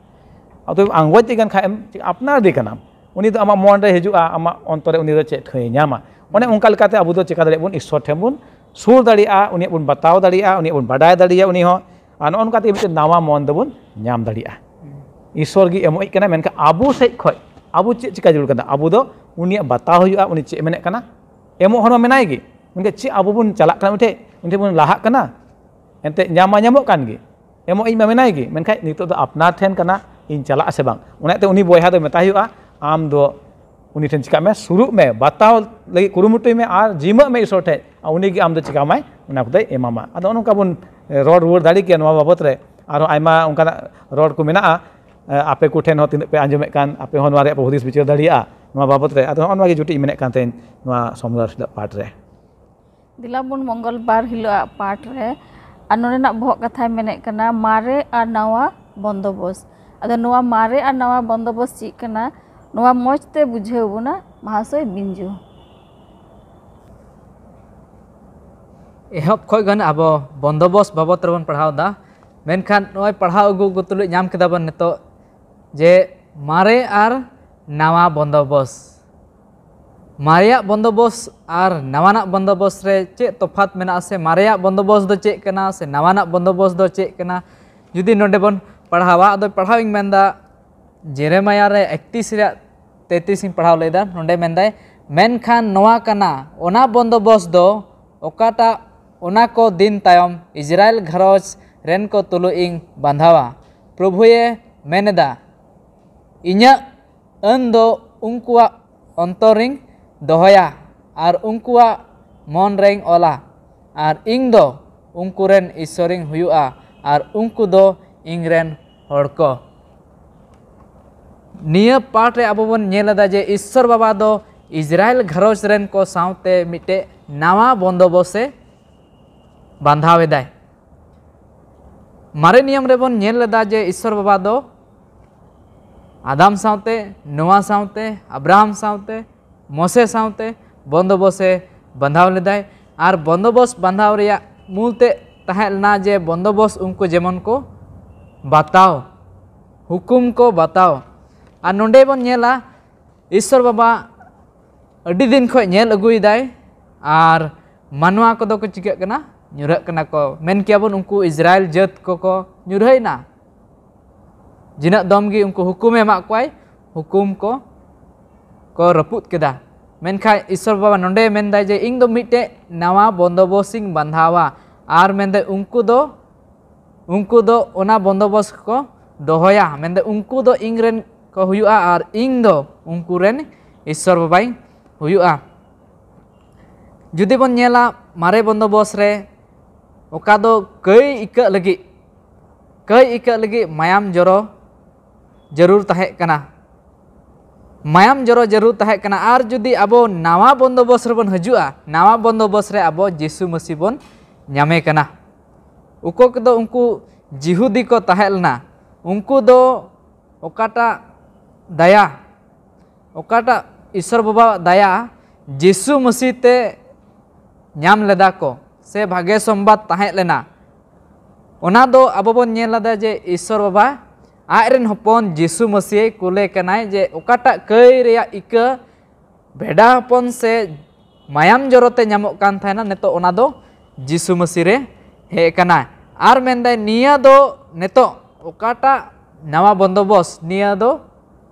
ᱟᱫᱚ ᱟᱸᱜᱚᱪ ᱫᱤ ᱠᱟᱱ ᱠᱷᱟᱱ ᱮᱢ, ᱟᱯᱱᱟᱨ ᱫᱤ ᱠᱟᱱᱟᱢ᱾ ᱩᱱᱤ ᱫᱚ ᱟᱢᱟᱜ ᱢᱚᱱ ᱨᱮ ᱦᱤᱡᱩᱜᱼᱟ, ᱟᱢᱟᱜ ᱚᱱᱛᱚᱨ ᱨᱮ ᱩᱱᱤ ᱫᱚ ᱪᱮᱫ ᱴᱷᱟᱹᱭ ᱧᱟᱢᱟ᱾ ᱚᱱᱮ ᱚᱱᱠᱟ ᱞᱮᱠᱟᱛᱮ ᱟᱵᱚ ᱫᱚ ᱪᱮᱠᱟ ᱫᱟᱲᱮᱭᱟᱜ ᱵᱚᱱ? ᱤᱥᱚᱨ ᱴᱷᱮᱱ ᱵᱚᱱ ᱥᱩᱨ ᱫᱟᱲᱮᱭᱟᱜᱼᱟ, ᱩᱱᱤᱭᱟᱜ ᱵᱚᱱ ᱵᱟᱛᱟᱣ ᱫᱟᱲᱮᱭᱟᱜᱼᱟ, ᱩᱱᱤᱭᱟᱜ ᱵᱚᱱ ᱵᱟᱰᱟᱭ ᱫᱟᱲᱮᱭᱟᱜᱼᱟ ᱩᱱᱤ ᱦᱚᱸ᱾ ᱟᱨ ᱱᱚᱜᱼᱚ ᱱᱚᱝᱠᱟ ᱛᱮᱜᱮ ᱢᱤᱫᱴᱮᱱ ᱱᱟᱣᱟ ᱢᱚᱱ ᱫᱚᱵᱚᱱ ᱧᱟᱢ ᱫᱟᱲᱮᱭᱟᱜᱼᱟ᱾ ᱤᱥᱚᱨ ᱜᱮ ᱮᱢᱚᱜ ᱠᱟᱱᱟ, ᱢᱮᱱᱠᱷᱟᱱ ᱟᱵᱚ ᱥᱮᱫ ᱠᱷᱚᱱ ᱟᱵᱚ ᱪᱮᱫ ᱪᱮᱠᱟ ᱡᱟᱹᱨᱩᱲ ᱠᱟᱱᱟ? ᱟᱵᱚ ᱫᱚ ᱩᱱᱤᱭᱟᱜ ᱵᱟᱛᱟᱣ ᱦᱩᱭᱩᱜᱼᱟ, ᱩᱱᱤ ᱪᱮᱫ ᱮ ᱢᱮᱱᱮᱫ ᱠᱟᱱᱟ᱾ ᱮᱢᱚᱜ ᱦᱚᱲ ᱢᱟ ᱢᱮᱱᱟᱭ ᱜᱮ, ᱢᱮᱱᱠᱷᱟᱱ ᱪᱮᱫ ᱟᱵᱚ ᱵᱚᱱ ᱪᱟᱞᱟᱜ ᱠᱟᱱᱟ ᱩᱱᱤ ᱴᱷᱮᱱ, ᱩᱱᱤ ᱴᱷᱮᱱ ᱵᱚᱱ ᱞᱟᱦᱟᱜ ᱠᱟᱱᱟ? ᱮᱱᱛᱮᱫ ᱧᱟᱢ ᱢᱟ ᱧᱟᱢᱚᱜ ᱠᱟᱱ ᱜᱮ, ᱮᱢᱚᱜ ᱤᱧ ᱢᱟ ᱢᱮᱱᱟᱭ ᱜᱮ, ᱢᱮᱱᱠᱷᱟᱱ ᱱᱤᱛᱚᱜ ᱫᱚ ᱟᱯᱱᱟᱨ ᱴᱷᱮᱱ ᱠᱟᱱᱟ, ᱤᱧ ᱪᱟᱞᱟᱜ ᱟᱥᱮ ᱵᱟᱝ᱾ ᱚᱱᱟᱛᱮ ᱩᱱᱤ ᱵᱚᱭᱦᱟ ᱫᱚ ᱢᱮᱛᱟᱭ ᱦᱩᱭᱩᱜᱼᱟ, ᱟᱢ ᱫᱚ ᱩᱱᱤ ᱴᱷᱮᱱ ᱪᱤᱠᱟᱜ ᱢᱮ, ᱥᱩᱨᱩᱜ ᱢᱮ, ᱵᱟᱛᱟᱣ ᱞᱟᱹᱜᱤᱫ ᱠᱩᱨᱩᱢᱩᱴᱩᱭ ᱢᱮ ᱟᱨ ᱡᱤᱢᱟᱹᱜ ᱢᱮ ᱤᱥᱚᱨ ᱴᱷᱮᱱ, ᱟᱨ ᱩᱱᱤ ᱜᱮ ᱟᱢ ᱫᱚ ᱪᱤᱠᱟᱢᱟᱭ, ᱚᱱᱟ ᱠᱚᱫᱚᱭ ᱮᱢᱟᱢᱟ᱾ ᱟᱫᱚ ᱱᱚᱜᱼᱚ ᱱᱚᱝᱠᱟ ᱵᱚᱱ, ᱮ, ᱨᱚᱲ ᱨᱩᱣᱟᱹᱲ ᱫᱟᱲᱮ ᱠᱮᱭᱟ ᱱᱚᱣᱟ ᱵᱟᱵᱚᱛ ᱨᱮ᱾ ᱟᱨᱦᱚᱸ ᱟᱭᱢᱟ ᱚᱱᱠᱟᱱᱟᱜ ᱨᱚᱲ ᱠᱚ ᱢᱮᱱᱟᱜᱼᱟ, ᱮ, ᱟᱯᱮ ᱠᱚᱴᱷᱮᱱ ᱦᱚᱸ ᱛᱤᱱᱟᱹᱜ ᱯᱮ ᱟᱸᱡᱚᱢᱮᱫ ᱠᱟᱱ, ᱟᱯᱮ ᱦᱚᱸ ᱱᱚᱣᱟ ᱨᱮᱭᱟᱜ ᱯᱮ ᱦᱩᱫᱤᱥ ᱵᱤᱪᱟᱹᱨ ᱫᱟᱲᱮᱭᱟᱜᱼᱟ ᱱᱚᱣᱟ ᱵᱟᱵᱚᱛ ᱨᱮ᱾ ᱟᱫᱚ ᱱᱚᱜᱼᱚ ᱱᱚᱣᱟ ᱜᱮ ᱡᱩᱴᱤᱡ ᱢᱮᱱᱮᱫ ᱠᱟᱱ ᱛᱟᱦᱮᱸᱧ ᱱᱚᱣᱟ ᱥᱚᱢᱨᱟᱴ ᱦᱤᱞᱳᱜ ᱯᱟᱴ ᱨᱮ᱾ ᱫᱮᱞᱟ ᱵᱚᱱ ᱢᱚᱝᱜᱚᱞ ᱵᱟᱨ ᱦᱤᱞᱳᱜ ᱟᱜ ᱯᱟᱴ ᱨᱮ᱾ ᱟᱨ ᱱᱚᱰᱮᱱᱟᱜ ᱵᱚᱦᱚᱜ ᱠᱟᱛᱷᱟᱭ ᱢᱮᱱᱮᱫ ᱠᱟᱱᱟ, ᱢᱟᱨᱮ ᱟᱨ ᱱᱟᱣᱟ ᱵᱚᱱᱫᱚᱵᱚᱥ᱾ ᱟᱫᱚ ᱱᱚᱣᱟ ᱢᱟᱨᱮ ᱟᱨ ᱱᱟᱣᱟ ᱵᱚᱱᱫᱚᱵᱚᱥ ᱪᱮᱫ ᱠᱟᱱᱟ, ᱱᱚᱣᱟ ᱢᱚᱡᱽ ᱛᱮ ᱵᱩᱡᱷᱟᱹᱣ ᱵᱚᱱᱟ ᱢᱟᱦᱟᱥᱚᱭ ᱵᱤᱧᱡᱩ᱾ ᱮᱦᱚᱵ ᱠᱷᱚᱱ ᱜᱮ ᱟᱵᱚ ᱵᱚᱱᱫᱚᱵᱚᱥ ᱵᱟᱵᱚᱫ ᱨᱮᱵᱚᱱ ᱯᱟᱲᱦᱟᱣ ᱮᱫᱟ, ᱢᱮᱱᱠᱷᱟᱱ ᱱᱚᱜᱼᱚᱭ ᱯᱟᱲᱦᱟᱣ ᱟᱹᱜᱩ ᱟᱹᱜᱩ ᱛᱩᱞᱩᱡ ᱧᱟᱢ ᱠᱮᱫᱟ ᱵᱚᱱ ᱱᱤᱛᱚᱜ ᱡᱮ ᱢᱟᱨᱮ ᱟᱨ ᱱᱟᱣᱟ ᱵᱚᱱᱫᱚᱵᱚᱥ᱾ ᱢᱟᱨᱮᱭᱟᱜ ᱵᱚᱱᱫᱚᱵᱚᱥ ᱟᱨ ᱱᱟᱣᱟᱱᱟᱜ ᱵᱚᱱᱫᱚᱵᱚᱥ ᱨᱮ ᱪᱮᱫ ᱛᱚᱯᱷᱟᱛ ᱢᱮᱱᱟᱜᱼᱟ, ᱥᱮ ᱢᱟᱨᱮᱭᱟᱜ ᱵᱚᱱᱫᱚᱵᱚᱥ ᱫᱚ ᱪᱮᱫ ᱠᱟᱱᱟ, ᱥᱮ ᱱᱟᱣᱟᱱᱟᱜ ᱵᱚᱱᱫᱚᱵᱚᱥ ᱫᱚ ᱪᱮᱫ ᱠᱟᱱᱟ? ᱡᱩᱫᱤ ᱱᱚᱰᱮ ᱵᱚᱱ ᱯᱟᱲᱦᱟᱣᱟ, ᱟᱫᱚ ᱯᱟᱲᱦᱟᱣ ᱤᱧ ᱢᱮᱱᱫᱟ, ᱡᱮᱨᱮᱢᱟᱭᱟ ᱨᱮ ᱮᱠᱛᱤᱥ ᱨᱮᱭᱟᱜ ᱛᱮᱛᱨᱤᱥ ᱤᱧ ᱯᱟᱲᱦᱟᱣ ᱞᱟᱹᱭᱫᱟ᱾ ᱱᱚᱰᱮ ᱢᱮᱱᱫᱟᱭ, ᱢᱮᱱᱠᱷᱟᱱ ᱱᱚᱣᱟ ᱠᱟᱱᱟ ᱚᱱᱟ ᱵᱚᱱᱫᱚᱵᱚᱥ ᱫᱚ, ᱚᱠᱟᱴᱟᱜ ᱚᱱᱟ ᱠᱚ ᱫᱤᱱ ᱛᱟᱭᱚᱢ ᱤᱥᱨᱟᱭᱮᱞ ᱜᱷᱟᱨᱚᱸᱡᱽ ᱨᱮᱱ ᱠᱚ ᱛᱩᱞᱩᱡ ᱤᱧ ᱵᱟᱸᱫᱷᱟᱣᱟ, ᱯᱨᱚᱵᱷᱩᱭᱮ ᱢᱮᱱᱮᱫᱟ᱾ ᱤᱧᱟᱹᱜ ᱟᱹᱱ ᱫᱚ ᱩᱱᱠᱩᱣᱟᱜ ᱚᱱᱛᱚᱨᱤᱧ ᱫᱚᱦᱚᱭᱟ ᱟᱨ ᱩᱱᱠᱩᱣᱟᱜ ᱢᱚᱱ ᱨᱮᱧ ᱚᱞᱟ, ᱟᱨ ᱤᱧ ᱫᱚ ᱩᱱᱠᱩ ᱨᱮᱱ ᱤᱥᱥᱚᱨᱤᱧ ᱦᱩᱭᱩᱜᱼᱟ ᱟᱨ ᱩᱱᱠᱩ ᱫᱚ ᱤᱧ ᱨᱮᱱ ᱦᱚᱲ ᱠᱚ᱾ ᱱᱤᱭᱟᱹ ᱯᱟᱴ ᱨᱮ ᱟᱵᱚ ᱵᱚᱱ ᱧᱮᱞ ᱮᱫᱟ ᱡᱮ ᱤᱥᱥᱚᱨ ᱵᱟᱵᱟ ᱫᱚ ᱤᱥᱨᱟᱭᱮᱞ ᱜᱷᱟᱨᱚᱸᱡᱽ ᱨᱮᱱ ᱠᱚ ᱥᱟᱶᱛᱮ ᱢᱤᱫᱴᱮᱡ ᱱᱟᱣᱟ ᱵᱚᱱᱫᱚᱵᱚᱥᱮ ᱵᱟᱸᱫᱷᱟᱣ ᱮᱫᱟᱭ᱾ ᱢᱟᱨᱮ ᱱᱤᱭᱚᱢ ᱨᱮᱵᱚᱱ ᱧᱮᱞ ᱞᱮᱫᱟ ᱡᱮ ᱤᱥᱥᱚᱨ ᱵᱟᱵᱟ ᱫᱚ ᱟᱫᱟᱢ ᱥᱟᱶᱛᱮ, ᱱᱳᱣᱟ ᱥᱟᱶᱛᱮ, ᱟᱵᱨᱟᱦᱟᱢ ᱥᱟᱶᱛᱮ, ᱢᱚᱥᱮ ᱥᱟᱶᱛᱮ ᱵᱚᱱᱫᱚᱵᱚᱥᱮ ᱵᱟᱸᱫᱷᱟᱣ ᱞᱮᱫᱟᱭ᱾ ᱟᱨ ᱵᱚᱱᱫᱚᱵᱚᱥ ᱵᱟᱸᱫᱷᱟᱣ ᱨᱮᱭᱟᱜ ᱢᱩᱞ ᱛᱮ ᱛᱟᱦᱮᱸ ᱞᱮᱱᱟ ᱡᱮ ᱵᱚᱱᱫᱚᱵᱚᱥ ᱩᱱᱠᱩ ᱡᱮᱢᱚᱱ ᱠᱚ ᱵᱟᱛᱟᱣ, ᱦᱩᱠᱩᱢ ᱠᱚ ᱵᱟᱛᱟᱣ᱾ ᱟᱨ ᱱᱚᱰᱮ ᱵᱚᱱ ᱧᱮᱞᱟ, ᱤᱥᱥᱚᱨ ᱵᱟᱵᱟ ᱟᱹᱰᱤ ᱫᱤᱱ ᱠᱷᱚᱱ ᱧᱮᱞ ᱟᱹᱜᱩᱭᱮᱫᱟᱭ, ᱟᱨ ᱢᱟᱱᱣᱟ ᱠᱚᱫᱚ ᱠᱚ ᱪᱤᱠᱟᱹᱜ ᱠᱟᱱᱟ? ᱧᱩᱨᱦᱟᱹᱜ ᱠᱟᱱᱟ ᱠᱚ᱾ ᱢᱮᱱ ᱠᱮᱭᱟᱵᱚᱱ ᱩᱱᱠᱩ ᱤᱥᱨᱟᱭᱮᱞ ᱡᱟᱹᱛ ᱠᱚᱠᱚ ᱧᱩᱨᱦᱟᱹᱭᱮᱱᱟ᱾ ᱡᱤᱱᱟᱹᱜ ᱫᱚᱢ ᱜᱮ ᱩᱱᱠᱩ ᱦᱩᱠᱩᱢᱮ ᱮᱢᱟᱜ ᱠᱚᱣᱟᱭ, ᱦᱩᱠᱩᱢ ᱠᱚ ᱠᱚ ᱨᱟᱹᱯᱩᱫ ᱠᱮᱫᱟ᱾ ᱢᱮᱱᱠᱷᱟᱱ ᱤᱥᱥᱚᱨ ᱵᱟᱵᱟ ᱱᱚᱰᱮ ᱢᱮᱱᱫᱟᱭ ᱡᱮ ᱤᱧ ᱫᱚ ᱢᱤᱫᱴᱮᱡ ᱱᱟᱣᱟ ᱵᱚᱱᱫᱚᱵᱚᱥ ᱤᱧ ᱵᱟᱸᱫᱷᱟᱣᱟ, ᱟᱨ ᱢᱮᱱᱫᱟᱭ ᱩᱱᱠᱩ ᱫᱚ, ᱩᱱᱠᱩ ᱫᱚ ᱚᱱᱟ ᱵᱚᱱᱫᱚᱵᱚᱥ ᱠᱚ ᱫᱚᱦᱚᱭᱟ᱾ ᱢᱮᱱᱫᱟᱭ ᱩᱱᱠᱩ ᱫᱚ ᱤᱧ ᱨᱮᱱ ᱠᱚ ᱦᱩᱭᱩᱜᱼᱟ ᱟᱨ ᱤᱧ ᱫᱚ ᱩᱱᱠᱩ ᱨᱮᱱ ᱤᱥᱥᱚᱨ ᱵᱟᱵᱟᱧ ᱦᱩᱭᱩᱜᱼᱟ᱾ ᱡᱩᱫᱤ ᱵᱚᱱ ᱧᱮᱞᱟ ᱢᱟᱨᱮ ᱵᱚᱱᱫᱚᱵᱚᱥ ᱨᱮ, ᱚᱠᱟ ᱫᱚ ᱠᱟᱹᱭ ᱤᱠᱟᱹᱜ ᱞᱟᱹᱜᱤᱫ, ᱠᱟᱹᱭ ᱤᱠᱟᱹᱜ ᱞᱟᱹᱜᱤᱫ ᱢᱟᱭᱟᱢ ᱡᱚᱨᱚ ᱡᱟᱹᱨᱩᱲ ᱛᱟᱦᱮᱸ ᱠᱟᱱᱟ᱾ ᱢᱟᱭᱟᱢ ᱡᱚᱨᱚ ᱡᱟᱹᱨᱩᱲ ᱛᱟᱦᱮᱸ ᱠᱟᱱᱟ᱾ ᱟᱨ ᱡᱩᱫᱤ ᱟᱵᱚ ᱱᱟᱣᱟ ᱵᱚᱱᱫᱚᱵᱚᱥ ᱨᱮᱵᱚᱱ ᱦᱤᱡᱩᱜᱼᱟ, ᱱᱟᱣᱟ ᱵᱚᱱᱫᱚᱵᱚᱥ ᱨᱮ ᱟᱵᱚ ᱡᱤᱥᱩ ᱢᱟᱹᱥᱤ ᱵᱚᱱ ᱧᱟᱢᱮ ᱠᱟᱱᱟ᱾ ᱩᱱᱠᱩ ᱠᱚᱫᱚ ᱩᱱᱠᱩ ᱡᱤᱦᱩᱫᱤ ᱠᱚ ᱛᱟᱦᱮᱸ ᱞᱮᱱᱟ᱾ ᱩᱱᱠᱩ ᱫᱚ ᱚᱠᱟᱴᱟᱜ ᱫᱟᱭᱟ, ᱚᱠᱟᱴᱟᱜ ᱤᱥᱥᱚᱨ ᱵᱟᱵᱟᱣᱟᱜ ᱫᱟᱭᱟ ᱡᱤᱥᱩ ᱢᱟᱹᱥᱤ ᱛᱮ ᱧᱟᱢ ᱞᱮᱫᱟ ᱠᱚ ᱥᱮ ᱵᱷᱟᱜᱮ ᱥᱚᱢᱵᱟᱫ ᱛᱟᱦᱮᱸ ᱞᱮᱱᱟ, ᱚᱱᱟ ᱫᱚ ᱟᱵᱚ ᱵᱚᱱ ᱧᱮᱞ ᱞᱮᱫᱟ ᱡᱮ ᱤᱥᱥᱚᱨ ᱵᱟᱵᱟ ᱟᱡ ᱨᱮᱱ ᱦᱚᱯᱚᱱ ᱡᱤᱥᱩ ᱢᱟᱹᱥᱤᱭ ᱠᱩᱞᱮ ᱠᱟᱱᱟᱭ, ᱡᱮ ᱚᱠᱟᱴᱟᱜ ᱠᱟᱹᱭ ᱨᱮᱭᱟᱜ ᱤᱠᱟᱹ ᱵᱷᱮᱰᱟ ᱦᱚᱯᱚᱱ ᱥᱮ ᱢᱟᱭᱟᱢ ᱡᱚᱨᱚᱛᱮ ᱧᱟᱢᱚᱜ ᱠᱟᱱ ᱛᱟᱦᱮᱱᱟ, ᱱᱤᱛᱚᱜ ᱚᱱᱟ ᱫᱚ ᱡᱤᱥᱩ ᱢᱟᱹᱥᱤ ᱨᱮ ᱦᱮᱡ ᱟᱠᱟᱱᱟ᱾ ᱟᱨ ᱢᱮᱱᱫᱟᱭ, ᱱᱤᱭᱟᱹ ᱫᱚ ᱱᱤᱛᱚᱜ ᱚᱠᱟᱴᱟᱜ ᱱᱟᱣᱟ ᱵᱚᱱᱫᱚᱵᱚᱥ, ᱱᱤᱭᱟᱹ ᱫᱚ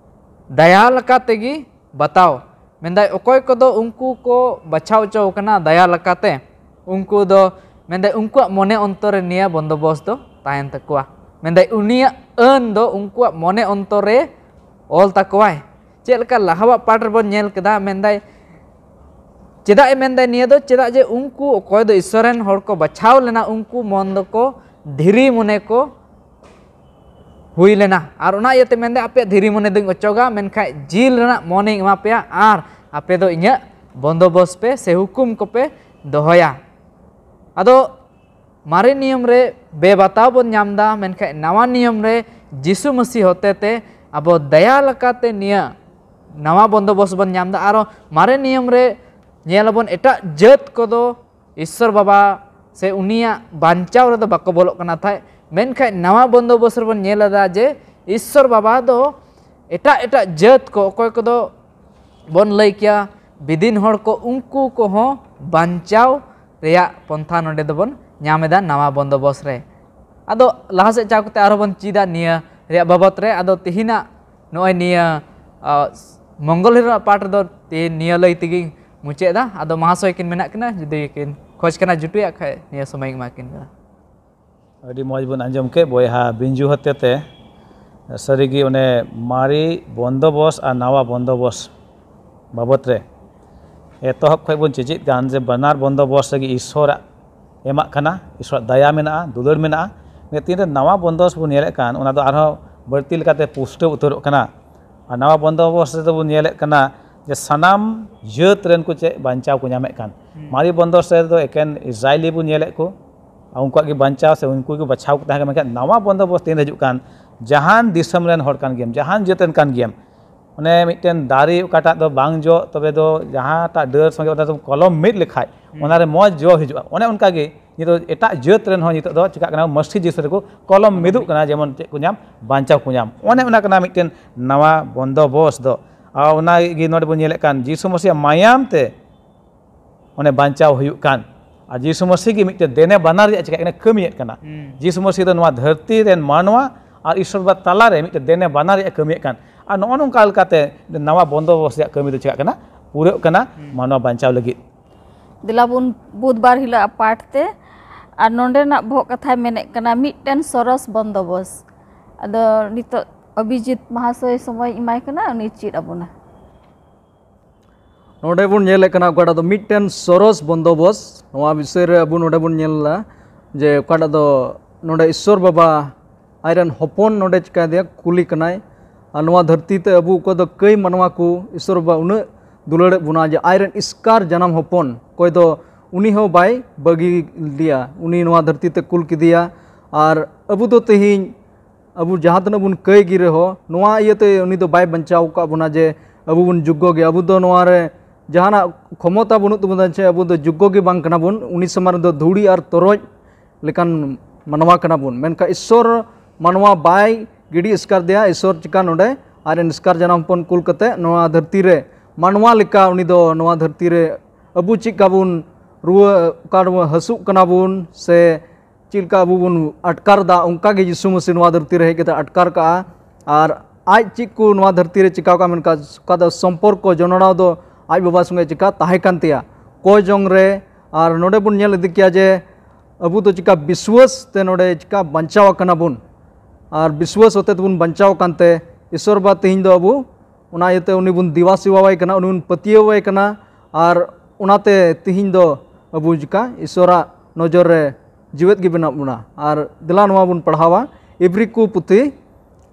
ᱫᱟᱭᱟ ᱞᱮᱠᱟ ᱛᱮᱜᱮ ᱵᱟᱛᱟᱣ᱾ ᱢᱮᱱᱫᱟᱭ, ᱚᱠᱚᱭ ᱠᱚᱫᱚ ᱩᱱᱠᱩ ᱠᱚ ᱵᱟᱪᱷᱟᱣ ᱦᱚᱪᱚ ᱟᱠᱟᱱᱟ ᱫᱟᱭᱟ ᱞᱮᱠᱟᱛᱮ, ᱩᱱᱠᱩ ᱫᱚ ᱢᱮᱱᱫᱟᱭ, ᱩᱱᱠᱩᱣᱟᱜ ᱢᱚᱱᱮ ᱚᱱᱛᱚᱨ ᱨᱮ ᱱᱤᱭᱟᱹ ᱵᱚᱱᱫᱚᱵᱚᱥ ᱫᱚ ᱛᱟᱦᱮᱱ ᱛᱟᱠᱚᱣᱟ᱾ ᱢᱮᱱᱫᱟᱭ, ᱩᱱᱤᱭᱟᱜ ᱟᱹᱱ ᱫᱚ ᱩᱱᱠᱩᱣᱟᱜ ᱢᱚᱱᱮ ᱚᱱᱛᱚᱨ ᱨᱮ ᱚᱞ ᱛᱟᱠᱚᱣᱟᱭ᱾ ᱪᱮᱫ ᱞᱮᱠᱟ ᱞᱟᱦᱟᱣᱟᱜ ᱯᱟᱴ ᱨᱮᱵᱚᱱ ᱧᱮᱞ ᱠᱮᱫᱟ, ᱢᱮᱱᱫᱟᱭ, ᱪᱮᱫᱟᱜ ᱮ ᱢᱮᱱᱫᱟᱭ ᱱᱤᱭᱟᱹ ᱫᱚ? ᱪᱮᱫᱟᱜ ᱡᱮ ᱩᱱᱠᱩ ᱚᱠᱚᱭ ᱫᱚ ᱤᱥᱥᱚᱨ ᱨᱮᱱ ᱦᱚᱲ ᱠᱚ ᱵᱟᱪᱷᱟᱣ ᱞᱮᱱᱟ, ᱩᱱᱠᱩ ᱢᱚᱱ ᱫᱚᱠᱚ ᱫᱷᱤᱨᱤ ᱢᱚᱱᱮ ᱠᱚ ᱦᱩᱭ ᱞᱮᱱᱟ᱾ ᱟᱨ ᱚᱱᱟ ᱤᱭᱟᱹᱛᱮ ᱢᱮᱱᱫᱟᱭ, ᱟᱯᱮᱭᱟᱜ ᱫᱷᱤᱨᱤ ᱢᱚᱱᱮ ᱫᱚᱧ ᱚᱪᱚᱜᱟ, ᱢᱮᱱᱠᱷᱟᱱ ᱡᱤᱞ ᱨᱮᱱᱟᱜ ᱢᱚᱱᱮᱧ ᱮᱢᱟ ᱯᱮᱭᱟ, ᱟᱨ ᱟᱯᱮ ᱫᱚ ᱤᱧᱟᱹᱜ ᱵᱚᱱᱫᱚᱵᱚᱥ ᱯᱮ ᱥᱮ ᱦᱩᱠᱩᱢ ᱠᱚᱯᱮ ᱫᱚᱦᱚᱭᱟ᱾ ᱟᱫᱚ ᱢᱟᱨᱮ ᱱᱤᱭᱚᱢ ᱨᱮ ᱵᱮᱵᱟᱛᱟᱣ ᱵᱚᱱ ᱧᱟᱢ ᱮᱫᱟ, ᱢᱮᱱᱠᱷᱟᱱ ᱱᱟᱣᱟ ᱱᱤᱭᱚᱢ ᱨᱮ ᱡᱤᱥᱩ ᱢᱟᱹᱥᱤ ᱦᱚᱛᱮ ᱛᱮ ᱟᱵᱚ ᱫᱟᱭᱟ ᱞᱮᱠᱟᱛᱮ ᱱᱤᱭᱟᱹ ᱱᱟᱣᱟ ᱵᱚᱱᱫᱚᱵᱚᱥ ᱵᱚᱱ ᱧᱟᱢ ᱮᱫᱟ᱾ ᱟᱨᱚ ᱢᱟᱨᱮ ᱱᱤᱭᱚᱢ ᱨᱮ ᱧᱮᱞ ᱟᱵᱚᱱ, ᱮᱴᱟᱜ ᱡᱟᱹᱛ ᱠᱚᱫᱚ ᱤᱥᱥᱚᱨ ᱵᱟᱵᱟ ᱥᱮ ᱩᱱᱤᱭᱟᱜ ᱵᱟᱧᱪᱟᱣ ᱨᱮᱫᱚ ᱵᱟᱠᱚ ᱵᱚᱞᱚᱜ ᱠᱟᱱᱟ ᱛᱟᱦᱮᱸᱫ, ᱢᱮᱱᱠᱷᱟᱱ ᱱᱟᱣᱟ ᱵᱚᱱᱫᱚᱵᱚᱥ ᱨᱮᱵᱚᱱ ᱧᱮᱞ ᱮᱫᱟ ᱡᱮ ᱤᱥᱥᱚᱨ ᱵᱟᱵᱟ ᱫᱚ ᱮᱴᱟᱜ ᱮᱴᱟᱜ ᱡᱟᱹᱛ ᱠᱚ, ᱚᱠᱚᱭ ᱠᱚᱫᱚ ᱵᱚᱱ ᱞᱟᱹᱭ ᱠᱮᱭᱟ ᱵᱤᱫᱤᱱ ᱦᱚᱲ ᱠᱚ, ᱩᱱᱠᱩ ᱠᱚᱦᱚᱸ ᱵᱟᱧᱪᱟᱣ ᱨᱮᱭᱟᱜ ᱯᱚᱱᱛᱷᱟ ᱱᱚᱰᱮ ᱫᱚᱵᱚᱱ ᱧᱟᱢ ᱮᱫᱟ ᱱᱟᱣᱟ ᱵᱚᱱᱫᱚᱵᱚᱥ ᱨᱮ᱾ ᱟᱫᱚ ᱞᱟᱦᱟ ᱥᱮᱫ ᱪᱟᱣ ᱠᱟᱛᱮ ᱟᱨᱦᱚᱸ ᱵᱚᱱ ᱪᱮᱫᱟ ᱱᱤᱭᱟᱹ ᱨᱮᱭᱟᱜ ᱵᱟᱵᱚᱛ ᱨᱮ᱾ ᱟᱫᱚ ᱛᱮᱦᱮᱧᱟᱜ ᱱᱚᱜᱼᱚᱭ ᱱᱤᱭᱟᱹ, ᱟ, ᱢᱚᱝᱜᱚᱞ ᱦᱤᱨᱳ ᱨᱮᱱᱟᱜ ᱯᱟᱴ ᱨᱮᱫᱚ ᱛᱮᱦᱮᱧ ᱱᱤᱭᱟᱹ ᱞᱟᱹᱭ ᱛᱮᱜᱮᱧ ᱢᱩᱪᱟᱹᱫ ᱮᱫᱟ᱾ ᱟᱫᱚ ᱢᱟᱦᱟᱥᱚᱭ ᱠᱤᱱ ᱢᱮᱱᱟᱜ ᱠᱤᱱᱟ, ᱡᱩᱫᱤ ᱠᱤᱱ ᱠᱷᱚᱡᱽ ᱠᱟᱱᱟ ᱡᱩᱴᱩᱭᱟᱜ ᱠᱷᱟᱡ, ᱱᱤᱭᱟᱹ ᱥᱚᱢᱚᱭ ᱤᱧ ᱮᱢᱟ ᱠᱤᱱ ᱠᱟᱱᱟ᱾ ᱟᱹᱰᱤ ᱢᱚᱡᱽ ᱵᱚᱱ ᱟᱸᱡᱚᱢ ᱠᱮᱫ ᱵᱚᱭᱦᱟ ᱵᱤᱧᱡᱩ ᱦᱚᱛᱮᱛᱮ᱾ ᱥᱟᱹᱨᱤᱜᱮ ᱚᱱᱮ ᱢᱟᱨᱮ ᱵᱚᱱᱫᱚᱵᱚᱥ ᱟᱨ ᱱᱟᱣᱟ ᱵᱚᱱᱫᱚᱵᱚᱥ ᱵᱟᱵᱚᱛ ᱨᱮ ᱮᱛᱚᱦᱚᱵ ᱠᱷᱚᱱ ᱵᱚᱱ ᱪᱮᱪᱮᱫ ᱠᱟᱱ ᱡᱮ ᱵᱟᱱᱟᱨ ᱵᱚᱱᱫᱚᱵᱚᱥ ᱨᱮᱜᱮ ᱤᱥᱥᱚᱨᱟᱜ ᱮᱢᱟᱜ ᱠᱟᱱᱟ, ᱤᱥᱥᱚᱨᱟᱜ ᱫᱟᱭᱟ ᱢᱮᱱᱟᱜᱼᱟ, ᱫᱩᱞᱟᱹᱲ ᱢᱮᱱᱟᱜᱼᱟ᱾ ᱢᱮᱱᱠᱷᱟᱱ ᱛᱤᱱᱨᱮ ᱱᱟᱣᱟ ᱵᱚᱱᱫᱚᱵᱚᱥ ᱵᱚᱱ ᱧᱮᱞᱮᱫ ᱠᱟᱱ, ᱚᱱᱟ ᱫᱚ ᱟᱨᱦᱚᱸ ᱵᱟᱹᱲᱛᱤ ᱞᱮᱠᱟᱛᱮ ᱯᱩᱥᱴᱟᱹᱣ ᱩᱛᱟᱹᱨᱚᱜ ᱠᱟᱱᱟ᱾ ᱟᱨ ᱱᱟᱣᱟ ᱵᱚᱱᱫᱚᱵᱚᱥ ᱨᱮᱫᱚ ᱵᱚᱱ ᱧᱮᱞᱮᱫ ᱠᱟᱱᱟ ᱡᱮ ᱥᱟᱱᱟᱢ ᱡᱟᱹᱛ ᱨᱮᱱ ᱠᱚ ᱪᱮᱫ ᱵᱟᱧᱪᱟᱣ ᱠᱚ ᱧᱟᱢᱮᱫ ᱠᱟᱱ᱾ ᱦᱩᱸ᱾ ᱢᱟᱨᱮ ᱵᱚᱱᱫᱚᱵᱚᱥ ᱨᱮᱫᱚ ᱮᱠᱮᱱ ᱤᱥᱨᱟᱭᱮᱞᱤ ᱵᱚᱱ ᱧᱮᱞᱮᱫ ᱠᱚ, ᱟᱨ ᱩᱱᱠᱩᱣᱟᱜ ᱜᱮ ᱵᱟᱧᱪᱟᱣ ᱥᱮ ᱩᱱᱠᱩ ᱜᱮ ᱵᱟᱪᱷᱟᱣ ᱠᱚ ᱛᱟᱦᱮᱸ ᱠᱟᱱᱟ᱾ ᱢᱮᱱᱠᱷᱟᱱ ᱱᱟᱣᱟ ᱵᱚᱱᱫᱚᱵᱚᱥ ᱛᱤᱱ ᱨᱮ ᱦᱤᱡᱩᱜ ᱠᱟᱱ, ᱡᱟᱦᱟᱱ ᱫᱤᱥᱚᱢ ᱨᱮᱱ ᱦᱚᱲ ᱠᱟᱱ ᱜᱮᱭᱟᱢ, ᱡᱟᱦᱟᱱ ᱡᱟᱹᱛ ᱨᱮᱱ ᱠᱟᱱ ᱜᱮᱭᱟᱢ, ᱚᱱᱮ ᱢᱤᱫᱴᱮᱱ ᱫᱟᱨᱮ ᱚᱠᱟᱴᱟᱜ ᱫᱚ ᱵᱟᱝ ᱡᱚᱜ, ᱛᱚᱵᱮ ᱫᱚ ᱡᱟᱦᱟᱸᱴᱟᱜ ᱰᱟᱹᱨ ᱥᱚᱸᱜᱮ ᱚᱱᱟ ᱫᱚ ᱠᱚᱞᱚᱢ ᱢᱤᱫ ᱞᱮᱠᱷᱟᱡ ᱚᱱᱟᱨᱮ ᱢᱚᱡᱽ ᱡᱚ ᱦᱤᱡᱩᱜᱼᱟ᱾ ᱚᱱᱮ ᱚᱱᱠᱟ ᱜᱮ ᱱᱤᱛᱚᱜ ᱮᱴᱟᱜ ᱡᱟᱹᱛ ᱨᱮᱱ ᱦᱚᱸ ᱱᱤᱛᱚᱜ ᱫᱚ ᱪᱤᱠᱟᱹᱜ ᱠᱟᱱᱟ, ᱢᱟᱹᱥᱤ ᱡᱤᱱᱤᱥ ᱨᱮᱠᱚ ᱠᱚᱞᱚᱢ ᱢᱤᱫᱚᱜ ᱠᱟᱱᱟ, ᱡᱮᱢᱚᱱ ᱪᱮᱫ ᱠᱚ ᱧᱟᱢ, ᱵᱟᱧᱪᱟᱣ ᱠᱚ ᱧᱟᱢ᱾ ᱚᱱᱮ ᱚᱱᱟ ᱠᱟᱱᱟ ᱢᱤᱫᱴᱮᱱ ᱱᱟᱣᱟ ᱵᱚᱱᱫᱚᱵᱚᱥ ᱫᱚ᱾ ᱟᱨ ᱚᱱᱟ ᱜᱮ ᱱᱚᱰᱮ ᱵᱚᱱ ᱧᱮᱞᱮᱫ ᱠᱟᱱ, ᱡᱤᱥᱩ ᱢᱟᱹᱥᱤᱭᱟᱜ ᱢᱟᱭᱟᱢ ᱛᱮ ᱚᱱᱮ ᱵᱟᱧᱪᱟᱣ ᱦᱩᱭᱩᱜ ᱠᱟᱱ᱾ ᱟᱨ ᱡᱤᱥᱩ ᱢᱟᱹᱥᱤ ᱜᱮ ᱢᱤᱫᱴᱮᱱ ᱫᱮᱱᱮ ᱵᱟᱱᱟᱨ ᱨᱮᱭᱟᱜ ᱪᱤᱠᱟᱹᱜ ᱠᱟᱱᱟ, ᱠᱟᱹᱢᱤᱭᱮᱫ ᱠᱟᱱᱟ᱾ ᱦᱩᱸ᱾ ᱡᱤᱥᱩ ᱢᱟᱹᱥᱤ ᱫᱚ ᱱᱚᱣᱟ ᱫᱷᱟᱹᱨᱛᱤ ᱨᱮᱱ ᱢᱟᱱᱣᱟ ᱟᱨ ᱤᱥᱚᱨ ᱵᱟᱵᱟ ᱛᱟᱞᱟᱨᱮ ᱢᱤᱫᱴᱮᱱ ᱫᱮᱱᱮ ᱵᱟᱱᱟᱨ ᱨᱮᱭᱟᱜ ᱠᱟᱹᱢᱤᱭᱮᱫ ᱠᱟᱱ᱾ ᱟᱨ ᱱᱚᱜᱼᱚ ᱱᱚᱝᱠᱟ ᱞᱮᱠᱟᱛᱮ ᱱᱟᱣᱟ ᱵᱚᱱᱫᱚᱵᱚᱥ ᱨᱮᱭᱟᱜ ᱠᱟᱹᱢᱤ ᱫᱚ ᱪᱤᱠᱟᱹᱜ ᱠᱟᱱᱟ, ᱯᱩᱨᱟᱹᱜ ᱠᱟᱱᱟ ᱦᱩᱸ᱾ ᱢᱟᱱᱣᱟ ᱵᱟᱧᱪᱟᱣ ᱞᱟᱹᱜᱤᱫ᱾ ᱫᱮᱞᱟ ᱵᱚᱱ ᱵᱩᱫᱷᱵᱟᱨ ᱦᱤᱞᱳᱜ ᱯᱟᱴ ᱛᱮ᱾ ᱟᱨ ᱱᱚᱰᱮᱱᱟᱜ ᱵᱚᱦᱚᱜ ᱠᱟᱛᱷᱟᱭ ᱢᱮᱱᱮᱫ ᱠᱟᱱᱟ ᱢᱤᱫᱴᱮᱱ ᱥᱚᱨᱚᱥ ᱵᱚᱱᱫᱚᱵᱚᱥ᱾ ᱟᱫᱚ ᱱᱤᱛᱚᱜ ᱚᱵᱷᱤᱡᱤᱛ ᱢᱟᱦᱟᱥᱚᱭ ᱥᱚᱢᱚᱭ ᱮᱢᱟᱭ ᱠᱟᱱᱟ, ᱩᱱᱤ ᱪᱮᱫ ᱟᱵᱚᱱᱟ᱾ ᱱᱚᱰᱮ ᱵᱚᱱ ᱧᱮᱞᱮᱫ ᱠᱟᱱᱟ ᱚᱠᱟᱴᱟᱜ ᱫᱚ ᱢᱤᱫᱴᱮᱱ ᱥᱚᱨᱚᱥ ᱵᱚᱱᱫᱚᱵᱚᱥ᱾ ᱱᱚᱣᱟ ᱵᱤᱥᱚᱭ ᱨᱮ ᱟᱵᱚ ᱱᱚᱰᱮ ᱵᱚᱱ ᱧᱮᱞ ᱮᱫᱟ ᱡᱮ ᱚᱠᱟᱴᱟᱜ ᱫᱚ ᱱᱚᱰᱮ ᱤᱥᱥᱚᱨ ᱵᱟᱵᱟ ᱟᱡᱨᱮᱱ ᱦᱚᱯᱚᱱ ᱱᱚᱰᱮ ᱪᱤᱠᱟᱹᱭᱮᱫᱮᱭᱟ, ᱠᱩᱞᱤ ᱠᱟᱱᱟᱭ᱾ ᱟᱨ ᱱᱚᱣᱟ ᱫᱷᱟᱹᱨᱛᱤ ᱛᱮ ᱟᱵᱚ ᱚᱠᱚᱭ ᱫᱚ ᱠᱟᱹᱭ ᱢᱟᱱᱣᱟ ᱠᱚ ᱤᱥᱥᱚᱨ ᱵᱟᱵᱟ ᱩᱱᱟᱹᱜ ᱫᱩᱞᱟᱹᱲᱮᱫ ᱵᱚᱱᱟ ᱡᱮ ᱟᱡᱨᱮᱱ ᱮᱥᱠᱟᱨ ᱡᱟᱱᱟᱢ ᱦᱚᱯᱚᱱ ᱚᱠᱚᱭ ᱫᱚ ᱩᱱᱤ ᱦᱚᱸ ᱵᱟᱭ ᱵᱟᱹᱜᱤ ᱞᱮᱫᱮᱭᱟ, ᱩᱱᱤ ᱱᱚᱣᱟ ᱫᱷᱟᱹᱨᱛᱤ ᱛᱮ ᱠᱩᱞ ᱠᱮᱫᱮᱭᱟ᱾ ᱟᱨ ᱟᱵᱚ ᱫᱚ ᱛᱮᱦᱮᱧ ᱟᱵᱚ ᱡᱟᱦᱟᱸ ᱛᱤᱱᱟᱹᱜ ᱵᱚᱱ ᱠᱟᱹᱭ ᱜᱮ ᱨᱮᱦᱚᱸ, ᱱᱚᱣᱟ ᱤᱭᱟᱹᱛᱮ ᱩᱱᱤ ᱫᱚ ᱵᱟᱭ ᱵᱟᱧᱪᱟᱣ ᱟᱠᱟᱫ ᱵᱚᱱᱟ ᱡᱮ ᱟᱵᱚ ᱵᱚᱱ ᱡᱳᱜᱽᱜᱚ ᱜᱮᱭᱟ᱾ ᱟᱵᱚ ᱫᱚ ᱱᱚᱣᱟ ᱨᱮ ᱡᱟᱦᱟᱱᱟᱜ ᱠᱷᱚᱢᱚᱛᱟ ᱵᱟᱹᱱᱩᱜ ᱛᱟᱵᱚᱱᱟ ᱡᱮ ᱟᱵᱚ ᱫᱚ ᱡᱳᱜᱽᱜᱚ ᱜᱮ ᱵᱟᱝ ᱠᱟᱱᱟ ᱵᱚᱱ᱾ ᱩᱱᱤ ᱥᱟᱢᱟᱝ ᱨᱮᱫᱚ ᱫᱷᱩᱲᱤ ᱟᱨ ᱛᱚᱨᱚᱡ ᱞᱮᱠᱟᱱ ᱢᱟᱱᱣᱟ ᱠᱟᱱᱟ ᱵᱚᱱ᱾ ᱢᱮᱱᱠᱷᱟᱱ ᱤᱥᱥᱚᱨ ᱢᱟᱱᱣᱟ ᱵᱟᱭ ᱜᱤᱰᱤ ᱮᱥᱠᱟᱨ ᱫᱮᱭᱟ᱾ ᱤᱥᱥᱚᱨ ᱪᱤᱠᱟ ᱱᱚᱰᱮ ᱟᱡᱨᱮᱱ ᱮᱥᱠᱟᱨ ᱡᱟᱱᱟᱢ ᱦᱚᱯᱚᱱ ᱠᱩᱞ ᱠᱟᱛᱮ ᱱᱚᱣᱟ ᱫᱷᱟᱹᱨᱛᱤ ᱨᱮ ᱢᱟᱱᱣᱟ ᱞᱮᱠᱟ ᱩᱱᱤ ᱫᱚ ᱱᱚᱣᱟ ᱫᱷᱟᱹᱨᱛᱤ ᱨᱮ ᱟᱵᱚ ᱪᱮᱫ ᱞᱮᱠᱟ ᱵᱚᱱ ᱨᱩᱣᱟᱹ, ᱚᱠᱟ ᱨᱮᱵᱚᱱ ᱦᱟᱹᱥᱩᱜ ᱠᱟᱱᱟ ᱵᱚᱱ ᱥᱮ ᱪᱮᱫ ᱞᱮᱠᱟ ᱟᱵᱚ ᱵᱚᱱ ᱟᱴᱠᱟᱨ ᱮᱫᱟ, ᱚᱱᱠᱟ ᱜᱮ ᱡᱤᱥᱩ ᱢᱟᱹᱥᱤ ᱱᱚᱣᱟ ᱫᱷᱟᱹᱨᱛᱤ ᱨᱮ ᱦᱮᱡ ᱠᱟᱛᱮ ᱟᱴᱠᱟᱨ ᱠᱟᱜᱼᱟ᱾ ᱟᱨ ᱟᱡ ᱪᱮᱫ ᱠᱚ ᱱᱚᱣᱟ ᱫᱷᱟᱹᱨᱛᱤ ᱨᱮ ᱪᱤᱠᱟᱣ ᱠᱟᱜᱼᱟ, ᱢᱮᱱᱠᱷᱟᱱ ᱚᱠᱟ ᱫᱚ ᱥᱚᱢᱯᱚᱨᱠᱚ ᱡᱚᱱᱚᱲᱟᱣ ᱫᱚ ᱟᱡ ᱵᱟᱵᱟ ᱥᱚᱸᱜᱮ ᱪᱤᱠᱟ ᱛᱟᱦᱮᱸ ᱠᱟᱱ ᱛᱟᱭᱟ ᱠᱚᱭ ᱡᱚᱝ ᱨᱮ᱾ ᱟᱨ ᱱᱚᱰᱮ ᱵᱚᱱ ᱧᱮᱞ ᱤᱫᱤ ᱠᱮᱭᱟ ᱡᱮ ᱟᱵᱚ ᱫᱚ ᱪᱤᱠᱟ ᱵᱤᱥᱣᱟᱹᱥ ᱛᱮ ᱱᱚᱰᱮ ᱪᱤᱠᱟ ᱵᱟᱧᱪᱟᱣ ᱟᱠᱟᱱᱟ ᱵᱚᱱ, ᱟᱨ ᱵᱤᱥᱣᱟᱹᱥ ᱦᱚᱛᱮ ᱛᱮᱵᱚᱱ ᱵᱟᱧᱪᱟᱣ ᱟᱠᱟᱱ ᱛᱮ ᱤᱥᱥᱚᱨ ᱵᱟ ᱛᱮᱦᱮᱧ ᱫᱚ ᱟᱵᱚ ᱚᱱᱟ ᱤᱭᱟᱹᱛᱮ ᱩᱱᱤ ᱵᱚᱱ ᱫᱮᱵᱟ ᱥᱮᱵᱟᱣᱟᱭ ᱠᱟᱱᱟ, ᱩᱱᱤ ᱵᱚᱱ ᱯᱟᱹᱛᱭᱟᱹᱣᱟᱭ ᱠᱟᱱᱟ᱾ ᱟᱨ ᱚᱱᱟᱛᱮ ᱛᱮᱦᱮᱧ ᱫᱚ ᱟᱵᱚ ᱪᱤᱠᱟ ᱤᱥᱥᱚᱨᱟᱜ ᱱᱚᱡᱚᱨ ᱨᱮ ᱡᱤᱣᱮᱫ ᱜᱮ ᱢᱮᱱᱟᱜ ᱵᱚᱱᱟ᱾ ᱟᱨ ᱫᱮᱞᱟ ᱱᱚᱣᱟ ᱵᱚᱱ ᱯᱟᱲᱦᱟᱣᱟ, ᱤᱵᱨᱤ ᱠᱚ ᱯᱩᱛᱷᱤ,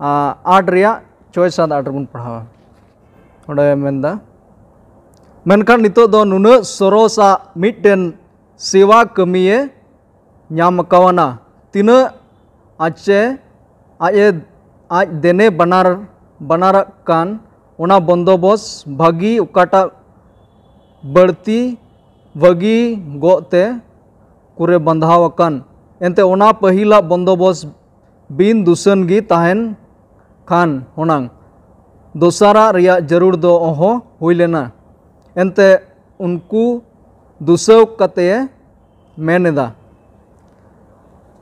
ᱟ, ᱟᱴ ᱨᱮᱭᱟᱜ ᱪᱷᱚᱭ, ᱥᱟᱛ, ᱟᱴ ᱨᱮᱵᱚᱱ ᱯᱟᱲᱦᱟᱣᱟ᱾ ᱚᱸᱰᱮ ᱢᱮᱱᱫᱟ, ᱢᱮᱱᱠᱷᱟᱱ ᱱᱤᱛᱚᱜ ᱫᱚ ᱱᱩᱱᱟᱹᱜ ᱥᱚᱨᱚᱥᱟᱜ ᱢᱤᱫᱴᱮᱱ ᱥᱮᱵᱟ ᱠᱟᱹᱢᱤᱭᱮ ᱧᱟᱢ ᱠᱟᱣᱱᱟ, ᱛᱤᱱᱟᱹᱜ ᱟᱡ ᱪᱮ ᱟᱡ ᱮ ᱟᱡ ᱫᱮᱱᱮ ᱵᱟᱱᱟᱨ ᱵᱟᱱᱟᱨᱟᱜ ᱠᱟᱱ ᱚᱱᱟ ᱵᱚᱱᱫᱚᱵᱚᱥ ᱵᱷᱟᱹᱜᱤ ᱚᱠᱟᱴᱟᱜ ᱵᱟᱹᱲᱛᱤ ᱵᱷᱟᱹᱜᱤ ᱜᱚᱜ ᱛᱮ ᱠᱚᱨᱮ ᱵᱟᱸᱫᱷᱟᱣ ᱟᱠᱟᱱ᱾ ᱮᱱᱛᱮ ᱚᱱᱟ ᱯᱟᱹᱦᱤᱞᱟᱜ ᱵᱚᱱᱫᱚᱵᱚᱥ ᱵᱤᱱ ᱫᱩᱥᱟᱹᱱ ᱜᱮ ᱛᱟᱦᱮᱱ ᱠᱷᱟᱱ ᱦᱩᱱᱟᱝ ᱫᱚᱥᱟᱨᱟᱜ ᱨᱮᱭᱟᱜ ᱡᱟᱹᱨᱩᱲ ᱫᱚ ᱚᱦᱚ ᱦᱩᱭ ᱞᱮᱱᱟ᱾ ᱮᱱᱛᱮ ᱩᱱᱠᱩ ᱫᱩᱥᱟᱹᱣ ᱠᱟᱛᱮ ᱢᱮᱱ ᱮᱫᱟ᱾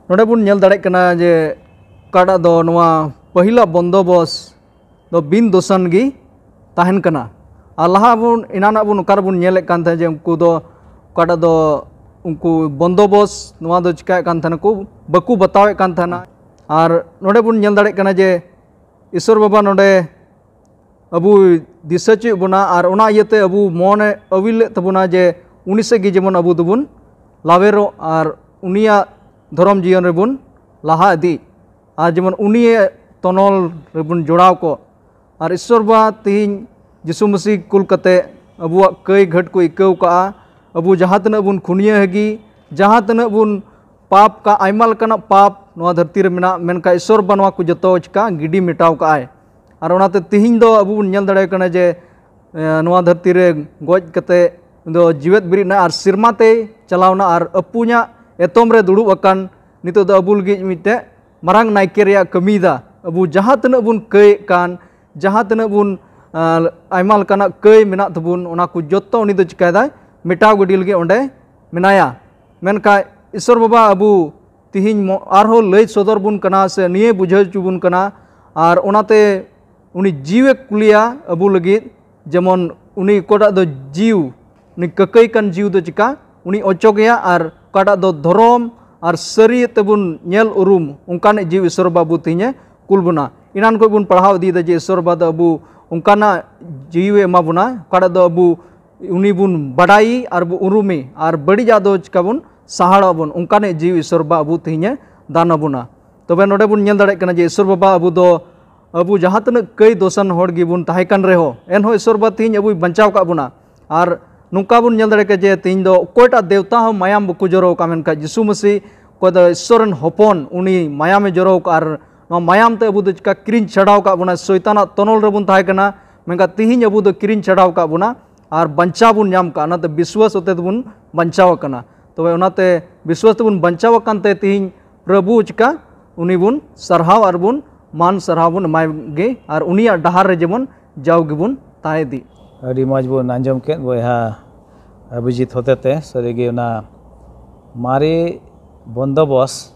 ᱱᱚᱰᱮ ᱵᱚᱱ ᱧᱮᱞ ᱫᱟᱲᱮᱭᱟᱜ ᱠᱟᱱᱟ ᱡᱮ ᱚᱠᱟᱴᱟᱜ ᱫᱚ ᱱᱚᱣᱟ ᱯᱟᱹᱦᱤᱞᱟᱜ ᱵᱚᱱᱫᱚᱵᱚᱥ ᱫᱚ ᱵᱤᱱ ᱫᱚᱥᱟᱱ ᱜᱮ ᱛᱟᱦᱮᱱ ᱠᱟᱱᱟ᱾ ᱟᱨ ᱞᱟᱦᱟ ᱵᱚᱱ, ᱮᱱᱟᱱᱟᱜ ᱵᱚᱱ ᱚᱠᱟ ᱨᱮᱵᱚᱱ ᱧᱮᱞᱮᱫ ᱠᱟᱱ ᱛᱟᱦᱮᱸᱫ ᱡᱮ ᱩᱱᱠᱩ ᱫᱚ ᱚᱠᱟᱴᱟᱜ ᱫᱚ ᱩᱱᱠᱩ ᱵᱚᱱᱫᱚᱵᱚᱥ ᱱᱚᱣᱟ ᱫᱚ ᱪᱤᱠᱟᱹᱭᱮᱫ ᱠᱟᱱ ᱛᱟᱦᱮᱱᱟ ᱠᱚ, ᱵᱟᱠᱚ ᱵᱟᱛᱟᱣᱮᱫ ᱠᱟᱱ ᱛᱟᱦᱮᱱᱟ᱾ ᱟᱨ ᱱᱚᱰᱮ ᱵᱚᱱ ᱧᱮᱞ ᱫᱟᱲᱮᱭᱟᱜ ᱠᱟᱱᱟ ᱡᱮ ᱤᱥᱚᱨ ᱵᱟᱵᱟ ᱱᱚᱰᱮ ᱟᱵᱚᱭ ᱫᱤᱥᱟᱹ ᱦᱚᱪᱚᱭᱮᱫ ᱵᱚᱱᱟ, ᱟᱨ ᱚᱱᱟ ᱤᱭᱟᱹᱛᱮ ᱟᱵᱚ ᱢᱚᱱᱮ ᱟᱹᱣᱤᱞ ᱞᱮᱫ ᱛᱟᱵᱚᱱᱟ ᱡᱮ ᱩᱱᱤ ᱥᱮᱫ ᱜᱮ ᱡᱮᱢᱚᱱ ᱟᱵᱚ ᱫᱚᱵᱚᱱ ᱞᱟᱣᱮᱨᱚᱜ ᱟᱨ ᱩᱱᱤᱭᱟᱜ ᱫᱷᱚᱨᱚᱢ ᱡᱤᱭᱚᱱ ᱨᱮᱵᱚᱱ ᱞᱟᱦᱟ ᱤᱫᱤᱜ, ᱟᱨ ᱡᱮᱢᱚᱱ ᱩᱱᱤᱭᱟᱜ ᱛᱚᱱᱚᱞ ᱨᱮᱵᱚᱱ ᱡᱚᱲᱟᱣ ᱠᱚᱜ᱾ ᱟᱨ ᱤᱥᱚᱨ ᱵᱟ ᱛᱮᱦᱮᱧ ᱡᱤᱥᱩ ᱢᱟᱹᱥᱤ ᱠᱩᱞ ᱠᱟᱛᱮ ᱟᱵᱚᱣᱟᱜ ᱠᱟᱹᱭ ᱜᱷᱟᱹᱴ ᱠᱚ ᱟᱹᱭᱠᱟᱹᱣ ᱠᱟᱜᱼᱟ᱾ ᱟᱵᱚ ᱡᱟᱦᱟᱸ ᱛᱤᱱᱟᱹᱜ ᱵᱚᱱ ᱠᱷᱩᱱᱭᱟᱹ ᱦᱟᱹᱜᱤ, ᱡᱟᱦᱟᱸ ᱛᱤᱱᱟᱹᱜ ᱵᱚᱱ ᱯᱟᱯ ᱠᱟᱜ, ᱟᱭᱢᱟ ᱞᱮᱠᱟᱱᱟᱜ ᱯᱟᱯ ᱱᱚᱣᱟ ᱫᱷᱟᱹᱨᱛᱤ ᱨᱮ ᱢᱮᱱᱟᱜ, ᱢᱮᱱᱠᱷᱟᱱ ᱤᱥᱚᱨ ᱵᱟ ᱱᱚᱣᱟ ᱠᱚ ᱡᱚᱛᱚ ᱪᱤᱠᱟ ᱜᱤᱰᱤ ᱢᱮᱴᱟᱣ ᱠᱟᱜᱼᱟᱭ᱾ ᱟᱨ ᱚᱱᱟᱛᱮ ᱛᱮᱦᱮᱧ ᱫᱚ ᱟᱵᱚ ᱵᱚᱱ ᱧᱮᱞ ᱫᱟᱲᱮᱭᱟᱜ ᱠᱟᱱᱟ ᱡᱮ, ᱮ, ᱱᱚᱣᱟ ᱫᱷᱟᱹᱨᱛᱤ ᱨᱮ ᱜᱚᱡ ᱠᱟᱛᱮ ᱩᱱᱤ ᱫᱚ ᱡᱤᱣᱮᱫ ᱵᱮᱨᱮᱫ ᱮᱱᱟ ᱟᱨ ᱥᱮᱨᱢᱟ ᱛᱮᱭ ᱪᱟᱞᱟᱣ ᱮᱱᱟ ᱟᱨ ᱟᱹᱯᱩᱧᱟᱜ ᱮᱛᱚᱢ ᱨᱮ ᱫᱩᱲᱩᱵ ᱟᱠᱟᱱ ᱱᱤᱛᱚᱜ ᱫᱚ ᱟᱵᱚ ᱞᱟᱹᱜᱤᱫ ᱢᱤᱫᱴᱮᱡ ᱢᱟᱨᱟᱝ ᱱᱟᱭᱠᱮ ᱨᱮᱭᱟᱜ ᱠᱟᱹᱢᱤᱭᱮᱫᱟ᱾ ᱟᱵᱚ ᱡᱟᱦᱟᱸ ᱛᱤᱱᱟᱹᱜ ᱵᱚᱱ ᱠᱟᱹᱭᱮᱫ ᱠᱟᱱ, ᱡᱟᱦᱟᱸ ᱛᱤᱱᱟᱹᱜ ᱵᱚᱱ, ᱟ, ᱟᱭᱢᱟ ᱞᱮᱠᱟᱱᱟᱜ ᱠᱟᱹᱭ ᱢᱮᱱᱟᱜ ᱛᱟᱵᱚᱱ, ᱚᱱᱟ ᱠᱚ ᱡᱚᱛᱚ ᱩᱱᱤ ᱫᱚ ᱪᱤᱠᱟᱹᱭᱮᱫᱟᱭ? ᱢᱮᱴᱟᱣ ᱜᱤᱰᱤ ᱞᱟᱹᱜᱤᱫ ᱚᱸᱰᱮ ᱢᱮᱱᱟᱭᱟ᱾ ᱢᱮᱱᱠᱷᱟᱱ ᱤᱥᱚᱨ ᱵᱟᱵᱟ ᱟᱵᱚ ᱛᱤᱦᱤᱧ ᱢᱚ-, ᱟᱨᱦᱚᱸ ᱞᱟᱹᱭ ᱥᱚᱫᱚᱨ ᱵᱚᱱ ᱠᱟᱱᱟ ᱥᱮ ᱱᱤᱭᱟᱹ ᱵᱩᱡᱷᱟᱹᱣ ᱦᱚᱪᱚ ᱵᱚᱱ ᱠᱟᱱᱟ, ᱟᱨ ᱚᱱᱟᱛᱮ ᱩᱱᱤ ᱡᱤᱣᱮ ᱠᱩᱞᱤᱭᱟ ᱟᱵᱚ ᱞᱟᱹᱜᱤᱫ, ᱡᱮᱢᱚᱱ ᱩᱱᱤ ᱚᱠᱚᱭᱴᱟᱜ ᱫᱚ ᱡᱤᱣ, ᱩᱱᱤ ᱠᱟᱹᱠᱟᱹᱭ ᱠᱟᱱ ᱡᱤᱣ ᱫᱚ ᱪᱤᱠᱟ ᱩᱱᱤ ᱚᱪᱚᱜᱮᱭᱟ, ᱟᱨ ᱚᱠᱟᱴᱟᱜ ᱫᱚ ᱫᱷᱚᱨᱚᱢ ᱟᱨ ᱥᱟᱹᱨᱤ ᱛᱮᱵᱚᱱ ᱧᱮᱞ ᱩᱨᱩᱢ, ᱚᱱᱠᱟᱱᱤᱡ ᱡᱤᱣ ᱤᱥᱚᱨ ᱵᱟᱵᱟ ᱟᱵᱚ ᱛᱮᱦᱮᱧᱮ ᱠᱩᱞ ᱵᱚᱱᱟ᱾ ᱮᱱᱟᱱ ᱠᱷᱚᱱ ᱵᱚᱱ ᱯᱟᱲᱦᱟᱣ ᱤᱫᱤᱭᱮᱫᱟ ᱡᱮ ᱤᱥᱚᱨ ᱵᱟᱵᱟ ᱫᱚ ᱟᱵᱚ ᱚᱱᱠᱟᱱᱟᱜ ᱡᱤᱣᱤ ᱮᱢᱟ ᱵᱚᱱᱟ, ᱚᱠᱟᱴᱟᱜ ᱫᱚ ᱟᱵᱚ ᱩᱱᱤ ᱵᱚᱱ ᱵᱟᱰᱟᱭᱮ ᱟᱨ ᱵᱚ ᱩᱨᱩᱢᱮ, ᱟᱨ ᱵᱟᱹᱲᱤᱡᱟᱜ ᱫᱚ ᱪᱤᱠᱟ ᱵᱚᱱ ᱥᱟᱦᱟᱲᱚᱜ ᱟᱵᱚᱱ, ᱚᱱᱠᱟᱱᱤᱡ ᱡᱤᱣᱤ ᱤᱥᱚᱨ ᱵᱟᱵᱟ ᱟᱵᱚ ᱛᱮᱦᱮᱧᱮ ᱫᱟᱱ ᱟᱵᱚᱱᱟ᱾ ᱛᱚᱵᱮ ᱱᱚᱰᱮ ᱵᱚᱱ ᱧᱮᱞ ᱫᱟᱲᱮᱭᱟᱜ ᱠᱟᱱᱟ ᱡᱮ ᱤᱥᱚᱨ ᱵᱟᱵᱟ ᱟᱵᱚ ᱫᱚ, ᱟᱵᱚ ᱡᱟᱦᱟᱸ ᱛᱤᱱᱟᱹᱜ ᱠᱟᱹᱭ ᱫᱚᱥᱟᱱ ᱦᱚᱲ ᱜᱮᱵᱚᱱ ᱛᱟᱦᱮᱸ ᱠᱟᱱ ᱨᱮᱦᱚᱸ, ᱮᱱᱦᱚᱸ ᱤᱥᱚᱨ ᱵᱟᱵᱟ ᱛᱮᱦᱮᱧ ᱟᱵᱚᱭ ᱵᱟᱧᱪᱟᱣ ᱠᱟᱜ ᱵᱚᱱᱟ᱾ ᱟᱨ ᱱᱚᱝᱠᱟ ᱵᱚᱱ ᱧᱮᱞ ᱫᱟᱲᱮᱭᱟᱜ ᱠᱟᱱᱟ ᱡᱮ ᱛᱮᱦᱮᱧ ᱫᱚ ᱚᱠᱚᱭᱴᱟᱜ ᱫᱮᱣᱛᱟ ᱦᱚᱸ ᱢᱟᱭᱟᱢ ᱵᱟᱠᱚ ᱡᱚᱨᱚ ᱟᱠᱟᱫ, ᱢᱮᱱᱠᱷᱟᱱ ᱡᱤᱥᱩ ᱢᱟᱹᱥᱤ ᱚᱠᱚᱭ ᱫᱚ ᱤᱥᱚᱨ ᱨᱮᱱ ᱦᱚᱯᱚᱱ, ᱩᱱᱤ ᱢᱟᱭᱟᱢᱮ ᱡᱚᱨᱚ ᱟᱠᱟᱫ ᱟᱨ ᱱᱚᱣᱟ ᱢᱟᱭᱟᱢ ᱛᱮ ᱟᱵᱚ ᱫᱚ ᱪᱤᱠᱟ ᱠᱤᱨᱤᱧ ᱪᱷᱟᱰᱟᱣ ᱠᱟᱜ ᱵᱚᱱᱟ, ᱥᱚᱭᱛᱟᱱᱟᱜ ᱛᱚᱱᱚᱞ ᱨᱮᱵᱚᱱ ᱛᱟᱦᱮᱸ ᱠᱟᱱᱟ, ᱢᱮᱱᱠᱷᱟᱱ ᱛᱤᱦᱤᱧ ᱟᱵᱚ ᱫᱚ ᱠᱤᱨᱤᱧ ᱪᱷᱟᱰᱟᱣ ᱠᱟᱜ ᱵᱚᱱᱟ ᱟᱨ ᱵᱟᱧᱪᱟᱣ ᱵᱚᱱ ᱧᱟᱢ ᱠᱟᱜᱼᱟ᱾ ᱚᱱᱟᱛᱮ ᱵᱤᱥᱣᱟᱥ ᱦᱚᱛᱮ ᱛᱮᱵᱚᱱ ᱵᱟᱧᱪᱟᱣ ᱟᱠᱟᱱᱟ᱾ ᱛᱚᱵᱮ ᱚᱱᱟᱛᱮ ᱵᱤᱥᱣᱟᱥ ᱛᱮᱵᱚᱱ ᱵᱟᱧᱪᱟᱣ ᱟᱠᱟᱱ ᱛᱮ ᱛᱤᱦᱤᱧ ᱯᱨᱚᱵᱷᱩ ᱪᱤᱠᱟ ᱩᱱᱤ ᱵᱚᱱ ᱥᱟᱨᱦᱟᱣ ᱟᱨ ᱵᱚᱱ ᱢᱟᱱ ᱥᱟᱨᱦᱟᱣ ᱵᱚᱱ ᱮᱢᱟᱭ ᱜᱮ, ᱟᱨ ᱩᱱᱤᱭᱟᱜ ᱰᱟᱦᱟᱨ ᱨᱮ ᱡᱮᱢᱚᱱ ᱡᱟᱣ ᱜᱮᱵᱚᱱ ᱛᱟᱦᱮᱸ ᱤᱫᱤᱜ᱾ ᱟᱹᱰᱤ ᱢᱚᱡᱽ ᱵᱚᱱ ᱟᱸᱡᱚᱢ ᱠᱮᱫ ᱵᱚᱭᱦᱟ ᱚᱵᱷᱤᱡᱤᱛ ᱦᱚᱛᱮᱛᱮ᱾ ᱥᱟᱹᱨᱤᱜᱮ ᱚᱱᱟ ᱢᱟᱨᱮ ᱵᱚᱱᱫᱚᱵᱚᱥ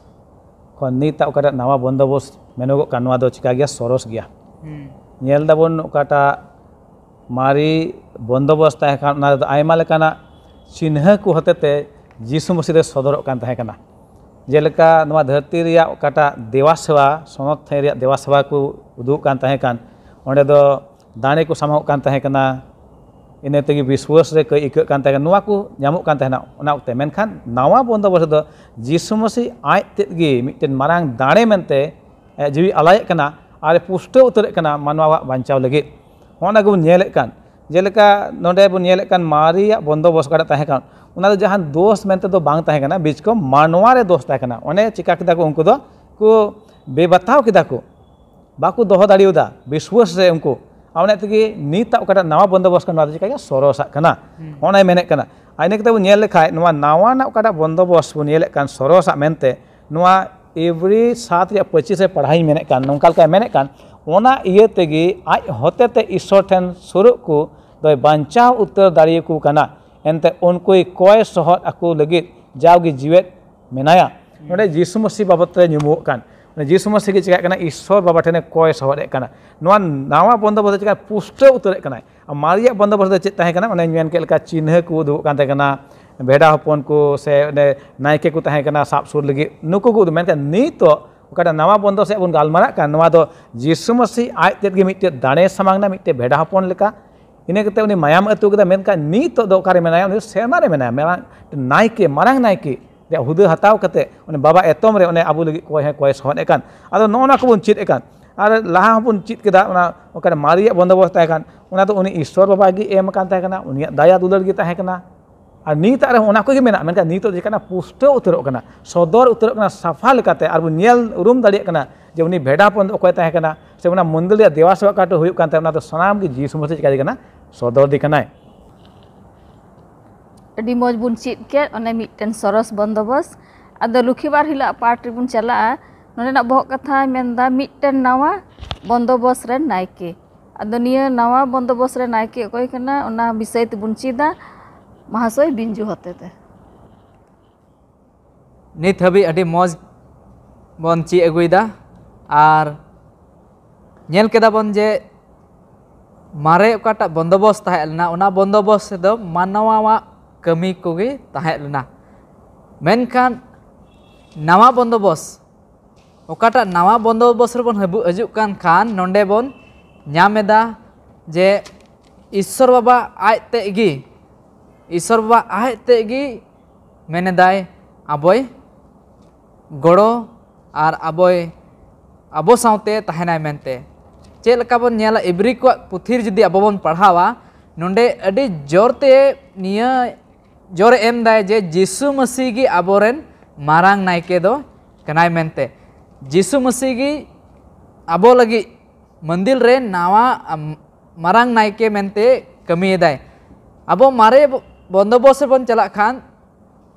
ᱠᱷᱚᱱ ᱱᱤᱛᱟᱜ ᱚᱠᱟᱴᱟᱜ ᱱᱟᱣᱟ ᱵᱚᱱᱫᱚᱵᱚᱥ ᱢᱮᱱᱚᱜᱚᱜ ᱠᱟᱱ, ᱱᱚᱣᱟ ᱫᱚ ᱪᱤᱠᱟ ᱜᱮᱭᱟ? ᱥᱚᱨᱚᱥ ᱜᱮᱭᱟ᱾ ᱧᱮᱞ ᱫᱟᱵᱚᱱ ᱚᱠᱟᱴᱟᱜ ᱢᱟᱨᱮ ᱵᱚᱱᱫᱚᱵᱚᱥ ᱛᱟᱦᱮᱸ ᱠᱟᱱ, ᱚᱱᱟ ᱨᱮᱫᱚ ᱟᱭᱢᱟ ᱞᱮᱠᱟᱱᱟᱜ ᱪᱤᱱᱦᱟᱹ ᱠᱚ ᱦᱚᱛᱮᱛᱮ ᱡᱤᱥᱩ ᱢᱟᱹᱥᱤ ᱫᱚᱭ ᱥᱚᱫᱚᱨᱚᱜ ᱠᱟᱱ ᱛᱟᱦᱮᱸ ᱠᱟᱱᱟ᱾ ᱡᱮᱞᱮᱠᱟ ᱱᱚᱣᱟ ᱫᱷᱟᱹᱨᱛᱤ ᱨᱮᱭᱟᱜ ᱚᱠᱟᱴᱟᱜ ᱫᱮᱣᱟ ᱥᱮᱵᱟ, ᱥᱚᱱᱚᱛ ᱴᱷᱟᱹᱭ ᱨᱮᱭᱟᱜ ᱫᱮᱣᱟ ᱥᱮᱵᱟ ᱠᱚ ᱩᱫᱩᱜ ᱠᱟᱱ ᱛᱟᱦᱮᱸ ᱠᱟᱱ, ᱚᱸᱰᱮ ᱫᱚ ᱫᱟᱲᱮ ᱠᱚ ᱥᱟᱢᱟᱜ ᱠᱟᱱ ᱛᱟᱦᱮᱸ ᱠᱟᱱᱟ, ᱤᱱᱟᱹ ᱛᱮᱜᱮ ᱵᱤᱥᱣᱟᱥ ᱨᱮ ᱠᱟᱹᱭ ᱟᱹᱭᱠᱟᱹᱜ ᱠᱟᱱ ᱛᱟᱦᱮᱸ ᱠᱟᱱᱟ, ᱱᱚᱣᱟ ᱠᱚ ᱧᱟᱢᱚᱜ ᱠᱟᱱ ᱛᱟᱦᱮᱱᱟ ᱚᱱᱟ ᱚᱠᱛᱮ᱾ ᱢᱮᱱᱠᱷᱟᱱ ᱱᱟᱣᱟ ᱵᱚᱱᱫᱚᱵᱚᱥ ᱫᱚ ᱡᱤᱥᱩ ᱢᱟᱹᱥᱤ ᱟᱡ ᱛᱮᱫ ᱜᱮ ᱢᱤᱫᱴᱮᱱ ᱢᱟᱨᱟᱝ ᱫᱟᱲᱮ ᱢᱮᱱᱛᱮ ᱟᱭᱟᱜ ᱡᱤᱣᱤ ᱟᱞᱟᱭᱮᱫ ᱠᱟᱱᱟ ᱟᱨ ᱮ ᱯᱩᱥᱴᱟᱹᱣ ᱩᱛᱟᱹᱨᱮᱫ ᱠᱟᱱᱟ ᱢᱟᱱᱣᱟᱣᱟᱜ ᱵᱟᱧᱪᱟᱣ ᱞᱟᱹᱜᱤᱫ᱾ ᱦᱚᱸᱜᱼᱚ ᱱᱟ ᱜᱮᱵᱚᱱ ᱧᱮᱞᱮᱫ ᱠᱟᱱ, ᱡᱮᱞᱮᱠᱟ ᱱᱚᱰᱮ ᱵᱚᱱ ᱧᱮᱞᱮᱫ ᱠᱟᱱ ᱢᱟᱨᱮᱭᱟᱜ ᱵᱚᱱᱫᱚᱵᱚᱥ ᱚᱠᱟᱴᱟᱜ ᱛᱟᱦᱮᱸ ᱠᱟᱱ, ᱚᱱᱟ ᱫᱚ ᱡᱟᱦᱟᱱ ᱫᱳᱥ ᱢᱮᱱᱛᱮ ᱫᱚ ᱵᱟᱝ ᱛᱟᱦᱮᱸ ᱠᱟᱱᱟ, ᱵᱤᱪᱠᱚᱢ ᱢᱟᱱᱣᱟ ᱨᱮ ᱫᱳᱥ ᱛᱟᱦᱮᱸ ᱠᱟᱱᱟ᱾ ᱚᱱᱮ ᱪᱤᱠᱟ ᱠᱮᱫᱟ ᱠᱚ, ᱩᱱᱠᱩ ᱫᱚ ᱠᱚ ᱵᱮᱵᱟᱛᱟᱣ ᱠᱮᱫᱟ ᱠᱚ, ᱵᱟᱠᱚ ᱫᱚᱦᱚ ᱫᱟᱲᱮᱭᱟᱫᱟ ᱵᱤᱥᱣᱟᱥ ᱨᱮ ᱩᱱᱠᱩ᱾ ᱟᱨ ᱚᱱᱟ ᱛᱮᱜᱮ ᱱᱤᱛᱟᱜ ᱚᱠᱟᱴᱟᱜ ᱱᱟᱣᱟ ᱵᱚᱱᱫᱚᱵᱚᱥ ᱠᱟᱱᱟ, ᱱᱚᱣᱟ ᱫᱚ ᱪᱤᱠᱟᱹ ᱜᱮᱭᱟ? ᱥᱚᱨᱚᱥᱟᱜ ᱠᱟᱱᱟ᱾ ᱦᱚᱸᱜᱼᱚ ᱱᱟᱭ ᱢᱮᱱᱮᱫ ᱠᱟᱱᱟ᱾ ᱟᱨ ᱤᱱᱟᱹ ᱠᱟᱛᱮ ᱵᱚᱱ ᱧᱮᱞ ᱞᱮᱠᱷᱟᱡ, ᱱᱚᱣᱟ ᱱᱟᱣᱟᱱᱟᱜ ᱚᱠᱟᱴᱟᱜ ᱵᱚᱱᱫᱚᱵᱚᱥ ᱵᱚᱱ ᱧᱮᱞᱮᱫ ᱠᱟᱱ ᱥᱚᱨᱚᱥᱟᱜ ᱢᱮᱱᱛᱮ, ᱱᱚᱣᱟ ᱮᱵᱷᱨᱤ ᱥᱟᱛ ᱨᱮᱭᱟᱜ ᱯᱚᱸᱪᱤᱥ ᱨᱮ ᱯᱟᱲᱦᱟᱣᱤᱧ ᱢᱮᱱᱮᱫ ᱠᱟᱱ, ᱱᱚᱝᱠᱟ ᱞᱮᱠᱟᱭ ᱢᱮᱱᱮᱫ ᱠᱟᱱ, ᱚᱱᱟ ᱤᱭᱟᱹ ᱛᱮᱜᱮ ᱟᱡ ᱦᱚᱛᱮ ᱛᱮ ᱤᱥᱥᱚᱨ ᱴᱷᱮᱱ ᱥᱩᱨᱩᱜ ᱠᱚ ᱫᱚᱭ ᱵᱟᱧᱪᱟᱣ ᱩᱛᱟᱹᱨ ᱫᱟᱲᱮᱭᱟᱠᱚ ᱠᱟᱱᱟ᱾ ᱮᱱᱛᱮ ᱩᱱᱠᱩᱭ ᱠᱚᱭ ᱥᱚᱦᱚᱫ ᱟᱠᱚ ᱞᱟᱹᱜᱤᱫ ᱡᱟᱣᱜᱮ ᱡᱤᱣᱮᱫ ᱢᱮᱱᱟᱭᱟ᱾ ᱱᱚᱰᱮ ᱡᱤᱥᱩ ᱢᱟᱹᱥᱤ ᱵᱟᱵᱚᱫ ᱨᱮ ᱧᱩᱢᱩᱜ ᱠᱟᱱ, ᱡᱤᱥᱩ ᱢᱟᱹᱥᱤ ᱜᱮ ᱪᱤᱠᱟᱹᱜ ᱠᱟᱱᱟ? ᱤᱥᱥᱚᱨ ᱵᱟᱵᱟ ᱴᱷᱮᱱᱮ ᱠᱚᱭ ᱥᱚᱦᱚᱫ ᱮᱫ ᱠᱟᱱᱟ᱾ ᱱᱚᱣᱟ ᱱᱟᱣᱟ ᱵᱚᱱᱫᱚᱵᱚᱥᱛ ᱪᱤᱠᱟᱹ ᱯᱩᱥᱴᱟᱹᱣ ᱩᱛᱟᱹᱨᱮᱫ ᱠᱟᱱᱟᱭ᱾ ᱟᱨ ᱢᱟᱨᱮᱭᱟᱜ ᱵᱚᱱᱫᱚᱵᱚᱥᱛ ᱫᱚ ᱪᱮᱫ ᱛᱟᱦᱮᱸ ᱠᱟᱱᱟ? ᱚᱱᱮᱧ ᱢᱮᱱ ᱠᱮᱫ ᱞᱮᱠᱟ, ᱪᱤᱱᱦᱟᱹ ᱠᱚ ᱩᱫᱩᱜᱚᱜ ᱠᱟᱱ ᱛᱟᱦᱮᱸ ᱠᱟᱱᱟ, ᱵᱷᱮᱰᱟ ᱦᱚᱯᱚᱱ ᱠᱚ ᱥᱮ ᱚᱸᱰᱮ ᱱᱟᱭᱠᱮ ᱠᱚ ᱛᱟᱦᱮᱸ ᱠᱟᱱᱟ ᱥᱟᱵ ᱥᱩᱨ ᱞᱟᱹᱜᱤᱫ, ᱱᱩᱠᱩ ᱠᱚ ᱩᱫᱩᱜ᱾ ᱢᱮᱱᱠᱷᱟᱱ ᱱᱤᱛᱚᱜ ᱚᱠᱟᱴᱟᱜ ᱱᱟᱣᱟ ᱵᱚᱱᱫᱚ ᱥᱮᱫ ᱵᱚᱱ ᱜᱟᱞᱢᱟᱨᱟᱜ ᱠᱟᱱ, ᱱᱚᱣᱟ ᱫᱚ ᱡᱤᱥᱩ ᱢᱟᱹᱥᱤ ᱟᱡ ᱛᱮᱫ ᱜᱮ ᱢᱤᱫᱴᱮᱱ ᱫᱟᱲᱮ ᱥᱟᱢᱟᱝ ᱮᱱᱟ, ᱢᱤᱫᱴᱮᱱ ᱵᱷᱮᱰᱟ ᱦᱚᱯᱚᱱ ᱞᱮᱠᱟ᱾ ᱤᱱᱟᱹ ᱠᱟᱛᱮ ᱩᱱᱤ ᱢᱟᱭᱟᱢ ᱟᱹᱛᱩ ᱠᱮᱫᱟ, ᱢᱮᱱᱠᱷᱟᱱ ᱱᱤᱛᱚᱜ ᱫᱚ ᱚᱠᱟᱨᱮ ᱢᱮᱱᱟᱭᱟ? ᱩᱱᱤ ᱫᱚ ᱥᱮᱨᱢᱟ ᱨᱮ ᱢᱮᱱᱟᱭᱟ, ᱢᱟᱨᱟᱝ ᱱᱟᱭᱠᱮ, ᱢᱟᱨᱟᱝ ᱱᱟᱭᱠᱮ ᱨᱮᱭᱟᱜ ᱦᱩᱫᱟᱹ ᱦᱟᱛᱟᱣ ᱠᱟᱛᱮ ᱩᱱᱤ ᱵᱟᱵᱟ ᱮᱛᱚᱢ ᱨᱮ ᱚᱱᱮ ᱟᱵᱚ ᱞᱟᱹᱜᱤᱫ ᱠᱚᱭ ᱦᱚᱸ ᱠᱚᱭ ᱥᱚᱦᱚᱫ ᱮᱫ ᱠᱟᱱ᱾ ᱟᱫᱚ ᱱᱚᱜᱼᱚ ᱱᱚᱣᱟ ᱠᱚᱵᱚᱱ ᱪᱮᱫ ᱮᱫ ᱠᱟᱱ᱾ ᱟᱨ ᱞᱟᱦᱟ ᱦᱚᱸᱵᱚᱱ ᱪᱮᱫ ᱠᱮᱫᱟ, ᱚᱱᱟ ᱚᱠᱟᱨᱮ ᱢᱟᱨᱮᱭᱟᱜ ᱵᱚᱱᱫᱚᱵᱚᱥᱛ ᱛᱟᱦᱮᱸ ᱠᱟᱱ, ᱚᱱᱟ ᱫᱚ ᱩᱱᱤ ᱤᱥᱥᱚᱨ ᱵᱟᱵᱟ ᱜᱮ ᱮᱢ ᱟᱠᱟᱱ ᱛᱟᱦᱮᱸ ᱠᱟᱱᱟ, ᱩᱱᱤᱭᱟᱜ ᱫᱟᱭᱟ ᱫᱩᱞᱟᱹᱲ ᱜᱮ ᱛᱟᱦᱮᱸ ᱠᱟᱱᱟ᱾ ᱟᱨ ᱱᱤᱛᱟᱜ ᱨᱮᱦᱚᱸ ᱚᱱᱟ ᱠᱚᱜᱮ ᱢᱮᱱᱟᱜᱼᱟ, ᱢᱮᱱᱠᱷᱟᱱ ᱱᱤᱛᱚᱜ ᱫᱚ ᱪᱮᱫ ᱠᱟᱱᱟ, ᱯᱩᱥᱴᱟᱹᱣ ᱩᱛᱟᱹᱨᱚᱜ ᱠᱟᱱᱟ, ᱥᱚᱫᱚᱨ ᱩᱛᱟᱹᱨᱚᱜ ᱠᱟᱱᱟ ᱥᱟᱯᱷᱟ ᱞᱮᱠᱟᱛᱮ, ᱟᱨ ᱵᱚᱱ ᱧᱮᱞ ᱩᱨᱩᱢ ᱫᱟᱲᱮᱭᱟᱜ ᱠᱟᱱᱟ ᱡᱮ ᱩᱱᱤ ᱵᱷᱮᱰᱟ ᱦᱚᱯᱚᱱ ᱫᱚ ᱚᱠᱚᱭ ᱛᱟᱦᱮᱸ ᱠᱟᱱᱟ, ᱥᱮ ᱚᱱᱟ ᱢᱚᱱᱫᱤᱨ ᱨᱮᱭᱟᱜ ᱫᱮᱣᱟ ᱥᱮᱵᱟ ᱠᱟᱴ ᱦᱩᱭᱩᱜ ᱠᱟᱱ ᱛᱟᱦᱮᱸ, ᱚᱱᱟ ᱫᱚ ᱥᱟᱱᱟᱢ ᱜᱮ ᱡᱤᱥᱩ ᱢᱟᱹᱥᱤ ᱪᱤᱠᱟᱹ ᱠᱟᱱᱟ, ᱥᱚᱫᱚᱨ ᱫᱤ ᱠᱟᱱᱟᱭ᱾ ᱟᱹᱰᱤ ᱢᱚᱡᱽ ᱵᱚᱱ ᱪᱮᱫ ᱠᱮᱫ, ᱚᱱᱮ ᱢᱤᱫᱴᱮᱱ ᱥᱚᱨᱚᱥ ᱵᱚᱱᱫᱚᱵᱚᱥ᱾ ᱟᱫᱚ ᱞᱩᱠᱷᱤᱵᱟᱨ ᱦᱤᱞᱳᱜ ᱯᱟᱴ ᱨᱮᱵᱚᱱ ᱪᱟᱞᱟᱜᱼᱟ᱾ ᱱᱚᱰᱮᱱᱟᱜ ᱵᱚᱦᱚᱜ ᱠᱟᱛᱷᱟᱭ ᱢᱮᱱᱫᱟ ᱢᱤᱫᱴᱮᱱ ᱱᱟᱣᱟ ᱵᱚᱱᱫᱚᱵᱚᱥ ᱨᱮᱱ ᱱᱟᱭᱠᱮ᱾ ᱟᱫᱚ ᱱᱤᱭᱟᱹ ᱱᱟᱣᱟ ᱵᱚᱱᱫᱚᱵᱚᱥ ᱨᱮ ᱱᱟᱭᱠᱮ ᱚᱠᱚᱭ ᱠᱟᱱᱟ, ᱚᱱᱟ ᱵᱤᱥᱚᱭ ᱛᱮᱵᱚᱱ ᱪᱮᱫᱟ ᱢᱟᱦᱟᱥᱚᱭ ᱵᱤᱧᱡᱩ ᱦᱚᱛᱮᱛᱮ᱾ ᱱᱤᱛ ᱦᱟᱹᱵᱤᱡ ᱟᱹᱰᱤ ᱢᱚᱡᱽ ᱵᱚᱱ ᱪᱮᱫ ᱟᱹᱜᱩᱭᱮᱫᱟ᱾ ᱟᱨ ᱧᱮᱞ ᱠᱮᱫᱟ ᱵᱚᱱ ᱡᱮ ᱢᱟᱨᱮ ᱚᱠᱟᱴᱟᱜ ᱵᱚᱱᱫᱚᱵᱚᱥ ᱛᱟᱦᱮᱸ ᱞᱮᱱᱟ, ᱚᱱᱟ ᱵᱚᱱᱫᱚᱵᱚᱥ ᱨᱮᱫᱚ ᱢᱟᱱᱣᱟᱣᱟᱜ ᱠᱟᱹᱢᱤ ᱠᱚᱜᱮ ᱛᱟᱦᱮᱸ ᱞᱮᱱᱟ᱾ ᱢᱮᱱᱠᱷᱟᱱ ᱱᱟᱣᱟ ᱵᱚᱱᱫᱚᱵᱚᱥ, ᱚᱠᱟᱴᱟᱜ ᱱᱟᱣᱟ ᱵᱚᱱᱫᱚᱵᱚᱥ ᱨᱮᱵᱚᱱ ᱦᱤᱵᱩ- ᱦᱤᱡᱩᱜ ᱠᱟᱱ ᱠᱷᱟᱱ, ᱱᱚᱰᱮ ᱵᱚᱱ ᱧᱟᱢ ᱮᱫᱟ ᱡᱮ ᱤᱥᱥᱚᱨ ᱵᱟᱵᱟ ᱟᱡ ᱛᱮᱫ ᱜᱮ, ᱤᱥᱥᱚᱨ ᱵᱟᱵᱟ ᱟᱡ ᱛᱮᱫ ᱜᱮ ᱢᱮᱱᱮᱫᱟᱭ ᱟᱵᱚᱭ ᱜᱚᱲᱚ ᱟᱨ ᱟᱵᱚᱭ, ᱟᱵᱚ ᱥᱟᱶᱛᱮ ᱛᱟᱦᱮᱱᱟᱭ ᱢᱮᱱᱛᱮ᱾ ᱪᱮᱫ ᱞᱮᱠᱟ ᱵᱚᱱ ᱧᱮᱞᱟ, ᱤᱵᱨᱤ ᱠᱚᱣᱟᱜ ᱯᱩᱛᱷᱤ ᱨᱮ ᱡᱩᱫᱤ ᱟᱵᱚ ᱵᱚᱱ ᱯᱟᱲᱦᱟᱣᱟ, ᱱᱚᱰᱮ ᱟᱹᱰᱤ ᱡᱳᱨ ᱛᱮ ᱱᱤᱭᱟᱹ ᱡᱳᱨ ᱮ ᱮᱢ ᱫᱟᱭ ᱡᱮ ᱡᱤᱥᱩ ᱢᱟᱹᱥᱤ ᱜᱮ ᱟᱵᱚᱨᱮᱱ ᱢᱟᱨᱟᱝ ᱱᱟᱭᱠᱮ ᱫᱚ ᱠᱟᱱᱟᱭ ᱢᱮᱱᱛᱮ᱾ ᱡᱤᱥᱩ ᱢᱟᱹᱥᱤ ᱜᱮ ᱟᱵᱚ ᱞᱟᱹᱜᱤᱫ ᱢᱚᱱᱫᱤᱨ ᱨᱮ ᱱᱟᱣᱟ, ᱟᱢ, ᱢᱟᱨᱟᱝ ᱱᱟᱭᱠᱮ ᱢᱮᱱᱛᱮ ᱠᱟᱹᱢᱤᱭᱮᱫᱟᱭ᱾ ᱟᱵᱚ ᱢᱟᱨᱮ ᱵᱚ- ᱵᱚᱱᱫᱚᱵᱚᱥ ᱨᱮᱵᱚᱱ ᱪᱟᱞᱟᱜ ᱠᱷᱟᱱ,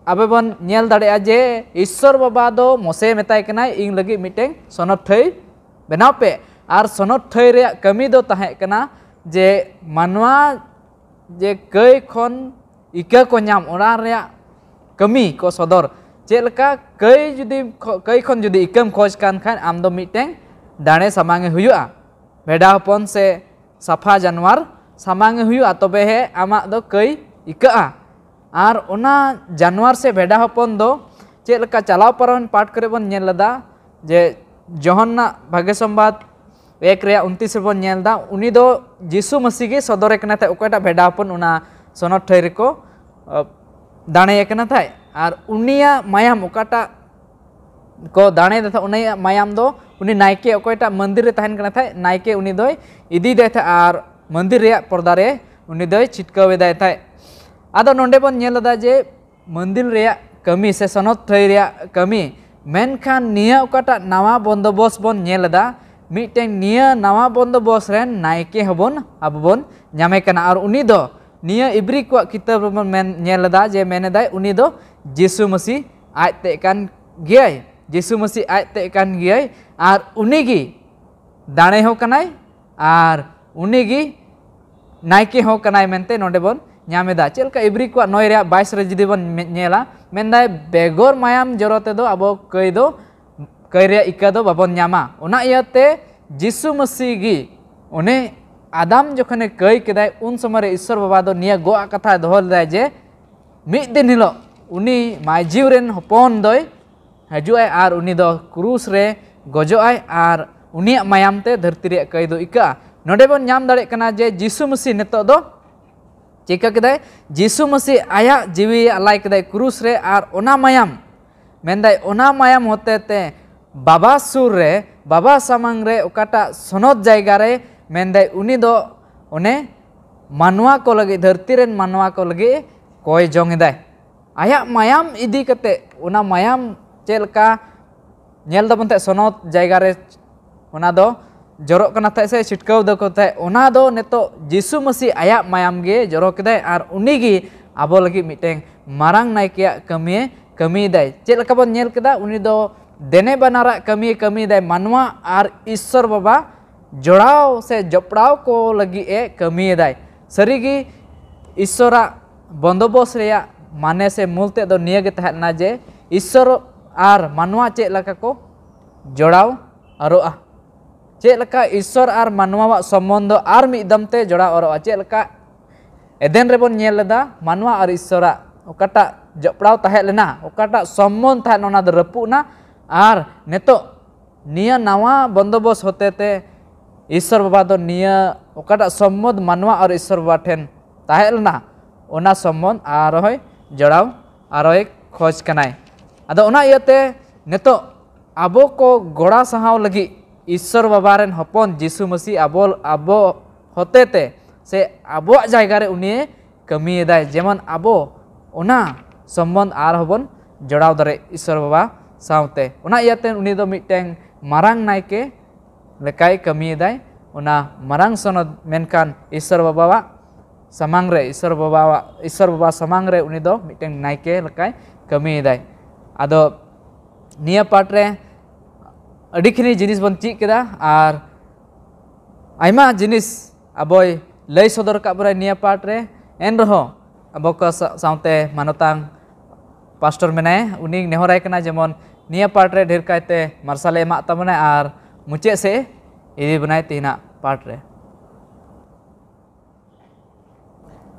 ᱟᱵᱚ ᱵᱚᱱ ᱧᱮᱞ ᱫᱟᱲᱮᱭᱟᱜᱼᱟ ᱡᱮ ᱤᱥᱥᱚᱨ ᱵᱟᱵᱟ ᱫᱚ ᱢᱚᱥᱮ ᱢᱮᱛᱟᱭ ᱠᱟᱱᱟᱭ, "ᱤᱧ ᱞᱟᱹᱜᱤᱫ ᱢᱤᱫᱴᱮᱱ ᱥᱚᱱᱚᱛ ᱴᱷᱟᱹᱭ ᱵᱮᱱᱟᱣ ᱯᱮ", ᱟᱨ ᱥᱚᱱᱚᱛ ᱴᱷᱟᱹᱭ ᱨᱮᱭᱟᱜ ᱠᱟᱹᱢᱤ ᱫᱚ ᱛᱟᱦᱮᱸ ᱠᱟᱱᱟ ᱡᱮ ᱢᱟᱱᱣᱟ ᱡᱮ ᱠᱟᱹᱭ ᱠᱷᱚᱱ ᱤᱠᱟᱹ ᱠᱚ ᱧᱟᱢ, ᱚᱱᱟ ᱨᱮᱭᱟᱜ ᱠᱟᱹᱢᱤ ᱠᱚ ᱥᱚᱫᱚᱨ᱾ ᱪᱮᱫ ᱞᱮᱠᱟ ᱠᱟᱹᱭ ᱡᱩᱫᱤ ᱠᱷᱚ- ᱠᱟᱹᱭ ᱠᱷᱚᱱ ᱡᱩᱫᱤ ᱤᱠᱟᱹᱢ ᱠᱷᱚᱡᱽ ᱠᱟᱱ ᱠᱷᱟᱱ, ᱟᱢ ᱫᱚ ᱢᱤᱫᱴᱮᱱ ᱫᱟᱲᱮ ᱥᱟᱢᱟᱝ ᱮ ᱦᱩᱭᱩᱜᱼᱟ, ᱵᱷᱮᱰᱟ ᱦᱚᱯᱚᱱ ᱥᱮ ᱥᱟᱯᱷᱟ ᱡᱟᱱᱣᱟᱨ ᱥᱟᱢᱟᱝ ᱮ ᱦᱩᱭᱩᱜᱼᱟ, ᱛᱚᱵᱮ ᱦᱮ ᱟᱢᱟᱜ ᱫᱚ ᱠᱟᱹᱭ ᱤᱠᱟᱹᱜᱼᱟ᱾ ᱟᱨ ᱚᱱᱟ ᱡᱟᱱᱣᱟᱨ ᱥᱮ ᱵᱷᱮᱰᱟ ᱦᱚᱯᱚᱱ ᱫᱚ ᱪᱮᱫ ᱞᱮᱠᱟ ᱪᱟᱞᱟᱣ ᱯᱟᱨᱚᱢ ᱯᱟᱴ ᱠᱚᱨᱮ ᱵᱚᱱ ᱧᱮᱞ ᱞᱮᱫᱟ ᱡᱮ ᱡᱚᱦᱚᱱᱱᱟᱜ ᱵᱷᱟᱜᱮ ᱥᱚᱢᱵᱟᱫ ᱮᱠ ᱨᱮᱭᱟᱜ ᱩᱱᱛᱤᱥ ᱨᱮᱵᱚᱱ ᱧᱮᱞ ᱮᱫᱟ, ᱩᱱᱤ ᱫᱚ ᱡᱤᱥᱩ ᱢᱟᱹᱥᱤ ᱜᱮ ᱥᱚᱫᱚᱨᱮ ᱠᱟᱱᱟ ᱛᱟᱦᱮᱸᱫ, ᱚᱠᱚᱭᱴᱟᱜ ᱵᱷᱮᱰᱟ ᱦᱚᱯᱚᱱ ᱚᱱᱟ ᱥᱚᱱᱚᱛ ᱴᱷᱟᱹᱭ ᱨᱮᱠᱚ, ᱟᱹ, ᱫᱟᱲᱮᱭᱮ ᱠᱟᱱᱟ ᱛᱟᱦᱮᱸᱫ᱾ ᱟᱨ ᱩᱱᱤᱭᱟᱜ ᱢᱟᱭᱟᱢ ᱚᱠᱟᱴᱟᱜ ᱠᱚ ᱫᱟᱲᱮᱭᱮᱫᱟ ᱛᱟᱦᱮᱸᱫ, ᱩᱱᱤᱭᱟᱜ ᱢᱟᱭᱟᱢ ᱫᱚ ᱩᱱᱤ ᱱᱟᱭᱠᱮ ᱚᱠᱚᱭᱴᱟᱜ ᱢᱚᱱᱫᱤᱨ ᱨᱮ ᱛᱟᱦᱮᱱ ᱠᱟᱱᱟ ᱛᱟᱦᱮᱸᱫ, ᱱᱟᱭᱠᱮ ᱩᱱᱤ ᱫᱚᱭ ᱤᱫᱤᱭᱮᱫᱟᱭ ᱛᱟᱦᱮᱸᱫ ᱟᱨ ᱢᱚᱱᱫᱤᱨ ᱨᱮᱭᱟᱜ ᱯᱚᱨᱫᱟ ᱨᱮ ᱩᱱᱤ ᱫᱚᱭ ᱪᱷᱤᱴᱠᱟᱹᱣ ᱮᱫᱟᱭ ᱛᱟᱦᱮᱸᱫ᱾ ᱟᱫᱚ ᱱᱚᱰᱮ ᱵᱚᱱ ᱧᱮᱞ ᱮᱫᱟ ᱡᱮ ᱢᱚᱱᱫᱤᱨ ᱨᱮᱭᱟᱜ ᱠᱟᱹᱢᱤ ᱥᱮ ᱥᱚᱱᱚᱛ ᱴᱷᱟᱹᱭ ᱨᱮᱭᱟᱜ ᱠᱟᱹᱢᱤ, ᱢᱮᱱᱠᱷᱟᱱ ᱱᱤᱭᱟᱹ ᱚᱠᱟᱴᱟᱜ ᱱᱟᱣᱟ ᱵᱚᱱᱫᱚᱵᱚᱥ ᱵᱚᱱ ᱧᱮᱞ ᱮᱫᱟ, ᱢᱤᱫᱴᱮᱱ ᱱᱤᱭᱟᱹ ᱱᱟᱣᱟ ᱵᱚᱱᱫᱚᱵᱚᱥ ᱨᱮᱱ ᱱᱟᱭᱠᱮ ᱦᱚᱸᱵᱚᱱ ᱟᱵᱚ ᱵᱚᱱ ᱧᱟᱢᱮ ᱠᱟᱱᱟ᱾ ᱟᱨ ᱩᱱᱤ ᱫᱚ ᱱᱤᱭᱟᱹ ᱤᱵᱨᱤ ᱠᱚᱣᱟᱜ ᱠᱤᱛᱟᱹᱵ ᱨᱮᱵᱚᱱ ᱢᱮᱱ ᱧᱮᱞ ᱮᱫᱟ ᱡᱮ ᱢᱮᱱ ᱮᱫᱟᱭ ᱩᱱᱤ ᱫᱚ ᱡᱤᱥᱩ ᱢᱟᱹᱥᱤ ᱟᱡ ᱛᱮ ᱠᱟᱱ ᱜᱮᱭᱟᱭ, ᱡᱤᱥᱩ ᱢᱟᱹᱥᱤ ᱟᱡ ᱛᱮ ᱠᱟᱱ ᱜᱮᱭᱟᱭ᱾ ᱟᱨ ᱩᱱᱤ ᱜᱮ ᱫᱟᱲᱮ ᱦᱚᱸ ᱠᱟᱱᱟᱭ ᱟᱨ ᱩᱱᱤ ᱜᱮ ᱱᱟᱭᱠᱮ ᱦᱚᱸ ᱠᱟᱱᱟᱭ ᱢᱮᱱᱛᱮ ᱱᱚᱰᱮ ᱵᱚᱱ ᱧᱟᱢ ᱮᱫᱟ᱾ ᱪᱮᱫ ᱞᱮᱠᱟ ᱤᱵᱨᱤ ᱠᱚᱣᱟᱜ ᱱᱚᱭ ᱨᱮᱭᱟᱜ ᱵᱟᱭᱤᱥ ᱨᱮ ᱡᱩᱫᱤ ᱵᱚᱱ ᱢᱮ- ᱧᱮᱞᱟ, ᱢᱮᱱᱫᱟᱭ ᱵᱮᱜᱚᱨ ᱢᱟᱭᱟᱢ ᱡᱚᱨᱚ ᱛᱮᱫᱚ ᱟᱵᱚ ᱠᱟᱹᱭ ᱫᱚ ᱠᱟᱹᱭ ᱨᱮᱭᱟᱜ ᱤᱠᱟᱹ ᱫᱚ ᱵᱟᱵᱚᱱ ᱧᱟᱢᱟ᱾ ᱚᱱᱟ ᱤᱭᱟᱹᱛᱮ ᱡᱤᱥᱩ ᱢᱟᱹᱥᱤ ᱜᱮ ᱚᱱᱮ ᱟᱫᱟᱢ ᱡᱚᱠᱷᱚᱱᱮ ᱠᱟᱹᱭ ᱠᱮᱫᱟᱭ, ᱩᱱ ᱥᱚᱢᱚᱭ ᱨᱮ ᱤᱥᱥᱚᱨ ᱵᱟᱵᱟ ᱫᱚ ᱱᱤᱭᱟᱹ ᱜᱚᱜ ᱠᱟᱛᱷᱟᱭ ᱫᱚᱦᱚ ᱞᱮᱫᱟᱭ ᱡᱮ ᱢᱤᱫ ᱫᱤᱱ ᱦᱤᱞᱳᱜ ᱩᱱᱤ ᱢᱟᱹᱡᱷᱤ ᱨᱮᱱ ᱦᱚᱯᱚᱱ ᱫᱚᱭ ᱦᱤᱡᱩᱜᱼᱟᱭ ᱟᱨ ᱩᱱᱤ ᱫᱚ ᱠᱨᱩᱥ ᱨᱮ ᱜᱚᱡᱚᱜᱼᱟᱭ ᱟᱨ ᱩᱱᱤᱭᱟᱜ ᱢᱟᱭᱟᱢ ᱛᱮ ᱫᱷᱟᱹᱨᱛᱤ ᱨᱮᱭᱟᱜ ᱠᱟᱹᱭ ᱫᱚ ᱤᱠᱟᱹᱜᱼᱟ᱾ ᱱᱚᱰᱮ ᱵᱚᱱ ᱧᱟᱢ ᱫᱟᱲᱮᱭᱟᱜ ᱠᱟᱱᱟ ᱡᱮ ᱡᱤᱥᱩ ᱢᱟᱹᱥᱤ ᱱᱤᱛᱚᱜ ᱫᱚ ᱪᱤᱠᱟᱹ ᱠᱮᱫᱟᱭ? ᱡᱤᱥᱩ ᱢᱟᱹᱥᱤ ᱟᱭᱟᱜ ᱡᱤᱣᱤ ᱟᱞᱟᱭ ᱠᱮᱫᱟᱭ ᱠᱨᱩᱥ ᱨᱮ, ᱟᱨ ᱚᱱᱟ ᱢᱟᱭᱟᱢ, ᱢᱮᱱᱫᱟᱭ ᱚᱱᱟ ᱢᱟᱭᱟᱢ ᱦᱚᱛᱮ ᱛᱮ ᱵᱟᱵᱟ ᱥᱩᱨ ᱨᱮ, ᱵᱟᱵᱟ ᱥᱟᱢᱟᱝ ᱨᱮ, ᱚᱠᱟᱴᱟᱜ ᱥᱚᱱᱚᱛ ᱡᱟᱭᱜᱟ ᱨᱮ, ᱢᱮᱱᱫᱟᱭ ᱩᱱᱤ ᱫᱚ ᱚᱱᱮ ᱢᱟᱱᱣᱟ ᱠᱚ ᱞᱟᱹᱜᱤᱫ, ᱫᱷᱟᱹᱨᱛᱤ ᱨᱮᱱ ᱢᱟᱱᱣᱟ ᱠᱚ ᱞᱟᱹᱜᱤᱫ ᱠᱚᱭ ᱡᱚᱝ ᱮᱫᱟᱭ᱾ ᱟᱭᱟᱜ ᱢᱟᱭᱟᱢ ᱤᱫᱤ ᱠᱟᱛᱮ, ᱚᱱᱟ ᱢᱟᱭᱟᱢ ᱪᱮᱫ ᱞᱮᱠᱟ ᱧᱮᱞ ᱫᱟᱵᱚᱱ ᱛᱟᱦᱮᱸᱫ ᱥᱚᱱᱚᱛ ᱡᱟᱭᱜᱟ ᱨᱮ, ᱚᱱᱟ ᱫᱚ ᱡᱚᱨᱚᱜ ᱠᱟᱱᱟ ᱛᱟᱦᱮᱸᱫ ᱥᱮ ᱪᱷᱤᱴᱠᱟᱹᱣ ᱫᱟᱠᱚ ᱛᱟᱦᱮᱸᱫ, ᱚᱱᱟ ᱫᱚ ᱱᱤᱛᱚᱜ ᱡᱤᱥᱩ ᱢᱟᱹᱥᱤ ᱟᱭᱟᱜ ᱢᱟᱭᱟᱢ ᱜᱮ ᱡᱚᱨᱚ ᱠᱮᱫᱟᱭ ᱟᱨ ᱩᱱᱤ ᱜᱮ ᱟᱵᱚ ᱞᱟᱹᱜᱤᱫ ᱢᱤᱫᱴᱮᱱ ᱢᱟᱨᱟᱝ ᱱᱟᱭᱠᱮᱭᱟᱜ ᱠᱟᱹᱢᱤᱭᱮ ᱠᱟᱹᱢᱤᱭᱮᱫᱟᱭ᱾ ᱪᱮᱫ ᱞᱮᱠᱟ ᱵᱚᱱ ᱧᱮᱞ ᱠᱮᱫᱟ, ᱩᱱᱤ ᱫᱚ ᱫᱮᱱᱮ ᱵᱟᱱᱟᱨᱟᱜ ᱠᱟᱹᱢᱤᱭᱮ ᱠᱟᱹᱢᱤᱭᱮᱫᱟᱭ, ᱢᱟᱱᱣᱟ ᱟᱨ ᱤᱥᱥᱚᱨ ᱵᱟᱵᱟ ᱡᱚᱲᱟᱣ ᱥᱮ ᱡᱚᱯᱲᱟᱣ ᱠᱚ ᱞᱟᱹᱜᱤᱫ ᱮ ᱠᱟᱹᱢᱤᱭᱮᱫᱟᱭ᱾ ᱥᱟᱹᱨᱤᱜᱮ ᱤᱥᱥᱚᱨᱟᱜ ᱵᱚᱱᱫᱚᱵᱚᱥ ᱨᱮᱭᱟᱜ ᱢᱟᱱᱮ ᱥᱮ ᱢᱩᱞ ᱛᱮᱫ ᱫᱚ ᱱᱤᱭᱟᱹ ᱜᱮ ᱛᱟᱦᱮᱸ ᱞᱮᱱᱟ ᱡᱮ ᱤᱥᱥᱚᱨ ᱟᱨ ᱢᱟᱱᱣᱟ ᱪᱮᱫ ᱞᱮᱠᱟ ᱠᱚ ᱡᱚᱲᱟᱣ ᱟᱨᱚᱜᱼᱟ, ᱪᱮᱫ ᱞᱮᱠᱟ ᱤᱥᱥᱚᱨ ᱟᱨ ᱢᱟᱱᱣᱟᱣᱟᱜ ᱥᱚᱢᱵᱚᱱᱫᱷᱚ ᱟᱨ ᱢᱤᱫ ᱫᱚᱢ ᱛᱮ ᱡᱚᱲᱟᱣ ᱟᱨᱚᱜᱼᱟ, ᱪᱮᱫ ᱞᱮᱠᱟ ᱮᱫᱮᱱ ᱨᱮᱵᱚᱱ ᱧᱮᱞ ᱞᱮᱫᱟ ᱢᱟᱱᱣᱟ ᱟᱨ ᱤᱥᱥᱚᱨᱟᱜ ᱚᱠᱟᱴᱟᱜ ᱡᱚᱯᱲᱟᱣ ᱛᱟᱦᱮᱸ ᱞᱮᱱᱟ, ᱚᱠᱟᱴᱟᱜ ᱥᱚᱢᱵᱚᱱᱫᱷ ᱛᱟᱦᱮᱸ ᱞᱮᱱᱟ, ᱚᱱᱟ ᱫᱚ ᱨᱟᱹᱯᱩᱫ ᱮᱱᱟ᱾ ᱟᱨ ᱱᱤᱛᱚᱜ ᱱᱤᱭᱟᱹ ᱱᱟᱣᱟ ᱵᱚᱱᱫᱚᱵᱚᱥ ᱦᱚᱛᱮ ᱛᱮ ᱤᱥᱥᱚᱨ ᱵᱟᱵᱟ ᱫᱚ ᱱᱤᱭᱟᱹ ᱚᱠᱟᱴᱟᱜ ᱥᱚᱢᱵᱚᱱᱫᱷ ᱢᱟᱱᱣᱟ ᱟᱨ ᱤᱥᱥᱚᱨ ᱵᱟᱵᱟ ᱴᱷᱮᱱ ᱛᱟᱦᱮᱸ ᱞᱮᱱᱟ, ᱚᱱᱟ ᱥᱚᱢᱵᱚᱱᱫᱷ ᱟᱨᱦᱚᱸᱭ ᱡᱚᱲᱟᱣ ᱟᱨᱦᱚᱸᱭ ᱠᱷᱚᱡᱽ ᱠᱟᱱᱟᱭ᱾ ᱟᱫᱚ ᱚᱱᱟ ᱤᱭᱟᱹᱛᱮ ᱱᱤᱛᱚᱜ ᱟᱵᱚ ᱠᱚ ᱜᱚᱲᱟ ᱥᱟᱦᱟᱣ ᱞᱟᱹᱜᱤᱫ ᱤᱥᱥᱚᱨ ᱵᱟᱵᱟ ᱨᱮᱱ ᱦᱚᱯᱚᱱ ᱡᱤᱥᱩ ᱢᱟᱹᱥᱤ ᱟᱵᱚ, ᱟᱵᱚ ᱦᱚᱛᱮ ᱛᱮ ᱥᱮ ᱟᱵᱚᱣᱟᱜ ᱡᱟᱭᱜᱟ ᱨᱮ ᱩᱱᱤ ᱠᱟᱹᱢᱤᱭᱮᱫᱟᱭ, ᱡᱮᱢᱚᱱ ᱟᱵᱚ ᱚᱱᱟ ᱥᱚᱢᱵᱚᱱᱫᱷ ᱟᱨᱦᱚᱸ ᱵᱚᱱ ᱡᱚᱲᱟᱣ ᱫᱟᱲᱮᱭᱟᱜ ᱤᱥᱚᱨ ᱵᱟᱵᱟ ᱥᱟᱶᱛᱮ᱾ ᱚᱱᱟ ᱤᱭᱟᱹᱛᱮ ᱩᱱᱤ ᱫᱚ ᱢᱤᱫᱴᱮᱱ ᱢᱟᱨᱟᱝ ᱱᱟᱭᱠᱮ ᱞᱮᱠᱟᱭ ᱠᱟᱹᱢᱤᱭᱮᱫᱟᱭ ᱚᱱᱟ ᱢᱟᱨᱟᱝ ᱥᱚᱱᱚᱛ, ᱢᱮᱱᱠᱷᱟᱱ ᱤᱥᱚᱨ ᱵᱟᱵᱟᱣᱟᱜ ᱥᱟᱢᱟᱝ ᱨᱮ, ᱤᱥᱚᱨ ᱵᱟᱵᱟᱣᱟᱜ, ᱤᱥᱚᱨ ᱵᱟᱵᱟ ᱥᱟᱢᱟᱝ ᱨᱮ ᱩᱱᱤ ᱫᱚ ᱢᱤᱫᱴᱮᱱ ᱱᱟᱭᱠᱮ ᱞᱮᱠᱟᱭ ᱠᱟᱹᱢᱤᱭᱮᱫᱟᱭ᱾ ᱟᱫᱚ ᱱᱤᱭᱟᱹ ᱯᱟᱴ ᱨᱮ ᱟᱹᱰᱤ ᱠᱷᱤᱱᱤ ᱡᱤᱱᱤᱥ ᱵᱚᱱ ᱪᱮᱫ ᱠᱮᱫᱟ ᱟᱨ ᱟᱭᱢᱟ ᱡᱤᱱᱤᱥ ᱟᱵᱚᱭ ᱞᱟᱹᱭ ᱥᱚᱫᱚᱨ ᱟᱠᱟᱫ ᱵᱚᱱᱟᱭ ᱱᱤᱭᱟᱹ ᱯᱟᱴ ᱨᱮ᱾ ᱮᱱ ᱨᱮᱦᱚᱸ ᱟᱵᱚ ᱠᱚ ᱥᱟ-, ᱥᱟᱶᱛᱮ ᱢᱟᱱᱚᱛᱟᱱ ᱯᱟᱥᱴᱚᱨ ᱢᱮᱱᱟᱭᱟ, ᱩᱱᱤ ᱱᱮᱦᱚᱨᱟᱭ ᱠᱟᱱᱟ ᱡᱮᱢᱚᱱ ᱱᱤᱭᱟᱹ ᱯᱟᱴ ᱨᱮ ᱰᱷᱮᱨ ᱠᱟᱭᱛᱮ ᱢᱟᱨᱥᱟᱞᱮ ᱮᱢᱟᱜ ᱛᱟᱵᱚᱱᱟ ᱟᱨ ᱢᱩᱪᱟᱹᱫ ᱥᱮᱫ ᱤᱫᱤ ᱵᱚᱱᱟᱭ ᱛᱮᱦᱮᱧᱟᱜ ᱯᱟᱴ ᱨᱮ᱾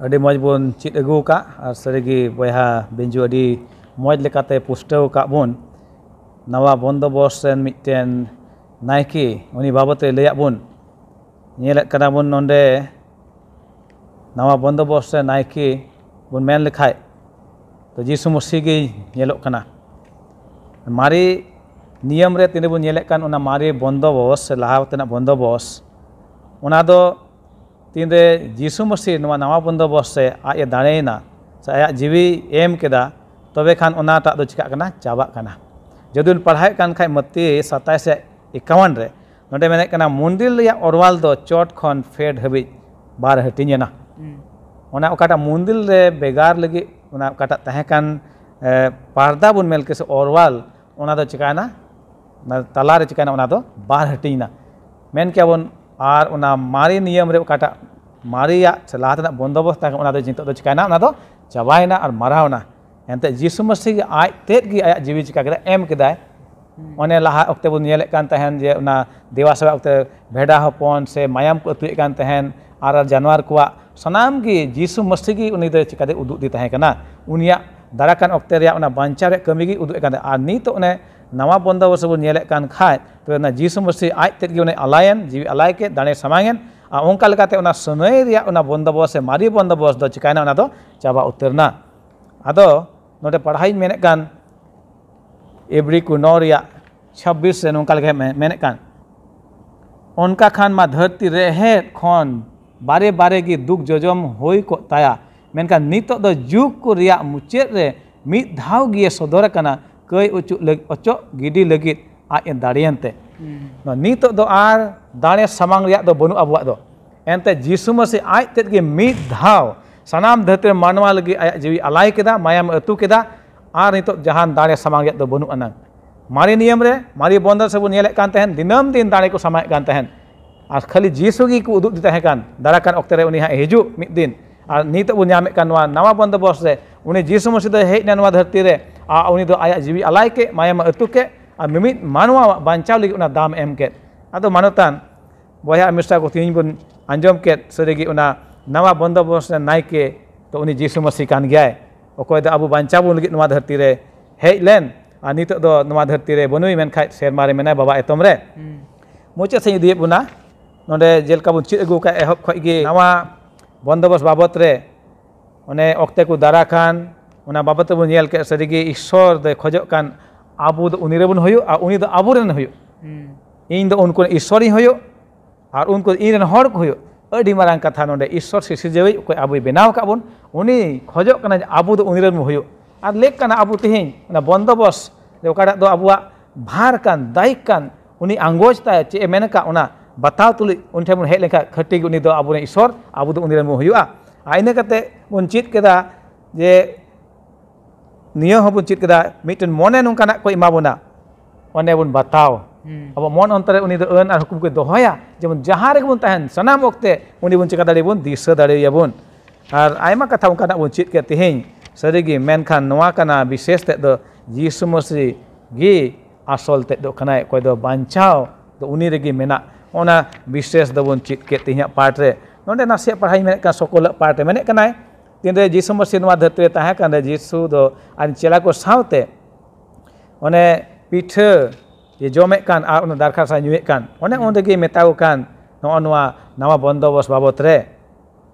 ᱟᱹᱰᱤ ᱢᱚᱡᱽ ᱵᱚᱱ ᱪᱮᱫ ᱟᱹᱜᱩ ᱟᱠᱟᱫ, ᱟᱨ ᱥᱟᱹᱨᱤᱜᱮ ᱵᱚᱭᱦᱟ ᱵᱮᱧᱡᱩ ᱟᱹᱰᱤ ᱢᱚᱡᱽ ᱞᱮᱠᱟᱛᱮ ᱯᱩᱥᱴᱟᱹᱣ ᱟᱠᱟᱫ ᱵᱚᱱ᱾ ᱱᱟᱣᱟ ᱵᱚᱱᱫᱚᱵᱚᱥ ᱨᱮᱱ ᱢᱤᱫᱴᱮᱱ ᱱᱟᱭᱠᱮ, ᱩᱱᱤ ᱵᱟᱵᱚᱛᱮ ᱞᱟᱹᱭᱟᱫ ᱵᱚᱱ᱾ ᱧᱮᱞᱮᱫ ᱠᱟᱱᱟ ᱵᱚᱱ ᱱᱚᱰᱮ ᱱᱟᱣᱟ ᱵᱚᱱᱫᱚᱵᱚᱥ ᱨᱮ ᱱᱟᱭᱠᱮ ᱵᱚᱱ ᱢᱮᱱ ᱞᱮᱠᱷᱟᱡ ᱛᱚ ᱡᱤᱥᱩ ᱢᱟᱹᱥᱤ ᱜᱮᱭ ᱧᱮᱞᱚᱜ ᱠᱟᱱᱟ᱾ ᱢᱟᱨᱮ ᱱᱤᱭᱚᱢ ᱨᱮ ᱛᱤᱱᱟᱹᱜ ᱵᱚᱱ ᱧᱮᱞᱮᱫ ᱠᱟᱱ, ᱚᱱᱟ ᱢᱟᱨᱮ ᱵᱚᱱᱫᱚᱵᱚᱥ ᱥᱮ ᱞᱟᱦᱟ ᱛᱮᱱᱟᱜ ᱵᱚᱱᱫᱚᱵᱚᱥ, ᱚᱱᱟ ᱫᱚ ᱛᱤᱱᱨᱮ ᱡᱤᱥᱩ ᱢᱟᱹᱥᱤ ᱱᱚᱣᱟ ᱱᱟᱣᱟ ᱵᱚᱱᱫᱚᱵᱚᱥ ᱨᱮ ᱟᱡ ᱮ ᱫᱟᱲᱮᱭᱮᱱᱟ ᱥᱮ ᱟᱭᱟᱜ ᱡᱤᱣᱤᱭ ᱮᱢ ᱠᱮᱫᱟ, ᱛᱚᱵᱮ ᱠᱷᱟᱱ ᱚᱱᱟᱴᱟᱜ ᱫᱚ ᱪᱤᱠᱟᱜ ᱠᱟᱱᱟ? ᱪᱟᱵᱟᱜ ᱠᱟᱱᱟ᱾ ᱡᱩᱫᱤ ᱵᱚᱱ ᱯᱟᱲᱦᱟᱣᱮᱫ ᱠᱟᱱ ᱠᱷᱟᱡ ᱢᱟᱹᱛᱤ ᱥᱟᱛᱟᱭᱤᱥ ᱨᱮ ᱮᱠᱟᱣᱟᱱ ᱨᱮ, ᱱᱚᱰᱮ ᱢᱮᱱᱮᱫ ᱠᱟᱱᱟ, ᱢᱚᱱᱫᱤᱨ ᱨᱮᱭᱟᱜ ᱚᱨᱣᱟᱞ ᱫᱚ ᱪᱚᱴ ᱠᱷᱚᱱ ᱯᱷᱮᱰ ᱦᱟᱹᱵᱤᱡ ᱵᱟᱨ ᱦᱟᱹᱴᱤᱧ ᱮᱱᱟ᱾ ᱚᱱᱟ ᱚᱠᱟᱴᱟᱜ ᱢᱚᱱᱫᱤᱨ ᱨᱮ ᱵᱷᱮᱜᱟᱨ ᱞᱟᱹᱜᱤᱫ ᱚᱱᱟ ᱚᱠᱟᱴᱟᱜ ᱛᱟᱦᱮᱸ ᱠᱟᱱ ᱮ, ᱯᱟᱨᱫᱟ ᱵᱚᱱ ᱢᱮᱱ ᱠᱮᱫ ᱥᱮ ᱚᱨᱣᱟᱞ, ᱚᱱᱟ ᱫᱚ ᱪᱤᱠᱟᱭᱮᱱᱟ? ᱚᱱᱟ ᱛᱟᱞᱟᱨᱮ ᱪᱤᱠᱟᱭᱮᱱᱟ? ᱚᱱᱟ ᱫᱚ ᱵᱟᱨ ᱦᱟᱹᱴᱤᱧ ᱮᱱᱟ᱾ ᱢᱮᱱ ᱠᱮᱭᱟ ᱵᱚᱱ, ᱟᱨ ᱚᱱᱟ ᱢᱟᱨᱮ ᱱᱤᱭᱚᱢ ᱨᱮ ᱚᱠᱟᱴᱟᱜ ᱢᱟᱨᱮᱭᱟᱜ ᱥᱮ ᱞᱟᱦᱟ ᱛᱮᱱᱟᱜ ᱵᱚᱱᱫᱚᱵᱚᱥᱛ ᱛᱟᱦᱮᱸ ᱠᱟᱱᱟ, ᱚᱱᱟ ᱫᱚ ᱱᱤᱛᱚᱜ ᱫᱚ ᱪᱤᱠᱟᱭᱮᱱᱟ? ᱚᱱᱟ ᱫᱚ ᱪᱟᱵᱟᱭᱮᱱᱟ ᱟᱨ ᱢᱟᱨᱟᱣ ᱮᱱᱟ᱾ ᱮᱱᱛᱮᱫ ᱡᱤᱥᱩ ᱢᱟᱹᱥᱤ ᱜᱮ ᱟᱡ ᱛᱮᱫ ᱜᱮ ᱟᱭᱟᱜ ᱡᱤᱣᱤ ᱪᱤᱠᱟ ᱠᱮᱫᱟ? ᱮᱢ ᱠᱮᱫᱟᱭ᱾ ᱚᱱᱮ ᱞᱟᱦᱟ ᱚᱠᱛᱮ ᱵᱚᱱ ᱧᱮᱞᱮᱫ ᱠᱟᱱ ᱛᱟᱦᱮᱱ ᱡᱮ ᱚᱱᱟ ᱫᱮᱵᱟ ᱥᱮᱵᱟ ᱚᱠᱛᱮ ᱵᱷᱮᱰᱟ ᱦᱚᱯᱚᱱ ᱥᱮ ᱢᱟᱭᱟᱢ ᱠᱚ ᱟᱹᱛᱩᱭᱮᱫ ᱠᱟᱱ ᱛᱟᱦᱮᱱ, ᱟᱨ ᱡᱟᱱᱣᱟᱨ ᱠᱚᱣᱟᱜ ᱥᱟᱱᱟᱢ ᱜᱮ ᱡᱤᱥᱩ ᱢᱟᱹᱥᱤ ᱜᱮ ᱩᱱᱤ ᱫᱚ ᱪᱤᱠᱟᱛᱮ ᱩᱫᱩᱜ ᱫᱤ ᱛᱟᱦᱮᱸ ᱠᱟᱱᱟ? ᱩᱱᱤᱭᱟᱜ ᱫᱟᱨᱟ ᱠᱟᱱ ᱚᱠᱛᱮ ᱨᱮᱭᱟᱜ ᱚᱱᱟ ᱵᱟᱧᱪᱟᱣ ᱨᱮᱭᱟᱜ ᱠᱟᱹᱢᱤ ᱜᱮ ᱩᱫᱩᱜ ᱮᱫ ᱠᱟᱱ ᱛᱟᱦᱮᱸ᱾ ᱟᱨ ᱱᱤᱛᱚᱜ ᱚᱱᱮ ᱱᱟᱣᱟ ᱵᱚᱱᱫᱚᱵᱚᱥ ᱵᱚᱱ ᱧᱮᱞᱮᱫ ᱠᱟᱱ ᱠᱷᱟᱡ, ᱛᱚᱵᱮ ᱚᱱᱟ ᱡᱤᱥᱩ ᱢᱟᱹᱥᱤ ᱟᱡ ᱛᱮᱫ ᱜᱮ ᱩᱱᱤ ᱟᱞᱟᱭᱮᱱ, ᱡᱤᱣᱤ ᱟᱞᱟᱭ ᱠᱮᱫ, ᱫᱟᱲᱮ ᱥᱟᱢᱟᱝ ᱮᱱ᱾ ᱟᱨ ᱚᱱᱠᱟ ᱞᱮᱠᱟᱛᱮ ᱚᱱᱟ ᱥᱟᱹᱱᱟᱹᱭ ᱨᱮᱭᱟᱜ ᱚᱱᱟ ᱵᱚᱱᱫᱚᱵᱚᱥ ᱥᱮ ᱢᱟᱨᱮ ᱵᱚᱱᱫᱚᱵᱚᱥ ᱫᱚ ᱪᱤᱠᱟᱭᱱᱟ? ᱚᱱᱟ ᱫᱚ ᱪᱟᱵᱟ ᱩᱛᱟᱹᱨ ᱮᱱᱟ᱾ ᱟᱫᱚ ᱱᱚᱰᱮ ᱯᱟᱲᱦᱟᱣ ᱤᱧ ᱢᱮᱱᱮᱫ ᱠᱟᱱ, ᱮᱵᱨᱤ ᱠᱚ ᱱᱚ ᱨᱮᱭᱟᱜ ᱪᱷᱟᱵᱵᱤᱥ ᱨᱮ ᱱᱚᱝᱠᱟ ᱞᱮᱠᱟ ᱢᱮ-, ᱢᱮᱱᱮᱫ ᱠᱟᱱ, ᱚᱱᱠᱟ ᱠᱷᱟᱱ ᱢᱟ ᱫᱷᱟᱹᱨᱛᱤ ᱨᱮᱦᱮᱫ ᱠᱷᱚᱱ ᱵᱟᱨᱮ ᱵᱟᱨᱮ ᱜᱮ ᱫᱩᱠ ᱡᱚᱡᱚᱢ ᱦᱩᱭ ᱠᱚᱜ ᱛᱟᱭᱟ᱾ ᱢᱮᱱᱠᱷᱟᱱ ᱱᱤᱛᱚᱜ ᱫᱚ ᱡᱩᱜᱽ ᱠᱚ ᱨᱮᱭᱟᱜ ᱢᱩᱪᱟᱹᱫ ᱨᱮ ᱢᱤᱫ ᱫᱷᱟᱣ ᱜᱮ ᱥᱚᱫᱚᱨ ᱟᱠᱟᱱᱟ, ᱠᱟᱹᱭ ᱚᱪᱚᱜ ᱞᱟᱹᱜ-, ᱚᱪᱚᱜ ᱜᱤᱰᱤ ᱞᱟᱹᱜᱤᱫ ᱟᱡ ᱮ ᱫᱟᱲᱮᱭᱮᱱ ᱛᱮ᱾ ᱦᱩᱸ᱾ ᱱᱚᱣᱟ ᱱᱤᱛᱚᱜ ᱫᱚ ᱟᱨ ᱫᱟᱲᱮ ᱥᱟᱢᱟᱝ ᱨᱮᱭᱟᱜ ᱫᱚ ᱵᱟᱹᱱᱩᱜ ᱟᱵᱚᱣᱟᱜ ᱫᱚ᱾ ᱮᱱᱛᱮ ᱡᱤᱥᱩ ᱢᱟᱹᱥᱤ ᱟᱡ ᱛᱮᱫ ᱜᱮ ᱢᱤᱫ ᱫᱷᱟᱣ ᱥᱟᱱᱟᱢ ᱫᱷᱟᱹᱨᱛᱤ ᱨᱮ ᱢᱟᱱᱣᱟ ᱞᱟᱹᱜᱤᱫ ᱟᱭᱟᱜ ᱡᱤᱣᱤ ᱟᱞᱟᱭ ᱠᱮᱫᱟ, ᱢᱟᱭᱟᱢ ᱮ ᱟᱹᱛᱩ ᱠᱮᱫᱟ, ᱟᱨ ᱱᱤᱛᱚᱜ ᱡᱟᱦᱟᱱ ᱫᱟᱲᱮ ᱥᱟᱢᱟᱝ ᱨᱮᱭᱟᱜ ᱫᱚ ᱵᱟᱹᱱᱩᱜ ᱟᱱᱟᱝ᱾ ᱢᱟᱨᱮ ᱱᱤᱭᱚᱢ ᱨᱮ, ᱢᱟᱨᱮ ᱵᱚᱱᱫᱮᱡᱽ ᱨᱮᱵᱚᱱ ᱧᱮᱞᱮᱫ ᱠᱟᱱ ᱛᱟᱦᱮᱸᱱ, ᱫᱤᱱᱟᱹᱢ ᱫᱤᱱ ᱫᱟᱲᱮ ᱠᱚ ᱥᱟᱢᱟᱭᱮᱫ ᱠᱟᱱ ᱛᱟᱦᱮᱸᱱ᱾ ᱟᱨ ᱠᱷᱟᱹᱞᱤ ᱡᱤᱥᱩ ᱜᱮᱠᱚ ᱩᱫᱩᱜ ᱫᱮ ᱛᱟᱦᱮᱸ ᱠᱟᱱ, ᱫᱟᱨᱟ ᱠᱟᱱ ᱚᱠᱛᱮ ᱨᱮ ᱩᱱᱤ ᱦᱟᱸᱜ ᱦᱤᱡᱩᱜ ᱢᱤᱫ ᱫᱤᱱ᱾ ᱟᱨ ᱱᱤᱛᱚᱜ ᱵᱚᱱ ᱧᱟᱢᱮᱫ ᱠᱟᱱ ᱱᱚᱣᱟ ᱱᱟᱣᱟ ᱵᱚᱱᱫᱚᱵᱚᱥ ᱨᱮ, ᱩᱱᱤ ᱡᱤᱥᱩ ᱢᱟᱹᱥᱤ ᱫᱚᱭ ᱦᱮᱡ ᱮᱱᱟ ᱱᱚᱣᱟ ᱫᱷᱟᱹᱨᱛᱤ ᱨᱮ, ᱟᱨ ᱩᱱᱤ ᱫᱚ ᱟᱭᱟᱜ ᱡᱤᱣᱤ ᱟᱞᱟᱭ ᱠᱮᱫ, ᱢᱟᱭᱟᱢ ᱮ ᱟᱹᱛᱩ ᱠᱮᱫ, ᱟᱨ ᱢᱤᱢᱤᱫ ᱢᱟᱱᱣᱟᱣᱟᱜ ᱵᱟᱧᱪᱟᱣ ᱞᱟᱹᱜᱤᱫ ᱚᱱᱟ ᱫᱟᱢ ᱮ ᱮᱢ ᱠᱮᱫ᱾ ᱟᱫᱚ ᱢᱟᱱᱚᱛᱟᱱ ᱵᱚᱭᱦᱟ ᱟᱨ ᱢᱤᱥᱨᱟ ᱠᱚ, ᱛᱮᱦᱮᱧ ᱵᱚᱱ ᱟᱸᱡᱚᱢ ᱠᱮᱫ, ᱥᱟᱹᱨᱤᱜᱮ ᱚᱱᱟ ᱱᱟᱣᱟ ᱵᱚᱱᱫᱚᱵᱚᱥ ᱨᱮᱱ ᱱᱟᱭᱠᱮ ᱫᱚ ᱩᱱᱤ ᱡᱤᱥᱩ ᱢᱟᱹᱥᱤ ᱠᱟᱱ ᱜᱮᱭᱟᱭ, ᱚᱠᱚᱭ ᱫᱚ ᱟᱵᱚ ᱵᱟᱧᱪᱟᱣ ᱵᱚᱱ ᱞᱟᱹᱜᱤᱫ ᱱᱚᱣᱟ ᱫᱷᱟᱹᱨᱛᱤ ᱨᱮ ᱦᱮᱡ ᱞᱮᱱ, ᱟᱨ ᱱᱤᱛᱚᱜ ᱫᱚ ᱱᱚᱣᱟ ᱫᱷᱟᱹᱨᱛᱤ ᱨᱮ ᱵᱟᱹᱱᱩᱭ, ᱢᱮᱱᱠᱷᱟᱡ ᱥᱮᱨᱢᱟ ᱨᱮ ᱢᱮᱱᱟᱭ ᱵᱟᱵᱟ ᱮᱛᱚᱢ ᱨᱮ᱾ ᱦᱩᱸ᱾ ᱢᱩᱪᱟᱹᱫ ᱥᱮᱫ ᱤᱧ ᱤᱫᱤᱭᱮᱫ ᱵᱚᱱᱟ᱾ ᱱᱚᱰᱮ ᱡᱮᱞᱮᱠᱟ ᱵᱚᱱ ᱪᱮᱫ ᱟᱹᱜᱩ ᱠᱟᱜ ᱮᱦᱚᱵ ᱠᱷᱚᱡ ᱜᱮ, ᱱᱟᱣᱟ ᱵᱚᱱᱫᱚᱵᱚᱥ ᱵᱟᱵᱚᱛ ᱨᱮ ᱚᱱᱮ ᱚᱠᱛᱮ ᱠᱚ ᱫᱟᱨᱟ ᱠᱷᱟᱱ, ᱚᱱᱟ ᱵᱟᱵᱚᱛ ᱨᱮᱵᱚᱱ ᱧᱮᱞ ᱠᱮᱫ, ᱥᱟᱹᱨᱤᱜᱮ ᱤᱥᱥᱚᱨ ᱫᱚᱭ ᱠᱷᱚᱡᱚᱜ ᱠᱟᱱ ᱟᱵᱚ ᱫᱚ ᱩᱱᱤ ᱨᱮᱵᱚᱱ ᱦᱩᱭᱩᱜ ᱟᱨ ᱩᱱᱤ ᱫᱚ ᱟᱵᱚᱨᱮᱱ ᱦᱩᱭᱩᱜ᱾ ᱦᱩᱸ᱾ ᱤᱧ ᱫᱚ ᱩᱱᱠᱩ ᱤᱥᱥᱚᱨᱤᱧ ᱦᱩᱭᱩᱜ ᱟᱨ ᱩᱱᱠᱩ ᱤᱧ ᱨᱮᱱ ᱦᱚᱲ ᱠᱚ ᱦᱩᱭᱩᱜ᱾ ᱟᱹᱰᱤ ᱢᱟᱨᱟᱝ ᱠᱟᱛᱷᱟ ᱱᱚᱰᱮ, ᱤᱥᱥᱚᱨ ᱥᱤᱥᱤᱨᱡᱟᱹᱣᱤᱡ ᱚᱠᱚᱭ ᱟᱵᱚᱭ ᱵᱮᱱᱟᱣ ᱟᱠᱟᱫ ᱵᱚᱱ, ᱩᱱᱤ ᱠᱷᱚᱡᱚᱜ ᱠᱟᱱᱟ ᱡᱮ ᱟᱵᱚ ᱫᱚ ᱩᱱᱤ ᱨᱮᱱ ᱵᱚᱱ ᱦᱩᱭᱩᱜ᱾ ᱟᱨ ᱞᱮᱠ ᱠᱟᱱᱟ ᱟᱵᱚ ᱛᱮᱦᱮᱧ ᱚᱱᱟ ᱵᱚᱱᱫᱚᱵᱚᱥ ᱨᱮ ᱚᱠᱟᱴᱟᱜ ᱫᱚ ᱟᱵᱚᱣᱟᱜ ᱵᱷᱟᱨ ᱠᱟᱱ, ᱫᱟᱭᱤᱠ ᱠᱟᱱ, ᱩᱱᱤ ᱟᱸᱜᱚᱪ ᱛᱟᱭ ᱪᱮᱫ ᱮ ᱢᱮᱱ ᱟᱠᱟᱫ ᱚᱱᱟ ᱵᱟᱛᱟᱣ ᱛᱩᱞᱩᱡ ᱩᱱᱤ ᱴᱷᱮᱱ ᱵᱚᱱ ᱦᱮᱡ ᱞᱮᱱᱠᱷᱟᱱ ᱠᱷᱟᱹᱴᱤ ᱜᱮ ᱩᱱᱤ ᱫᱚ ᱟᱵᱚᱨᱮᱱ ᱤᱥᱥᱚᱨ, ᱟᱵᱚ ᱫᱚ ᱩᱱᱤ ᱨᱮᱱ ᱵᱚᱱ ᱦᱩᱭᱩᱜᱼᱟ᱾ ᱟᱨ ᱤᱱᱟᱹ ᱠᱟᱛᱮ ᱵᱚᱱ ᱪᱮᱫ ᱠᱮᱫᱟ ᱡᱮ ᱱᱤᱭᱟᱹ ᱦᱚᱸᱵᱚᱱ ᱪᱮᱫ ᱠᱮᱫᱟ, ᱢᱤᱫᱴᱮᱱ ᱢᱚᱱᱮ ᱱᱚᱝᱠᱟᱱᱟᱜ ᱠᱚ ᱮᱢᱟ ᱵᱚᱱᱟ, ᱚᱱᱮ ᱵᱚᱱ ᱵᱟᱛᱟᱣ᱾ ᱦᱩᱸ᱾ ᱟᱵᱚ ᱢᱚᱱ ᱚᱱᱛᱚᱨ ᱨᱮ ᱩᱱᱤ ᱫᱚ ᱟᱹᱱ ᱟᱨ ᱦᱩᱠᱩᱢ ᱠᱚᱭ ᱫᱚᱦᱚᱭᱟ, ᱡᱮᱢᱚᱱ ᱡᱟᱦᱟᱸ ᱨᱮᱜᱮ ᱵᱚᱱ ᱛᱟᱦᱮᱱ, ᱥᱟᱱᱟᱢ ᱚᱠᱛᱮ ᱩᱱᱤ ᱵᱚᱱ ᱪᱮᱠᱟ ᱫᱟᱲᱮᱭᱟᱵᱚᱱ, ᱫᱤᱥᱟᱹ ᱫᱟᱲᱮᱭᱟᱵᱚᱱ᱾ ᱟᱨ ᱟᱭᱢᱟ ᱠᱟᱛᱷᱟ ᱚᱱᱠᱟᱱᱟᱜ ᱵᱚᱱ ᱪᱮᱫ ᱠᱮᱫ ᱛᱮᱦᱮᱧ, ᱥᱟᱹᱨᱤᱜᱮ, ᱢᱮᱱᱠᱷᱟᱱ ᱱᱚᱣᱟ ᱠᱟᱱᱟ ᱵᱤᱥᱮᱥ ᱛᱮᱫ ᱫᱚ ᱡᱤᱥᱩ ᱢᱟᱹᱥᱤ ᱜᱮ ᱟᱥᱚᱞ ᱛᱮᱫ ᱫᱚ ᱠᱟᱱᱟᱭ, ᱚᱠᱚᱭ ᱫᱚ ᱵᱟᱧᱪᱟᱣ ᱫᱚ ᱩᱱᱤ ᱨᱮᱜᱮ ᱢᱮᱱᱟᱜ᱾ ᱚᱱᱟ ᱵᱤᱥᱮᱥ ᱫᱚᱵᱚᱱ ᱪᱮᱫ ᱠᱮᱫ ᱛᱮᱦᱮᱧᱟᱜ ᱯᱟᱴ ᱨᱮ᱾ ᱱᱚᱰᱮ ᱱᱟᱥᱮᱭᱟᱜ ᱯᱟᱲᱦᱟᱣ ᱤᱧ ᱢᱮᱱᱮᱫ ᱠᱟᱱ, ᱥᱚᱠᱚᱞᱟᱜ ᱯᱟᱴ ᱨᱮ ᱢᱮᱱᱮᱫ ᱠᱟᱱᱟᱭ, ᱛᱤᱱᱨᱮ ᱡᱤᱥᱩ ᱢᱟᱹᱥᱤ ᱱᱚᱣᱟ ᱫᱷᱟᱹᱨᱛᱤ ᱨᱮ ᱛᱟᱦᱮᱸ ᱠᱟᱱ ᱨᱮ, ᱡᱤᱥᱩ ᱫᱚ ᱟᱡ ᱪᱮᱞᱟ ᱠᱚ ᱥᱟᱶᱛᱮ ᱚᱱᱮ ᱯᱤᱴᱷᱟᱹ ᱡᱮ ᱡᱚᱢᱮᱫ ᱠᱟᱱ ᱟᱨ ᱚᱱᱟ ᱫᱟᱨᱠᱷᱟᱥᱟ ᱧᱩᱭᱮᱫ ᱠᱟᱱ, ᱚᱱᱮ ᱦᱩᱸ᱾ ᱚᱸᱰᱮ ᱜᱮ ᱢᱮᱛᱟ ᱠᱚ ᱠᱟᱱ, ᱱᱚᱜᱼᱚ ᱱᱚᱣᱟ ᱱᱟᱣᱟ ᱵᱚᱱᱫᱚᱵᱚᱥ ᱵᱟᱵᱚᱛ ᱨᱮ,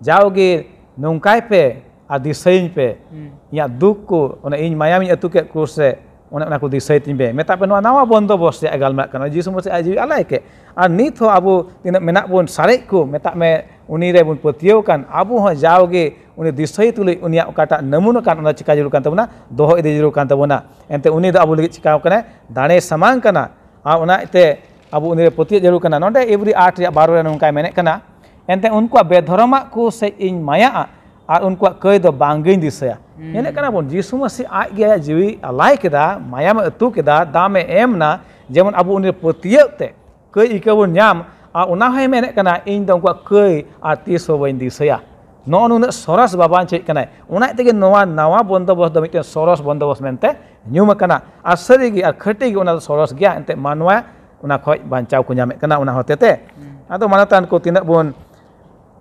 "ᱡᱟᱣᱜᱮ ᱱᱚᱝᱠᱟᱭ ᱯᱮ ᱟᱨ ᱫᱤᱥᱟᱹᱭᱟᱹᱧ ᱯᱮ, ᱦᱩᱸ᱾ ᱤᱧᱟᱹᱜ ᱫᱩᱠ ᱠᱚ, ᱚᱱᱮ ᱤᱧ ᱢᱟᱭᱟᱢᱤᱧ ᱟᱹᱛᱩ ᱠᱮᱫ ᱠᱨᱩᱥ ᱨᱮ, ᱚᱱᱮ ᱚᱱᱟ ᱠᱚ ᱫᱤᱥᱟᱹᱭ ᱛᱤᱧ ᱯᱮ᱾ ᱢᱮᱛᱟᱜ ᱯᱮ, ᱱᱚᱣᱟ ᱱᱟᱣᱟ ᱵᱚᱱᱫᱚᱵᱚᱥ ᱨᱮᱭᱟᱜ ᱜᱟᱞᱢᱟᱨᱟᱜ ᱠᱟᱱᱟ᱾ ᱡᱤᱥᱩ ᱢᱟᱹᱥᱤ ᱟᱡ ᱡᱤᱣᱤ ᱟᱞᱟᱭ ᱠᱮᱫ᱾ ᱟᱨ ᱱᱤᱛ ᱦᱚᱸ ᱟᱵᱚ ᱛᱤᱱᱟᱹᱜ ᱢᱮᱱᱟᱜ ᱵᱚᱱ ᱥᱟᱨᱮᱡ ᱠᱚ, ᱢᱮᱛᱟᱜ ᱢᱮ, ᱩᱱᱤ ᱨᱮ ᱵᱚᱱ ᱯᱟᱹᱛᱭᱟᱹᱣ ᱠᱟᱱ, ᱟᱵᱚ ᱦᱚᱸ ᱡᱟᱣᱜᱮ ᱩᱱᱤ ᱫᱤᱥᱟᱹᱭ ᱛᱩᱞᱩᱡ ᱩᱱᱤᱭᱟᱜ ᱚᱠᱟᱴᱟᱜ ᱱᱟᱢᱩᱱᱟ ᱠᱟᱱ, ᱚᱱᱟ ᱪᱤᱠᱟ ᱡᱟᱹᱨᱩᱲ ᱠᱟᱱ ᱛᱟᱵᱚᱱᱟ, ᱫᱚᱦᱚ ᱤᱫᱤ ᱡᱟᱹᱨᱩᱲ ᱠᱟᱱ ᱛᱟᱵᱚᱱᱟ᱾ ᱮᱱᱛᱮ ᱩᱱᱤ ᱫᱚ ᱟᱵᱚ ᱞᱟᱹᱜᱤᱫ ᱪᱤᱠᱟᱣ ᱠᱟᱱᱟᱭ? ᱫᱟᱲᱮ ᱥᱟᱢᱟᱝ ᱠᱟᱱᱟ᱾ ᱟᱨ ᱚᱱᱟ ᱤᱭᱟᱹᱛᱮ ᱟᱵᱚ ᱩᱱᱤ ᱨᱮ ᱯᱟᱹᱛᱭᱟᱹᱣ ᱡᱟᱹᱨᱩᱲ ᱠᱟᱱᱟ᱾ ᱱᱚᱰᱮ ᱤᱵᱨᱤ ᱟᱴ ᱨᱮᱭᱟᱜ ᱵᱟᱨᱚ ᱨᱮ ᱱᱚᱝᱠᱟᱭ ᱢᱮᱱᱮᱫ ᱠᱟᱱᱟ, ᱮᱱᱛᱮ ᱩᱱᱠᱩᱣᱟᱜ ᱵᱮᱫᱷᱚᱨᱚᱢᱟᱜ ᱠᱚ ᱥᱮᱫ ᱤᱧ ᱢᱟᱭᱟᱜᱼᱟ, ᱟᱨ ᱩᱱᱠᱩᱣᱟᱜ ᱠᱟᱹᱭ ᱫᱚ ᱵᱟᱝ ᱜᱤᱧ ᱫᱤᱥᱟᱹᱭᱟ᱾ ᱦᱩᱸ᱾ ᱧᱮᱞᱮᱫ ᱠᱟᱱᱟ ᱵᱚᱱ, ᱡᱤᱥᱩ ᱢᱟᱹᱥᱤ ᱟᱡ ᱜᱮ ᱟᱭᱟᱜ ᱡᱤᱣᱤ ᱟᱞᱟᱭ ᱠᱮᱫᱟ, ᱢᱟᱭᱟᱢᱮ ᱟᱹᱛᱩ ᱠᱮᱫᱟ, ᱫᱟᱢᱮ ᱮᱢ ᱮᱱᱟ, ᱡᱮᱢᱚᱱ ᱟᱵᱚ ᱩᱱᱤ ᱯᱟᱹᱛᱭᱟᱹᱣ ᱛᱮ ᱠᱟᱹᱭ ᱤᱠᱟᱹ ᱵᱚᱱ ᱧᱟᱢ᱾ ᱟᱨ ᱚᱱᱟ ᱦᱚᱸᱭ ᱢᱮᱱᱮᱫ ᱠᱟᱱᱟ, ᱤᱧ ᱫᱚ ᱩᱱᱠᱩᱣᱟᱜ ᱠᱟᱹᱭ ᱟᱨ ᱛᱤᱥ ᱦᱚᱸ ᱵᱟᱹᱧ ᱫᱤᱥᱟᱹᱭᱟ᱾ ᱱᱚᱜᱼᱚ ᱱᱩᱱᱟᱹᱜ ᱥᱚᱨᱚᱥ ᱵᱟᱵᱟᱧ ᱪᱮᱫ ᱠᱟᱱᱟᱭ᱾ ᱚᱱᱟ ᱛᱮᱜᱮ ᱱᱚᱣᱟ ᱱᱟᱣᱟ ᱵᱚᱱᱫᱚᱵᱚᱥ ᱫᱚ ᱢᱤᱫᱴᱮᱱ ᱥᱚᱨᱚᱥ ᱵᱚᱱᱫᱚᱵᱚᱥ ᱢᱮᱱᱛᱮ ᱧᱩᱢ ᱟᱠᱟᱱᱟ᱾ ᱟᱨ ᱥᱟᱹᱨᱤᱜᱮ ᱟᱨ ᱠᱷᱟᱹᱴᱤ ᱜᱮ ᱚᱱᱟ ᱫᱚ ᱥᱚᱨᱚᱥ ᱜᱮᱭᱟ᱾ ᱮᱱᱛᱮᱫ ᱢᱟᱱᱣᱟ ᱚᱱᱟ ᱠᱷᱚᱡ ᱵᱟᱧᱪᱟᱣ ᱠᱚ ᱧᱟᱢᱮᱫ ᱠᱟᱱᱟ ᱚᱱᱟ ᱦᱚᱛᱮ ᱛᱮ᱾ ᱦᱩᱸ᱾ ᱟᱫᱚ ᱢᱟᱱᱚᱛᱟᱱ ᱠᱚ, ᱛᱤᱱᱟᱹᱜ ᱵᱚᱱ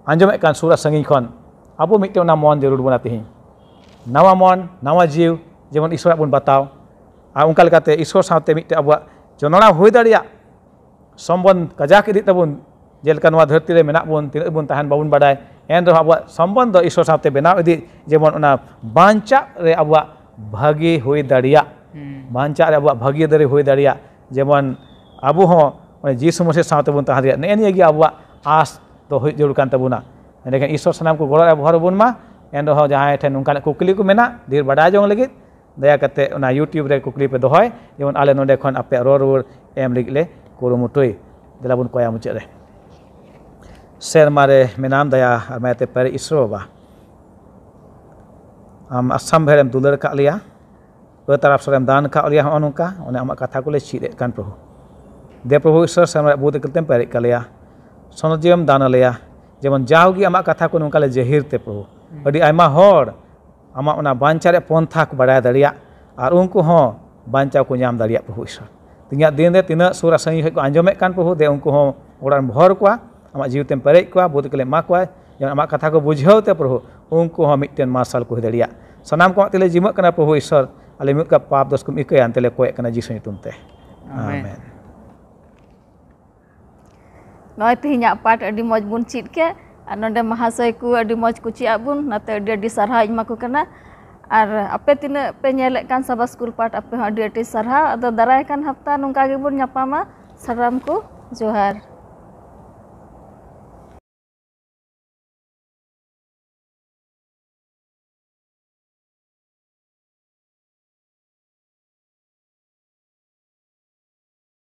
ᱟᱸᱡᱚᱢᱮᱫ ᱠᱟᱱ ᱥᱩᱨ ᱟᱨ ᱥᱟᱺᱜᱤᱧ ᱠᱷᱚᱱ, ᱟᱵᱚ ᱢᱤᱫᱴᱮᱱ ᱚᱱᱟ ᱢᱚᱱ ᱡᱟᱹᱨᱩᱲ ᱵᱚᱱᱟ ᱛᱮᱦᱮᱧ᱾ ᱱᱟᱣᱟ ᱢᱚᱱ, ᱱᱟᱣᱟ ᱡᱤᱣᱤ, ᱡᱮᱢᱚᱱ ᱤᱥᱚᱨᱟᱜ ᱵᱚᱱ ᱵᱟᱛᱟᱣ᱾ ᱟᱨ ᱚᱱᱠᱟ ᱞᱮᱠᱟᱛᱮ ᱤᱥᱚᱨ ᱥᱟᱶᱛᱮ ᱢᱤᱫᱴᱮᱱ ᱟᱵᱚᱣᱟᱜ ᱡᱚᱱᱚᱲᱟᱣ ᱦᱩᱭ ᱫᱟᱲᱮᱭᱟᱜ, ᱥᱚᱢᱵᱚᱱᱫᱷ ᱠᱟᱡᱟᱠ ᱤᱫᱤᱜ ᱛᱟᱵᱚᱱ᱾ ᱡᱮᱞᱮᱠᱟ ᱱᱚᱣᱟ ᱫᱷᱟᱹᱨᱛᱤ ᱨᱮ ᱢᱮᱱᱟᱜ ᱵᱚᱱ, ᱛᱤᱱᱟᱹᱜ ᱵᱚᱱ ᱛᱟᱦᱮᱱ ᱵᱟᱵᱚᱱ ᱵᱟᱰᱟᱭ, ᱮᱱ ᱨᱮᱦᱚᱸ ᱟᱵᱚᱣᱟᱜ ᱥᱚᱢᱵᱚᱱᱫᱷ ᱫᱚ ᱤᱥᱚᱨ ᱥᱟᱶᱛᱮ ᱵᱮᱱᱟᱣ ᱤᱫᱤ, ᱡᱮᱢᱚᱱ ᱚᱱᱟ ᱵᱟᱧᱪᱟᱜ ᱨᱮ ᱟᱵᱚᱣᱟᱜ ᱵᱷᱟᱹᱜᱤ ᱦᱩᱭ ᱫᱟᱲᱮᱭᱟᱜ, ᱦᱩᱸ᱾ ᱵᱟᱧᱪᱟᱜ ᱨᱮ ᱟᱵᱚᱣᱟᱜ ᱵᱷᱟᱹᱜᱤ ᱫᱟᱨᱮ ᱦᱩᱭ ᱫᱟᱲᱮᱭᱟᱜ, ᱡᱮᱢᱚᱱ ᱟᱵᱚ ᱦᱚᱸ ᱚᱱᱮ ᱡᱤᱥᱩ ᱢᱟᱹᱥᱤ ᱥᱟᱶ ᱛᱮᱵᱚᱱ ᱛᱟᱦᱮᱸ ᱫᱟᱲᱮᱭᱟᱜ, ᱱᱮᱜᱼᱮ ᱱᱤᱭᱟᱹ ᱜᱮ ᱟᱵᱚᱣᱟᱜ ᱟᱸᱥ ᱫᱚ ᱦᱩᱭ ᱡᱟᱹᱨᱩᱲ ᱠᱟᱱ ᱛᱟᱵᱚᱱᱟ᱾ ᱮᱸᱰᱮᱠᱷᱟᱱ ᱤᱥᱚᱨ ᱥᱟᱱᱟᱢ ᱠᱚ ᱜᱚᱲᱚ ᱨᱮ ᱵᱷᱚᱨ ᱟᱵᱚᱱ ᱢᱟ᱾ ᱮᱱ ᱨᱮᱦᱚᱸ ᱡᱟᱦᱟᱸᱭ ᱴᱷᱮᱱ ᱱᱚᱝᱠᱟᱱᱟᱜ ᱠᱩᱠᱞᱤ ᱠᱚ ᱢᱮᱱᱟᱜ, ᱰᱷᱮᱨ ᱵᱟᱰᱟᱭ ᱡᱚᱝ ᱞᱟᱹᱜᱤᱫ, ᱫᱟᱭᱟ ᱠᱟᱛᱮ ᱚᱱᱟ YouTube ᱨᱮ ᱠᱩᱠᱞᱤ ᱯᱮ ᱫᱚᱦᱚᱭ, ᱡᱮᱢᱚᱱ ᱟᱞᱮ ᱱᱚᱰᱮ ᱠᱷᱚᱱ ᱟᱯᱮᱭᱟᱜ ᱨᱚᱲ ᱨᱩᱣᱟᱹᱲ ᱮᱢ ᱞᱟᱹᱜᱤᱫ ᱞᱮ ᱠᱩᱨᱩᱢᱩᱴᱩᱭ᱾ ᱫᱮᱞᱟ ᱵᱚᱱ ᱠᱚᱭᱟ ᱢᱩᱪᱟᱹᱫ ᱨᱮ᱾ ᱥᱮᱨᱢᱟ ᱨᱮ ᱢᱮᱱᱟᱢ ᱫᱟᱭᱟ ᱟᱨ ᱢᱟᱭᱟ ᱛᱮ ᱯᱮᱨᱮᱡ ᱤᱥᱨᱚ ᱵᱟᱵᱟ, ᱟᱢ ᱟᱥᱟᱢ ᱵᱷᱮᱲᱮᱢ ᱫᱩᱞᱟᱹᱲ ᱟᱠᱟᱫ ᱞᱮᱭᱟ, ᱟᱹᱛ ᱟᱨ ᱟᱯᱥᱚᱨᱮᱢ ᱫᱟᱱ ᱟᱠᱟᱫ ᱞᱮᱭᱟ, ᱦᱚᱸᱜᱼᱚ ᱱᱚᱝᱠᱟ, ᱚᱱᱮ ᱟᱢᱟᱜ ᱠᱟᱛᱷᱟ ᱠᱚᱞᱮ ᱪᱮᱫ ᱮᱫ ᱠᱟᱱ ᱯᱨᱚᱵᱷᱩ᱾ ᱫᱮ ᱯᱨᱚᱵᱷᱩ ᱤᱥᱚᱨ, ᱥᱮᱨᱢᱟ ᱨᱮᱭᱟᱜ ᱵᱩᱫ ᱤᱠᱟᱹᱞ ᱛᱮᱢ ᱯᱮᱨᱮᱡ ᱠᱟᱜ ᱞᱮᱭᱟ, ᱥᱚᱱᱚᱛ ᱡᱤᱣᱤᱢ ᱫᱟᱱ ᱟᱞᱮᱭᱟ, ᱡᱮᱢᱚᱱ ᱡᱟᱣᱜᱮ ᱟᱢᱟᱜ ᱠᱟᱛᱷᱟ ᱠᱚ ᱱᱚᱝᱠᱟ ᱞᱮ ᱡᱟᱹᱦᱤᱨ ᱛᱮ ᱯᱨᱚᱵᱷᱩ᱾ ᱦᱩᱸ᱾ ᱟᱹᱰᱤ ᱟᱭᱢᱟ ᱦᱚᱲ ᱟᱢᱟᱜ ᱚᱱᱟ ᱵᱟᱧᱪᱟᱣ ᱨᱮᱭᱟᱜ ᱯᱚᱱᱛᱷᱟ ᱠᱚ ᱵᱟᱲᱟᱭ ᱫᱟᱲᱮᱭᱟᱜ ᱟᱨ ᱩᱱᱠᱩ ᱦᱚᱸ ᱵᱟᱧᱪᱟᱣ ᱠᱚ ᱧᱟᱢ ᱫᱟᱲᱮᱭᱟᱜ ᱯᱨᱚᱵᱷᱩ ᱤᱥᱚᱨ᱾ ᱛᱮᱦᱮᱧᱟᱜ ᱫᱤᱱ ᱨᱮ ᱛᱤᱱᱟᱹᱜ ᱥᱩᱨ ᱟᱨ ᱥᱟᱺᱜᱤᱧ ᱠᱷᱚᱱ ᱠᱚ ᱟᱸᱡᱚᱢᱮᱫ ᱠᱟᱱ ᱯᱨᱚᱵᱷᱩ, ᱫᱮ ᱩᱱᱠᱩ ᱦᱚᱸ ᱚᱲᱟᱜ ᱨᱮᱢ ᱵᱷᱚᱨ ᱠᱚᱣᱟ, ᱟᱢᱟᱜ ᱡᱤᱣᱤ ᱛᱮᱢ ᱯᱮᱨᱮᱡ ᱠᱚᱣᱟ, ᱵᱩᱫ ᱤᱠᱟᱹᱞᱮᱢ ᱮᱢᱟ ᱠᱚᱣᱟ, ᱡᱮᱢᱚᱱ ᱟᱢᱟᱜ ᱠᱟᱛᱷᱟ ᱠᱚ ᱵᱩᱡᱷᱟᱹᱣ ᱛᱮ ᱯᱨᱚᱵᱷᱩ ᱩᱱᱠᱩ ᱦᱚᱸ ᱢᱤᱫᱴᱮᱱ ᱢᱟᱨᱥᱟᱞ ᱠᱚ ᱦᱩᱭ ᱫᱟᱲᱮᱭᱟᱜ᱾ ᱥᱟᱱᱟᱢ ᱠᱚ ᱟᱢᱟᱜ ᱛᱤ ᱨᱮᱞᱮ ᱡᱤᱢᱟᱹᱜ ᱠᱟᱱᱟ ᱯᱨᱚᱵᱷᱩ ᱤᱥᱚᱨ, ᱟᱞᱮ ᱢᱤᱫ ᱠᱟ ᱯᱟᱯ ᱫᱳᱥ ᱠᱚᱢ ᱤᱠᱟᱹᱭᱟ, ᱮᱱᱛᱮ ᱞᱮ ᱠᱚᱭᱮᱜ ᱠᱟᱱᱟ ᱡᱤᱥᱩ ᱧᱩᱛᱩᱢ ᱛᱮ᱾ ᱟᱢᱮᱱ᱾ ᱟᱢᱮᱱ᱾ ᱱᱚᱜᱼᱚᱭ ᱛᱮᱦᱮᱧᱟᱜ ᱯᱟᱴ ᱟᱹᱰᱤ ᱢᱚᱡᱽ ᱵᱚᱱ ᱪᱮᱫ ᱠᱮᱫ, ᱟᱨ ᱱᱚᱰᱮ ᱢᱟᱦᱟᱥᱚᱭ ᱠᱚ ᱟᱹᱰᱤ ᱢᱚᱡᱽ ᱠᱚ ᱪᱮᱫ ᱟᱫ ᱵᱚᱱ, ᱚᱱᱟᱛᱮ ᱟᱹᱰᱤ ᱟᱹᱰᱤ ᱥᱟᱨᱦᱟᱣ ᱤᱧ ᱮᱢᱟ ᱠᱚ ᱠᱟᱱᱟ᱾ ᱟᱨ ᱟᱯᱮ ᱛᱤᱱᱟᱹᱜ ᱯᱮ ᱧᱮᱞᱮᱫ ᱠᱟᱱ ᱥᱟᱵᱟ ᱥᱠᱩᱞ ᱯᱟᱴ, ᱟᱯᱮ ᱦᱚᱸ ᱟᱹᱰᱤ ᱟᱹᱰᱤ ᱥᱟᱨᱦᱟᱣ᱾ ᱟᱫᱚ ᱫᱟᱨᱟᱭ ᱠᱟᱱ ᱦᱟᱯᱛᱟ ᱱᱚᱝᱠᱟ ᱜᱮᱵᱚᱱ ᱧᱟᱯᱟᱢᱟ᱾ ᱥᱟᱱᱟᱢ ᱠᱚ ᱡᱚᱦᱟᱨ᱾